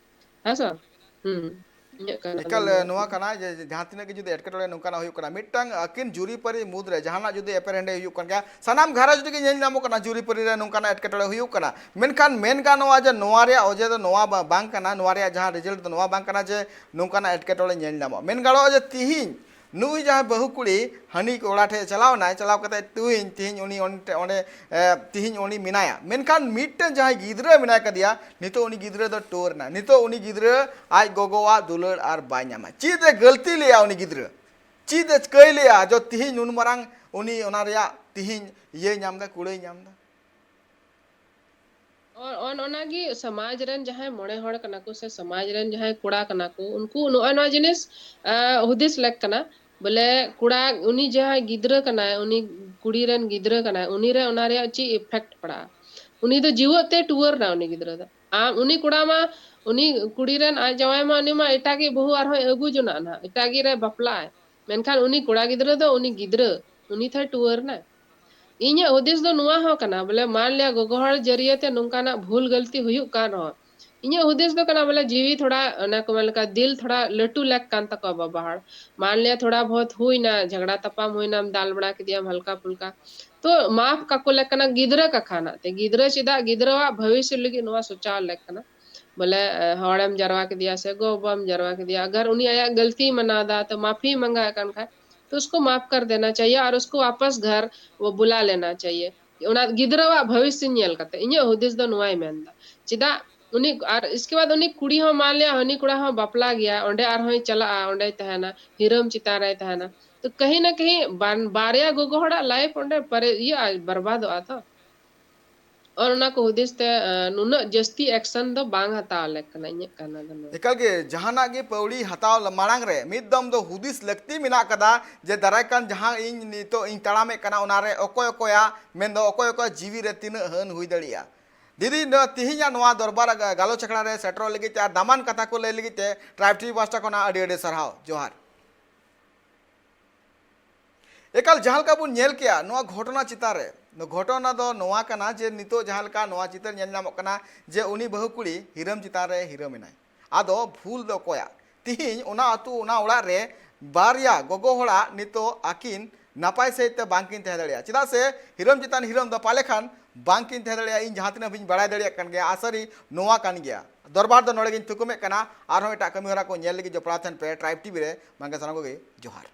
ᱦᱮᱸ ᱥᱮ ᱵᱟᱝ? ᱦᱩᱸ᱾ ᱤᱧᱟᱹᱜ ᱠᱟᱱᱟ ᱫᱚ ᱮᱠᱟᱞ ᱱᱚᱣᱟ ᱱᱚᱣᱟ ᱠᱟᱱᱟ᱾ ᱠᱟᱱᱟ ᱡᱮ ᱡᱟᱦᱟᱸ ᱛᱤᱱᱟᱹᱜ ᱜᱮ ᱡᱩᱫᱤ ᱮᱴᱠᱮᱴᱚᱬᱮ ᱱᱚᱝᱠᱟᱱᱟᱜ ᱦᱩᱭᱩᱜ ᱠᱟᱱᱟ, ᱢᱤᱫᱴᱟᱝ ᱟᱹᱠᱤᱱ ᱡᱩᱨᱤᱯᱟᱹᱨᱤ ᱢᱩᱫᱽ ᱨᱮ ᱡᱟᱦᱟᱱᱟᱜ ᱡᱩᱫᱤ ᱮᱯᱮᱨᱦᱮᱸᱰᱮᱡ ᱦᱩᱭᱩᱜ ᱠᱟᱱ ᱜᱮᱭᱟ, ᱥᱟᱱᱟᱢ ᱜᱷᱟᱨᱚᱸᱡᱽ ᱨᱮᱜᱮ ᱧᱮᱞ ᱧᱟᱢᱚᱜ ᱠᱟᱱᱟ ᱡᱩᱨᱤᱯᱟᱹᱨᱤ ᱨᱮ ᱱᱚᱝᱠᱟᱱᱟᱜ ᱮᱴᱠᱮᱴᱚᱬᱮ ᱦᱩᱭᱩᱜ ᱠᱟᱱᱟ᱾ ᱢᱮᱱᱠᱷᱟᱱ ᱢᱮᱱ ᱜᱟᱱᱚᱜᱼᱟ ᱡᱮ ᱱᱚᱣᱟ ᱨᱮᱭᱟᱜ ᱚᱡᱮ ᱫᱚ ᱱᱚᱣᱟ ᱵᱟ- ᱵᱟᱝ ᱠᱟᱱᱟ, ᱱᱚᱣᱟ ᱨᱮᱭᱟᱜ ᱡᱟᱦᱟᱸ ᱨᱮᱡᱟᱞᱴ ᱫᱚ ᱱᱚᱣᱟ ᱵᱟᱝ ᱠᱟᱱᱟ ᱡᱮ ᱱᱚᱝᱠᱟᱱᱟᱜ ᱮᱴᱠᱮᱴᱚᱬᱮ ᱧᱮᱞ ᱧᱟᱢᱚᱜᱼᱟ᱾ ᱢᱮᱱ ᱜᱟᱱᱚᱜᱼᱟ ᱡᱮ ᱛᱤᱦᱤᱧ ᱱᱩᱭ ᱡᱟᱦᱟᱸᱭ ᱵᱟᱹᱦᱩ ᱠᱩᱲᱤ ᱦᱟᱹᱱᱤ ᱠᱚᱲᱟ ᱴᱷᱮᱡ ᱪᱟᱞᱟᱣ ᱮᱱᱟᱭ, ᱪᱟᱞᱟᱣ ᱠᱟᱛᱮ ᱛᱤᱦᱤᱧ, ᱛᱤᱦᱤᱧ ᱩᱱᱤ ᱚᱱ-, ᱚᱸᱰᱮ, ᱮ, ᱛᱤᱦᱤᱧ ᱩᱱᱤ ᱢᱮᱱᱟᱭᱟ, ᱢᱮᱱᱠᱷᱟᱱ ᱢᱤᱫᱴᱮᱱ ᱡᱟᱦᱟᱸᱭ ᱜᱤᱫᱽᱨᱟᱹ ᱢᱮᱱᱟᱭ ᱠᱟᱫᱮᱭᱟ, ᱱᱤᱛᱚᱜ ᱩᱱᱤ ᱜᱤᱫᱽᱨᱟᱹ ᱫᱚ ᱴᱩᱣᱟᱹᱨ ᱮᱱᱟᱭ᱾ ᱱᱤᱛᱚᱜ ᱩᱱᱤ ᱜᱤᱫᱽᱨᱟᱹ ᱟᱡ ᱜᱚᱜᱚᱣᱟᱜ ᱫᱩᱞᱟᱹᱲ ᱟᱨ ᱵᱟᱭ ᱧᱟᱢᱟ᱾ ᱪᱮᱫ ᱮ ᱜᱟᱹᱞᱛᱤ ᱞᱮᱜᱼᱟ ᱩᱱᱤ ᱜᱤᱫᱽᱨᱟᱹ? ᱪᱮᱫ ᱮ ᱪᱤᱠᱟᱹᱭ ᱞᱮᱜᱼᱟ ᱡᱚ ᱛᱤᱦᱤᱧ ᱱᱩᱱ ᱢᱟᱨᱟᱝ ᱩᱱᱤ ᱚᱱᱟ ᱨᱮᱭᱟᱜ ᱛᱤᱦᱤᱧ ᱤᱭᱟᱹᱭ ᱧᱟᱢ ᱮᱫᱟ, ᱠᱩᱲᱟᱹᱭ ᱧᱟᱢ ᱮᱫᱟ? ᱚ-, ᱚᱱ-, ᱚᱱᱟᱜᱮ ᱥᱚᱢᱟᱡᱽ ᱨᱮᱱ ᱡᱟᱦᱟᱸᱭ ᱢᱚᱬᱮ ᱦᱚᱲ ᱠᱟᱱᱟ ᱠᱚ ᱥᱮ ᱥᱚᱢᱟᱡᱽ ᱨᱮᱱ ᱡᱟᱦᱟᱸᱭ ᱠᱚᱲᱟ ᱠᱟᱱᱟ ᱠᱚ, ᱩᱱᱠᱩ ᱱᱚᱜᱼᱚᱭ ᱱᱚᱣᱟ ᱡᱤᱱᱤᱥ, ᱟ, ᱦᱩᱫᱤᱥ ᱞᱮᱠ ᱠᱟᱱᱟ᱾ ᱵᱚᱞᱮ ᱠᱚᱲᱟ, ᱩᱱᱤ ᱡᱟᱦᱟᱸᱭ ᱜᱤᱫᱽᱨᱟᱹ ᱠᱟᱱᱟᱭ, ᱩᱱᱤ ᱠᱩᱲᱤ ᱨᱮᱱ ᱜᱤᱫᱽᱨᱟᱹ ᱠᱟᱱᱟᱭ, ᱩᱱᱤ ᱨᱮ ᱚᱱᱟ ᱨᱮᱭᱟᱜ ᱪᱮᱫ ᱤᱯᱷᱮᱠᱴ ᱯᱟᱲᱟᱜᱼᱟ? ᱩᱱᱤ ᱫᱚ ᱡᱤᱣᱮᱫ ᱛᱮ ᱴᱩᱣᱟᱹᱨ ᱮᱱᱟ ᱩᱱᱤ ᱜᱤᱫᱽᱨᱟᱹ ᱫᱚ᱾ ᱟᱢ ᱩᱱᱤ ᱠᱚᱲᱟ ᱢᱟ, ᱩᱱᱤ ᱠᱩᱲᱤ ᱨᱮᱱ ᱟᱡ ᱡᱟᱶᱟᱭ ᱢᱟ, ᱩᱱᱤ ᱢᱟ ᱮᱴᱟᱜ ᱜᱮ ᱵᱟᱹᱦᱩ ᱟᱨᱦᱚᱸᱭ ᱟᱹᱜᱩ ᱡᱚᱱᱟᱜ ᱱᱟᱦᱟᱜ, ᱮᱴᱟᱜ ᱜᱮ ᱨᱮ ᱵᱟᱯᱞᱟᱜᱼᱟᱭ᱾ ᱢᱮᱱᱠᱷᱟᱱ ᱩᱱᱤ ᱠᱚᱲᱟ ᱜᱤᱫᱽᱨᱟᱹ ᱫᱚ, ᱩᱱᱤ ᱜᱤᱫᱽᱨᱟᱹ, ᱩᱱᱤ ᱛᱷᱚᱭ ᱴᱩᱣᱟᱹᱨ ᱮᱱᱟᱭ᱾ ᱤᱧᱟᱹᱜ ᱦᱩᱫᱤᱥ ᱫᱚ ᱱᱚᱣᱟ ᱦᱚᱸ ᱠᱟᱱᱟ, ᱵᱚᱞᱮ, ᱢᱟᱱ ᱞᱤᱭᱟ ᱜᱚᱜᱚ ᱦᱚᱲ ᱡᱟᱹᱨᱤᱭᱟᱹ ᱛᱮ ᱱᱚᱝᱠᱟᱱᱟᱜ ᱵᱷᱩᱞ ᱜᱟᱹᱞᱛᱤ ᱦᱩᱭᱩᱜ ᱠᱟᱱ ᱨᱮᱦᱚᱸ, ᱤᱧᱟᱹᱜ ᱦᱩᱫᱤᱥ ᱫᱚ ᱠᱟᱱᱟ, ᱵᱚᱞᱮ, ᱡᱤᱣᱤ ᱛᱷᱚᱲᱟ, ᱚᱱᱟ ᱠᱚ ᱢᱮᱱ ᱞᱮᱠᱟ, ᱫᱤᱞ ᱛᱷᱚᱲᱟ ᱞᱟᱹᱴᱩ ᱞᱮᱠ ᱠᱟᱱ ᱛᱟᱠᱚᱣᱟ ᱵᱟᱵᱟ ᱦᱚᱲ᱾ ᱢᱟᱱ ᱞᱤᱭᱟ ᱛᱷᱚᱲᱟ ᱵᱚᱦᱩᱛ ᱦᱩᱭᱱᱟ, ᱡᱷᱟᱜᱽᱲᱟ ᱛᱟᱯᱟᱢ ᱦᱩᱭᱱᱟᱢ, ᱫᱟᱞ ᱵᱟᱲᱟ ᱠᱮᱫᱮᱭᱟᱢ ᱦᱟᱞᱠᱟ ᱯᱷᱩᱞᱠᱟ, ᱛᱚ ᱢᱟᱯ ᱠᱟᱠᱚ ᱞᱮᱠ ᱠᱟᱱᱟ ᱜᱤᱫᱽᱨᱟᱹ ᱠᱟᱠᱷᱟᱱᱟᱜ ᱛᱮ᱾ ᱜᱤᱫᱽᱨᱟᱹ ᱪᱮᱫᱟᱜ, ᱜᱤᱫᱽᱨᱟᱹᱣᱟᱜ ᱵᱷᱚᱵᱤᱥᱥᱚ ᱞᱟᱹᱜᱤᱫ ᱱᱚᱣᱟ ᱥᱚᱪᱟᱣ ᱞᱮᱠ ᱠᱟᱱᱟ᱾ ᱵᱚᱞᱮ, ᱮ, ᱦᱚᱲᱮᱢ ᱡᱟᱨᱣᱟ ᱠᱮᱫᱮᱭᱟ ᱥᱮ ᱜᱚ ᱵᱟᱵᱟᱢ ᱡᱟᱨᱣᱟ ᱠᱮᱫᱮᱭᱟ, ᱟᱜᱟᱨ ᱩᱱᱤ ᱟᱭᱟᱜ ᱜᱟᱹᱞᱛᱤᱭ ᱢᱟᱱᱟᱣ ᱫᱟ, ᱛᱚ ᱢᱟᱯᱷᱤ ᱢᱟᱸᱜᱟ ᱠᱟᱱ ᱠᱷᱟᱡ, ᱛᱚ ᱩᱥᱠᱚ ᱢᱟᱯ ᱠᱟᱨ ᱫᱮᱱᱟ ᱪᱟᱦᱤᱭᱮ ᱟᱨ ᱩᱥᱠᱚ ᱣᱟᱯᱟᱥ ᱜᱷᱟᱨ ᱣᱚ ᱵᱩᱞᱟ ᱞᱮᱱᱟ ᱪᱟᱦᱤᱭᱮ᱾ ᱚᱱᱟ ᱜᱤᱫᱽᱨᱟᱹᱣᱟᱜ ᱵᱷᱚᱵᱤᱥᱥᱚ ᱧᱮᱞ ᱠᱟᱛᱮ ᱤᱧᱟᱹᱜ ᱦᱩᱫᱤᱥ ᱫᱚ ᱱᱚᱣᱟᱭ ᱢᱮᱱᱫᱟ᱾ ᱪᱮᱫᱟᱜ ᱩᱱᱤ, ᱟᱨ ᱤᱥᱠᱮ ᱵᱟᱫ ᱩᱱᱤ ᱠᱩᱲᱤ ᱦᱚᱸ, ᱢᱟᱱ ᱞᱤᱭᱟ ᱦᱟᱹᱱᱤ ᱠᱚᱲᱟ ᱦᱚᱸ ᱵᱟᱯᱞᱟ ᱜᱮᱭᱟ, ᱚᱸᱰᱮ ᱟᱨᱦᱚᱸᱭ ᱪᱟᱞᱟᱜᱼᱟ, ᱚᱸᱰᱮᱭ ᱛᱟᱦᱮᱱᱟ, ᱦᱤᱨᱟᱹᱢ ᱪᱮᱛᱟᱱ ᱨᱮᱭ ᱛᱟᱦᱮᱱᱟ, ᱛᱚ ᱠᱟᱹᱦᱤ ᱱᱟ ᱠᱟᱹᱦᱤ ᱵᱟᱨ-, ᱵᱟᱨᱭᱟ ᱜᱚᱜᱚ ᱦᱚᱲᱟᱜ ᱞᱟᱭᱤᱯᱷ ᱚᱸᱰᱮ ᱯᱟᱨᱮ-, ᱤᱭᱟᱹᱜᱼᱟ, ᱵᱟᱨᱵᱟᱫᱚᱜᱼᱟ ᱛᱚ᱾ ᱟᱨ ᱚᱱᱟ ᱠᱚ ᱦᱩᱫᱤᱥ ᱛᱮ, ᱮ, ᱱᱩᱱᱟᱹᱜ ᱡᱟᱹᱥᱛᱤ ᱮᱠᱥᱚᱱ ᱫᱚ ᱵᱟᱝ ᱦᱟᱛᱟᱣ ᱞᱮᱠ ᱠᱟᱱᱟ, ᱤᱧᱟᱹᱜ ᱠᱟᱱᱟ ᱫᱚ ᱱᱚᱣᱟ᱾ ᱮᱠᱟᱞ ᱜᱮ, ᱡᱟᱦᱟᱱᱟᱜ ᱜᱮ ᱯᱟᱹᱣᱲᱤ ᱦᱟᱛᱟᱣ ᱢᱟᱲᱟᱝ ᱨᱮ ᱢᱤᱫ ᱫᱚᱢ ᱫᱚ ᱦᱩᱫᱤᱥ ᱞᱟᱹᱠᱛᱤ ᱢᱮᱱᱟᱜ ᱠᱟᱫᱟ ᱡᱮ ᱫᱟᱨᱟᱭ ᱠᱟᱱ ᱡᱟᱦᱟᱸ ᱤᱧ ᱱᱤᱛᱚᱜ ᱤᱧ ᱛᱟᱲᱟᱢᱮᱫ ᱠᱟᱱᱟ, ᱚᱱᱟᱨᱮ ᱚᱠᱚᱭ ᱚᱠᱚᱭᱟᱜ, ᱢᱮᱱᱫᱚ ᱚᱠᱚᱭ ᱚᱠᱚᱭᱟᱜ ᱡᱤᱣᱤ ᱨᱮ ᱛᱤᱱᱟᱹᱜ ᱦᱟᱹᱱ ᱦᱩᱭ ᱫᱟᱲᱮᱭᱟᱜᱼᱟ᱾ ᱫᱤᱫᱤ, ᱱᱚᱣᱟ ᱛᱤᱦᱤᱧᱟᱜ ᱱᱚᱣᱟ ᱫᱚᱨᱵᱟᱨ ᱜᱟ-, ᱜᱟᱞᱚᱪ ᱟᱠᱷᱲᱟ ᱨᱮ ᱥᱮᱴᱮᱨᱚᱜ ᱞᱟᱹᱜᱤᱫ ᱛᱮ ᱟᱨ ᱫᱟᱢᱟᱱ ᱠᱟᱛᱷᱟ ᱠᱚ ᱞᱟᱹᱭ ᱞᱟᱹᱜᱤᱫ ᱛᱮ Tribe T V ᱯᱟᱦᱴᱟ ᱠᱷᱚᱱᱟᱜ ᱟᱹᱰᱤ ᱟᱹᱰᱤ ᱥᱟᱨᱦᱟᱣ, ᱡᱚᱦᱟᱨ᱾ ᱮᱠᱟᱞ ᱡᱟᱦᱟᱸ ᱞᱮᱠᱟ ᱵᱚᱱ ᱧᱮᱞ ᱠᱮᱜᱼᱟ ᱱᱚᱣᱟ ᱜᱷᱚᱴᱚᱱᱟ ᱪᱮᱛᱟᱱ ᱨᱮ, ᱱᱚᱣᱟ ᱜᱷᱚᱴᱚᱱᱟ ᱫᱚ ᱱᱚᱣᱟ ᱠᱟᱱᱟ ᱡᱮ ᱱᱤᱛᱚᱜ ᱡᱟᱦᱟᱸ ᱞᱮᱠᱟ ᱱᱚᱣᱟ ᱪᱤᱛᱟᱹᱨ ᱧᱮᱞ ᱧᱟᱢᱚᱜ ᱠᱟᱱᱟ ᱡᱮ ᱩᱱᱤ ᱵᱟᱹᱦᱩ ᱠᱩᱲᱤ ᱦᱤᱨᱟᱹᱢ ᱪᱮᱛᱟᱱ ᱨᱮ ᱦᱤᱨᱟᱹᱢ ᱮᱱᱟᱭ᱾ ᱟᱫᱚ ᱵᱷᱩᱞ ᱫᱚ ᱚᱠᱚᱭᱟᱜ? ᱛᱤᱦᱤᱧ ᱚᱱᱟ ᱟᱹᱛᱩ, ᱚᱱᱟ ᱚᱲᱟᱜ ᱨᱮ ᱵᱟᱨᱭᱟ ᱜᱚᱜᱚ ᱦᱚᱲᱟᱜ ᱱᱤᱛᱚᱜ ᱟᱹᱠᱤᱱ ᱱᱟᱯᱟᱭ ᱥᱟᱺᱦᱤᱡ ᱛᱮ ᱵᱟᱝᱠᱤᱱ ᱛᱟᱦᱮᱸ ᱫᱟᱲᱮᱭᱟᱜᱼᱟ᱾ ᱪᱮᱫᱟᱜ ᱥᱮ ᱦᱤᱨᱟᱹᱢ ᱪᱮᱛᱟᱱ ᱦᱤᱨᱟᱹᱢ ᱫᱚ ᱯᱟᱞᱮ ᱠᱷᱟᱱ ᱵᱟᱝᱠᱤᱱ ᱛᱟᱦᱮᱸ ᱫᱟᱲᱮᱭᱟᱜᱼᱟ᱾ ᱤᱧ ᱡᱟᱦᱟᱸ ᱛᱤᱱᱟᱹᱜ ᱵᱤᱧ ᱵᱟᱲᱟᱭ ᱫᱟᱲᱮᱭᱟᱜ ᱠᱟᱱ ᱜᱮᱭᱟ, ᱟᱥᱟᱨᱤ ᱱᱚᱣᱟ ᱠᱟᱱ ᱜᱮᱭᱟ᱾ ᱫᱚᱨᱵᱟᱨ ᱫᱚ ᱱᱚᱰᱮ ᱜᱤᱧ ᱛᱷᱩᱠᱩᱢᱮᱫ ᱠᱟᱱᱟ᱾ ᱟᱨᱦᱚᱸ ᱮᱴᱟᱜ ᱠᱟᱹᱢᱤ ᱦᱚᱨᱟ ᱠᱚ ᱧᱮᱞ ᱞᱟᱹᱜᱤᱫ ᱡᱚᱯᱲᱟᱣ ᱛᱟᱦᱮᱱ ᱯᱮ Tribe T V ᱨᱮ᱾ ᱢᱟ ᱮᱱᱠᱷᱟᱱ ᱥᱟᱱᱟᱢ ᱠᱚᱜᱮ ᱡᱚᱦᱟᱨ᱾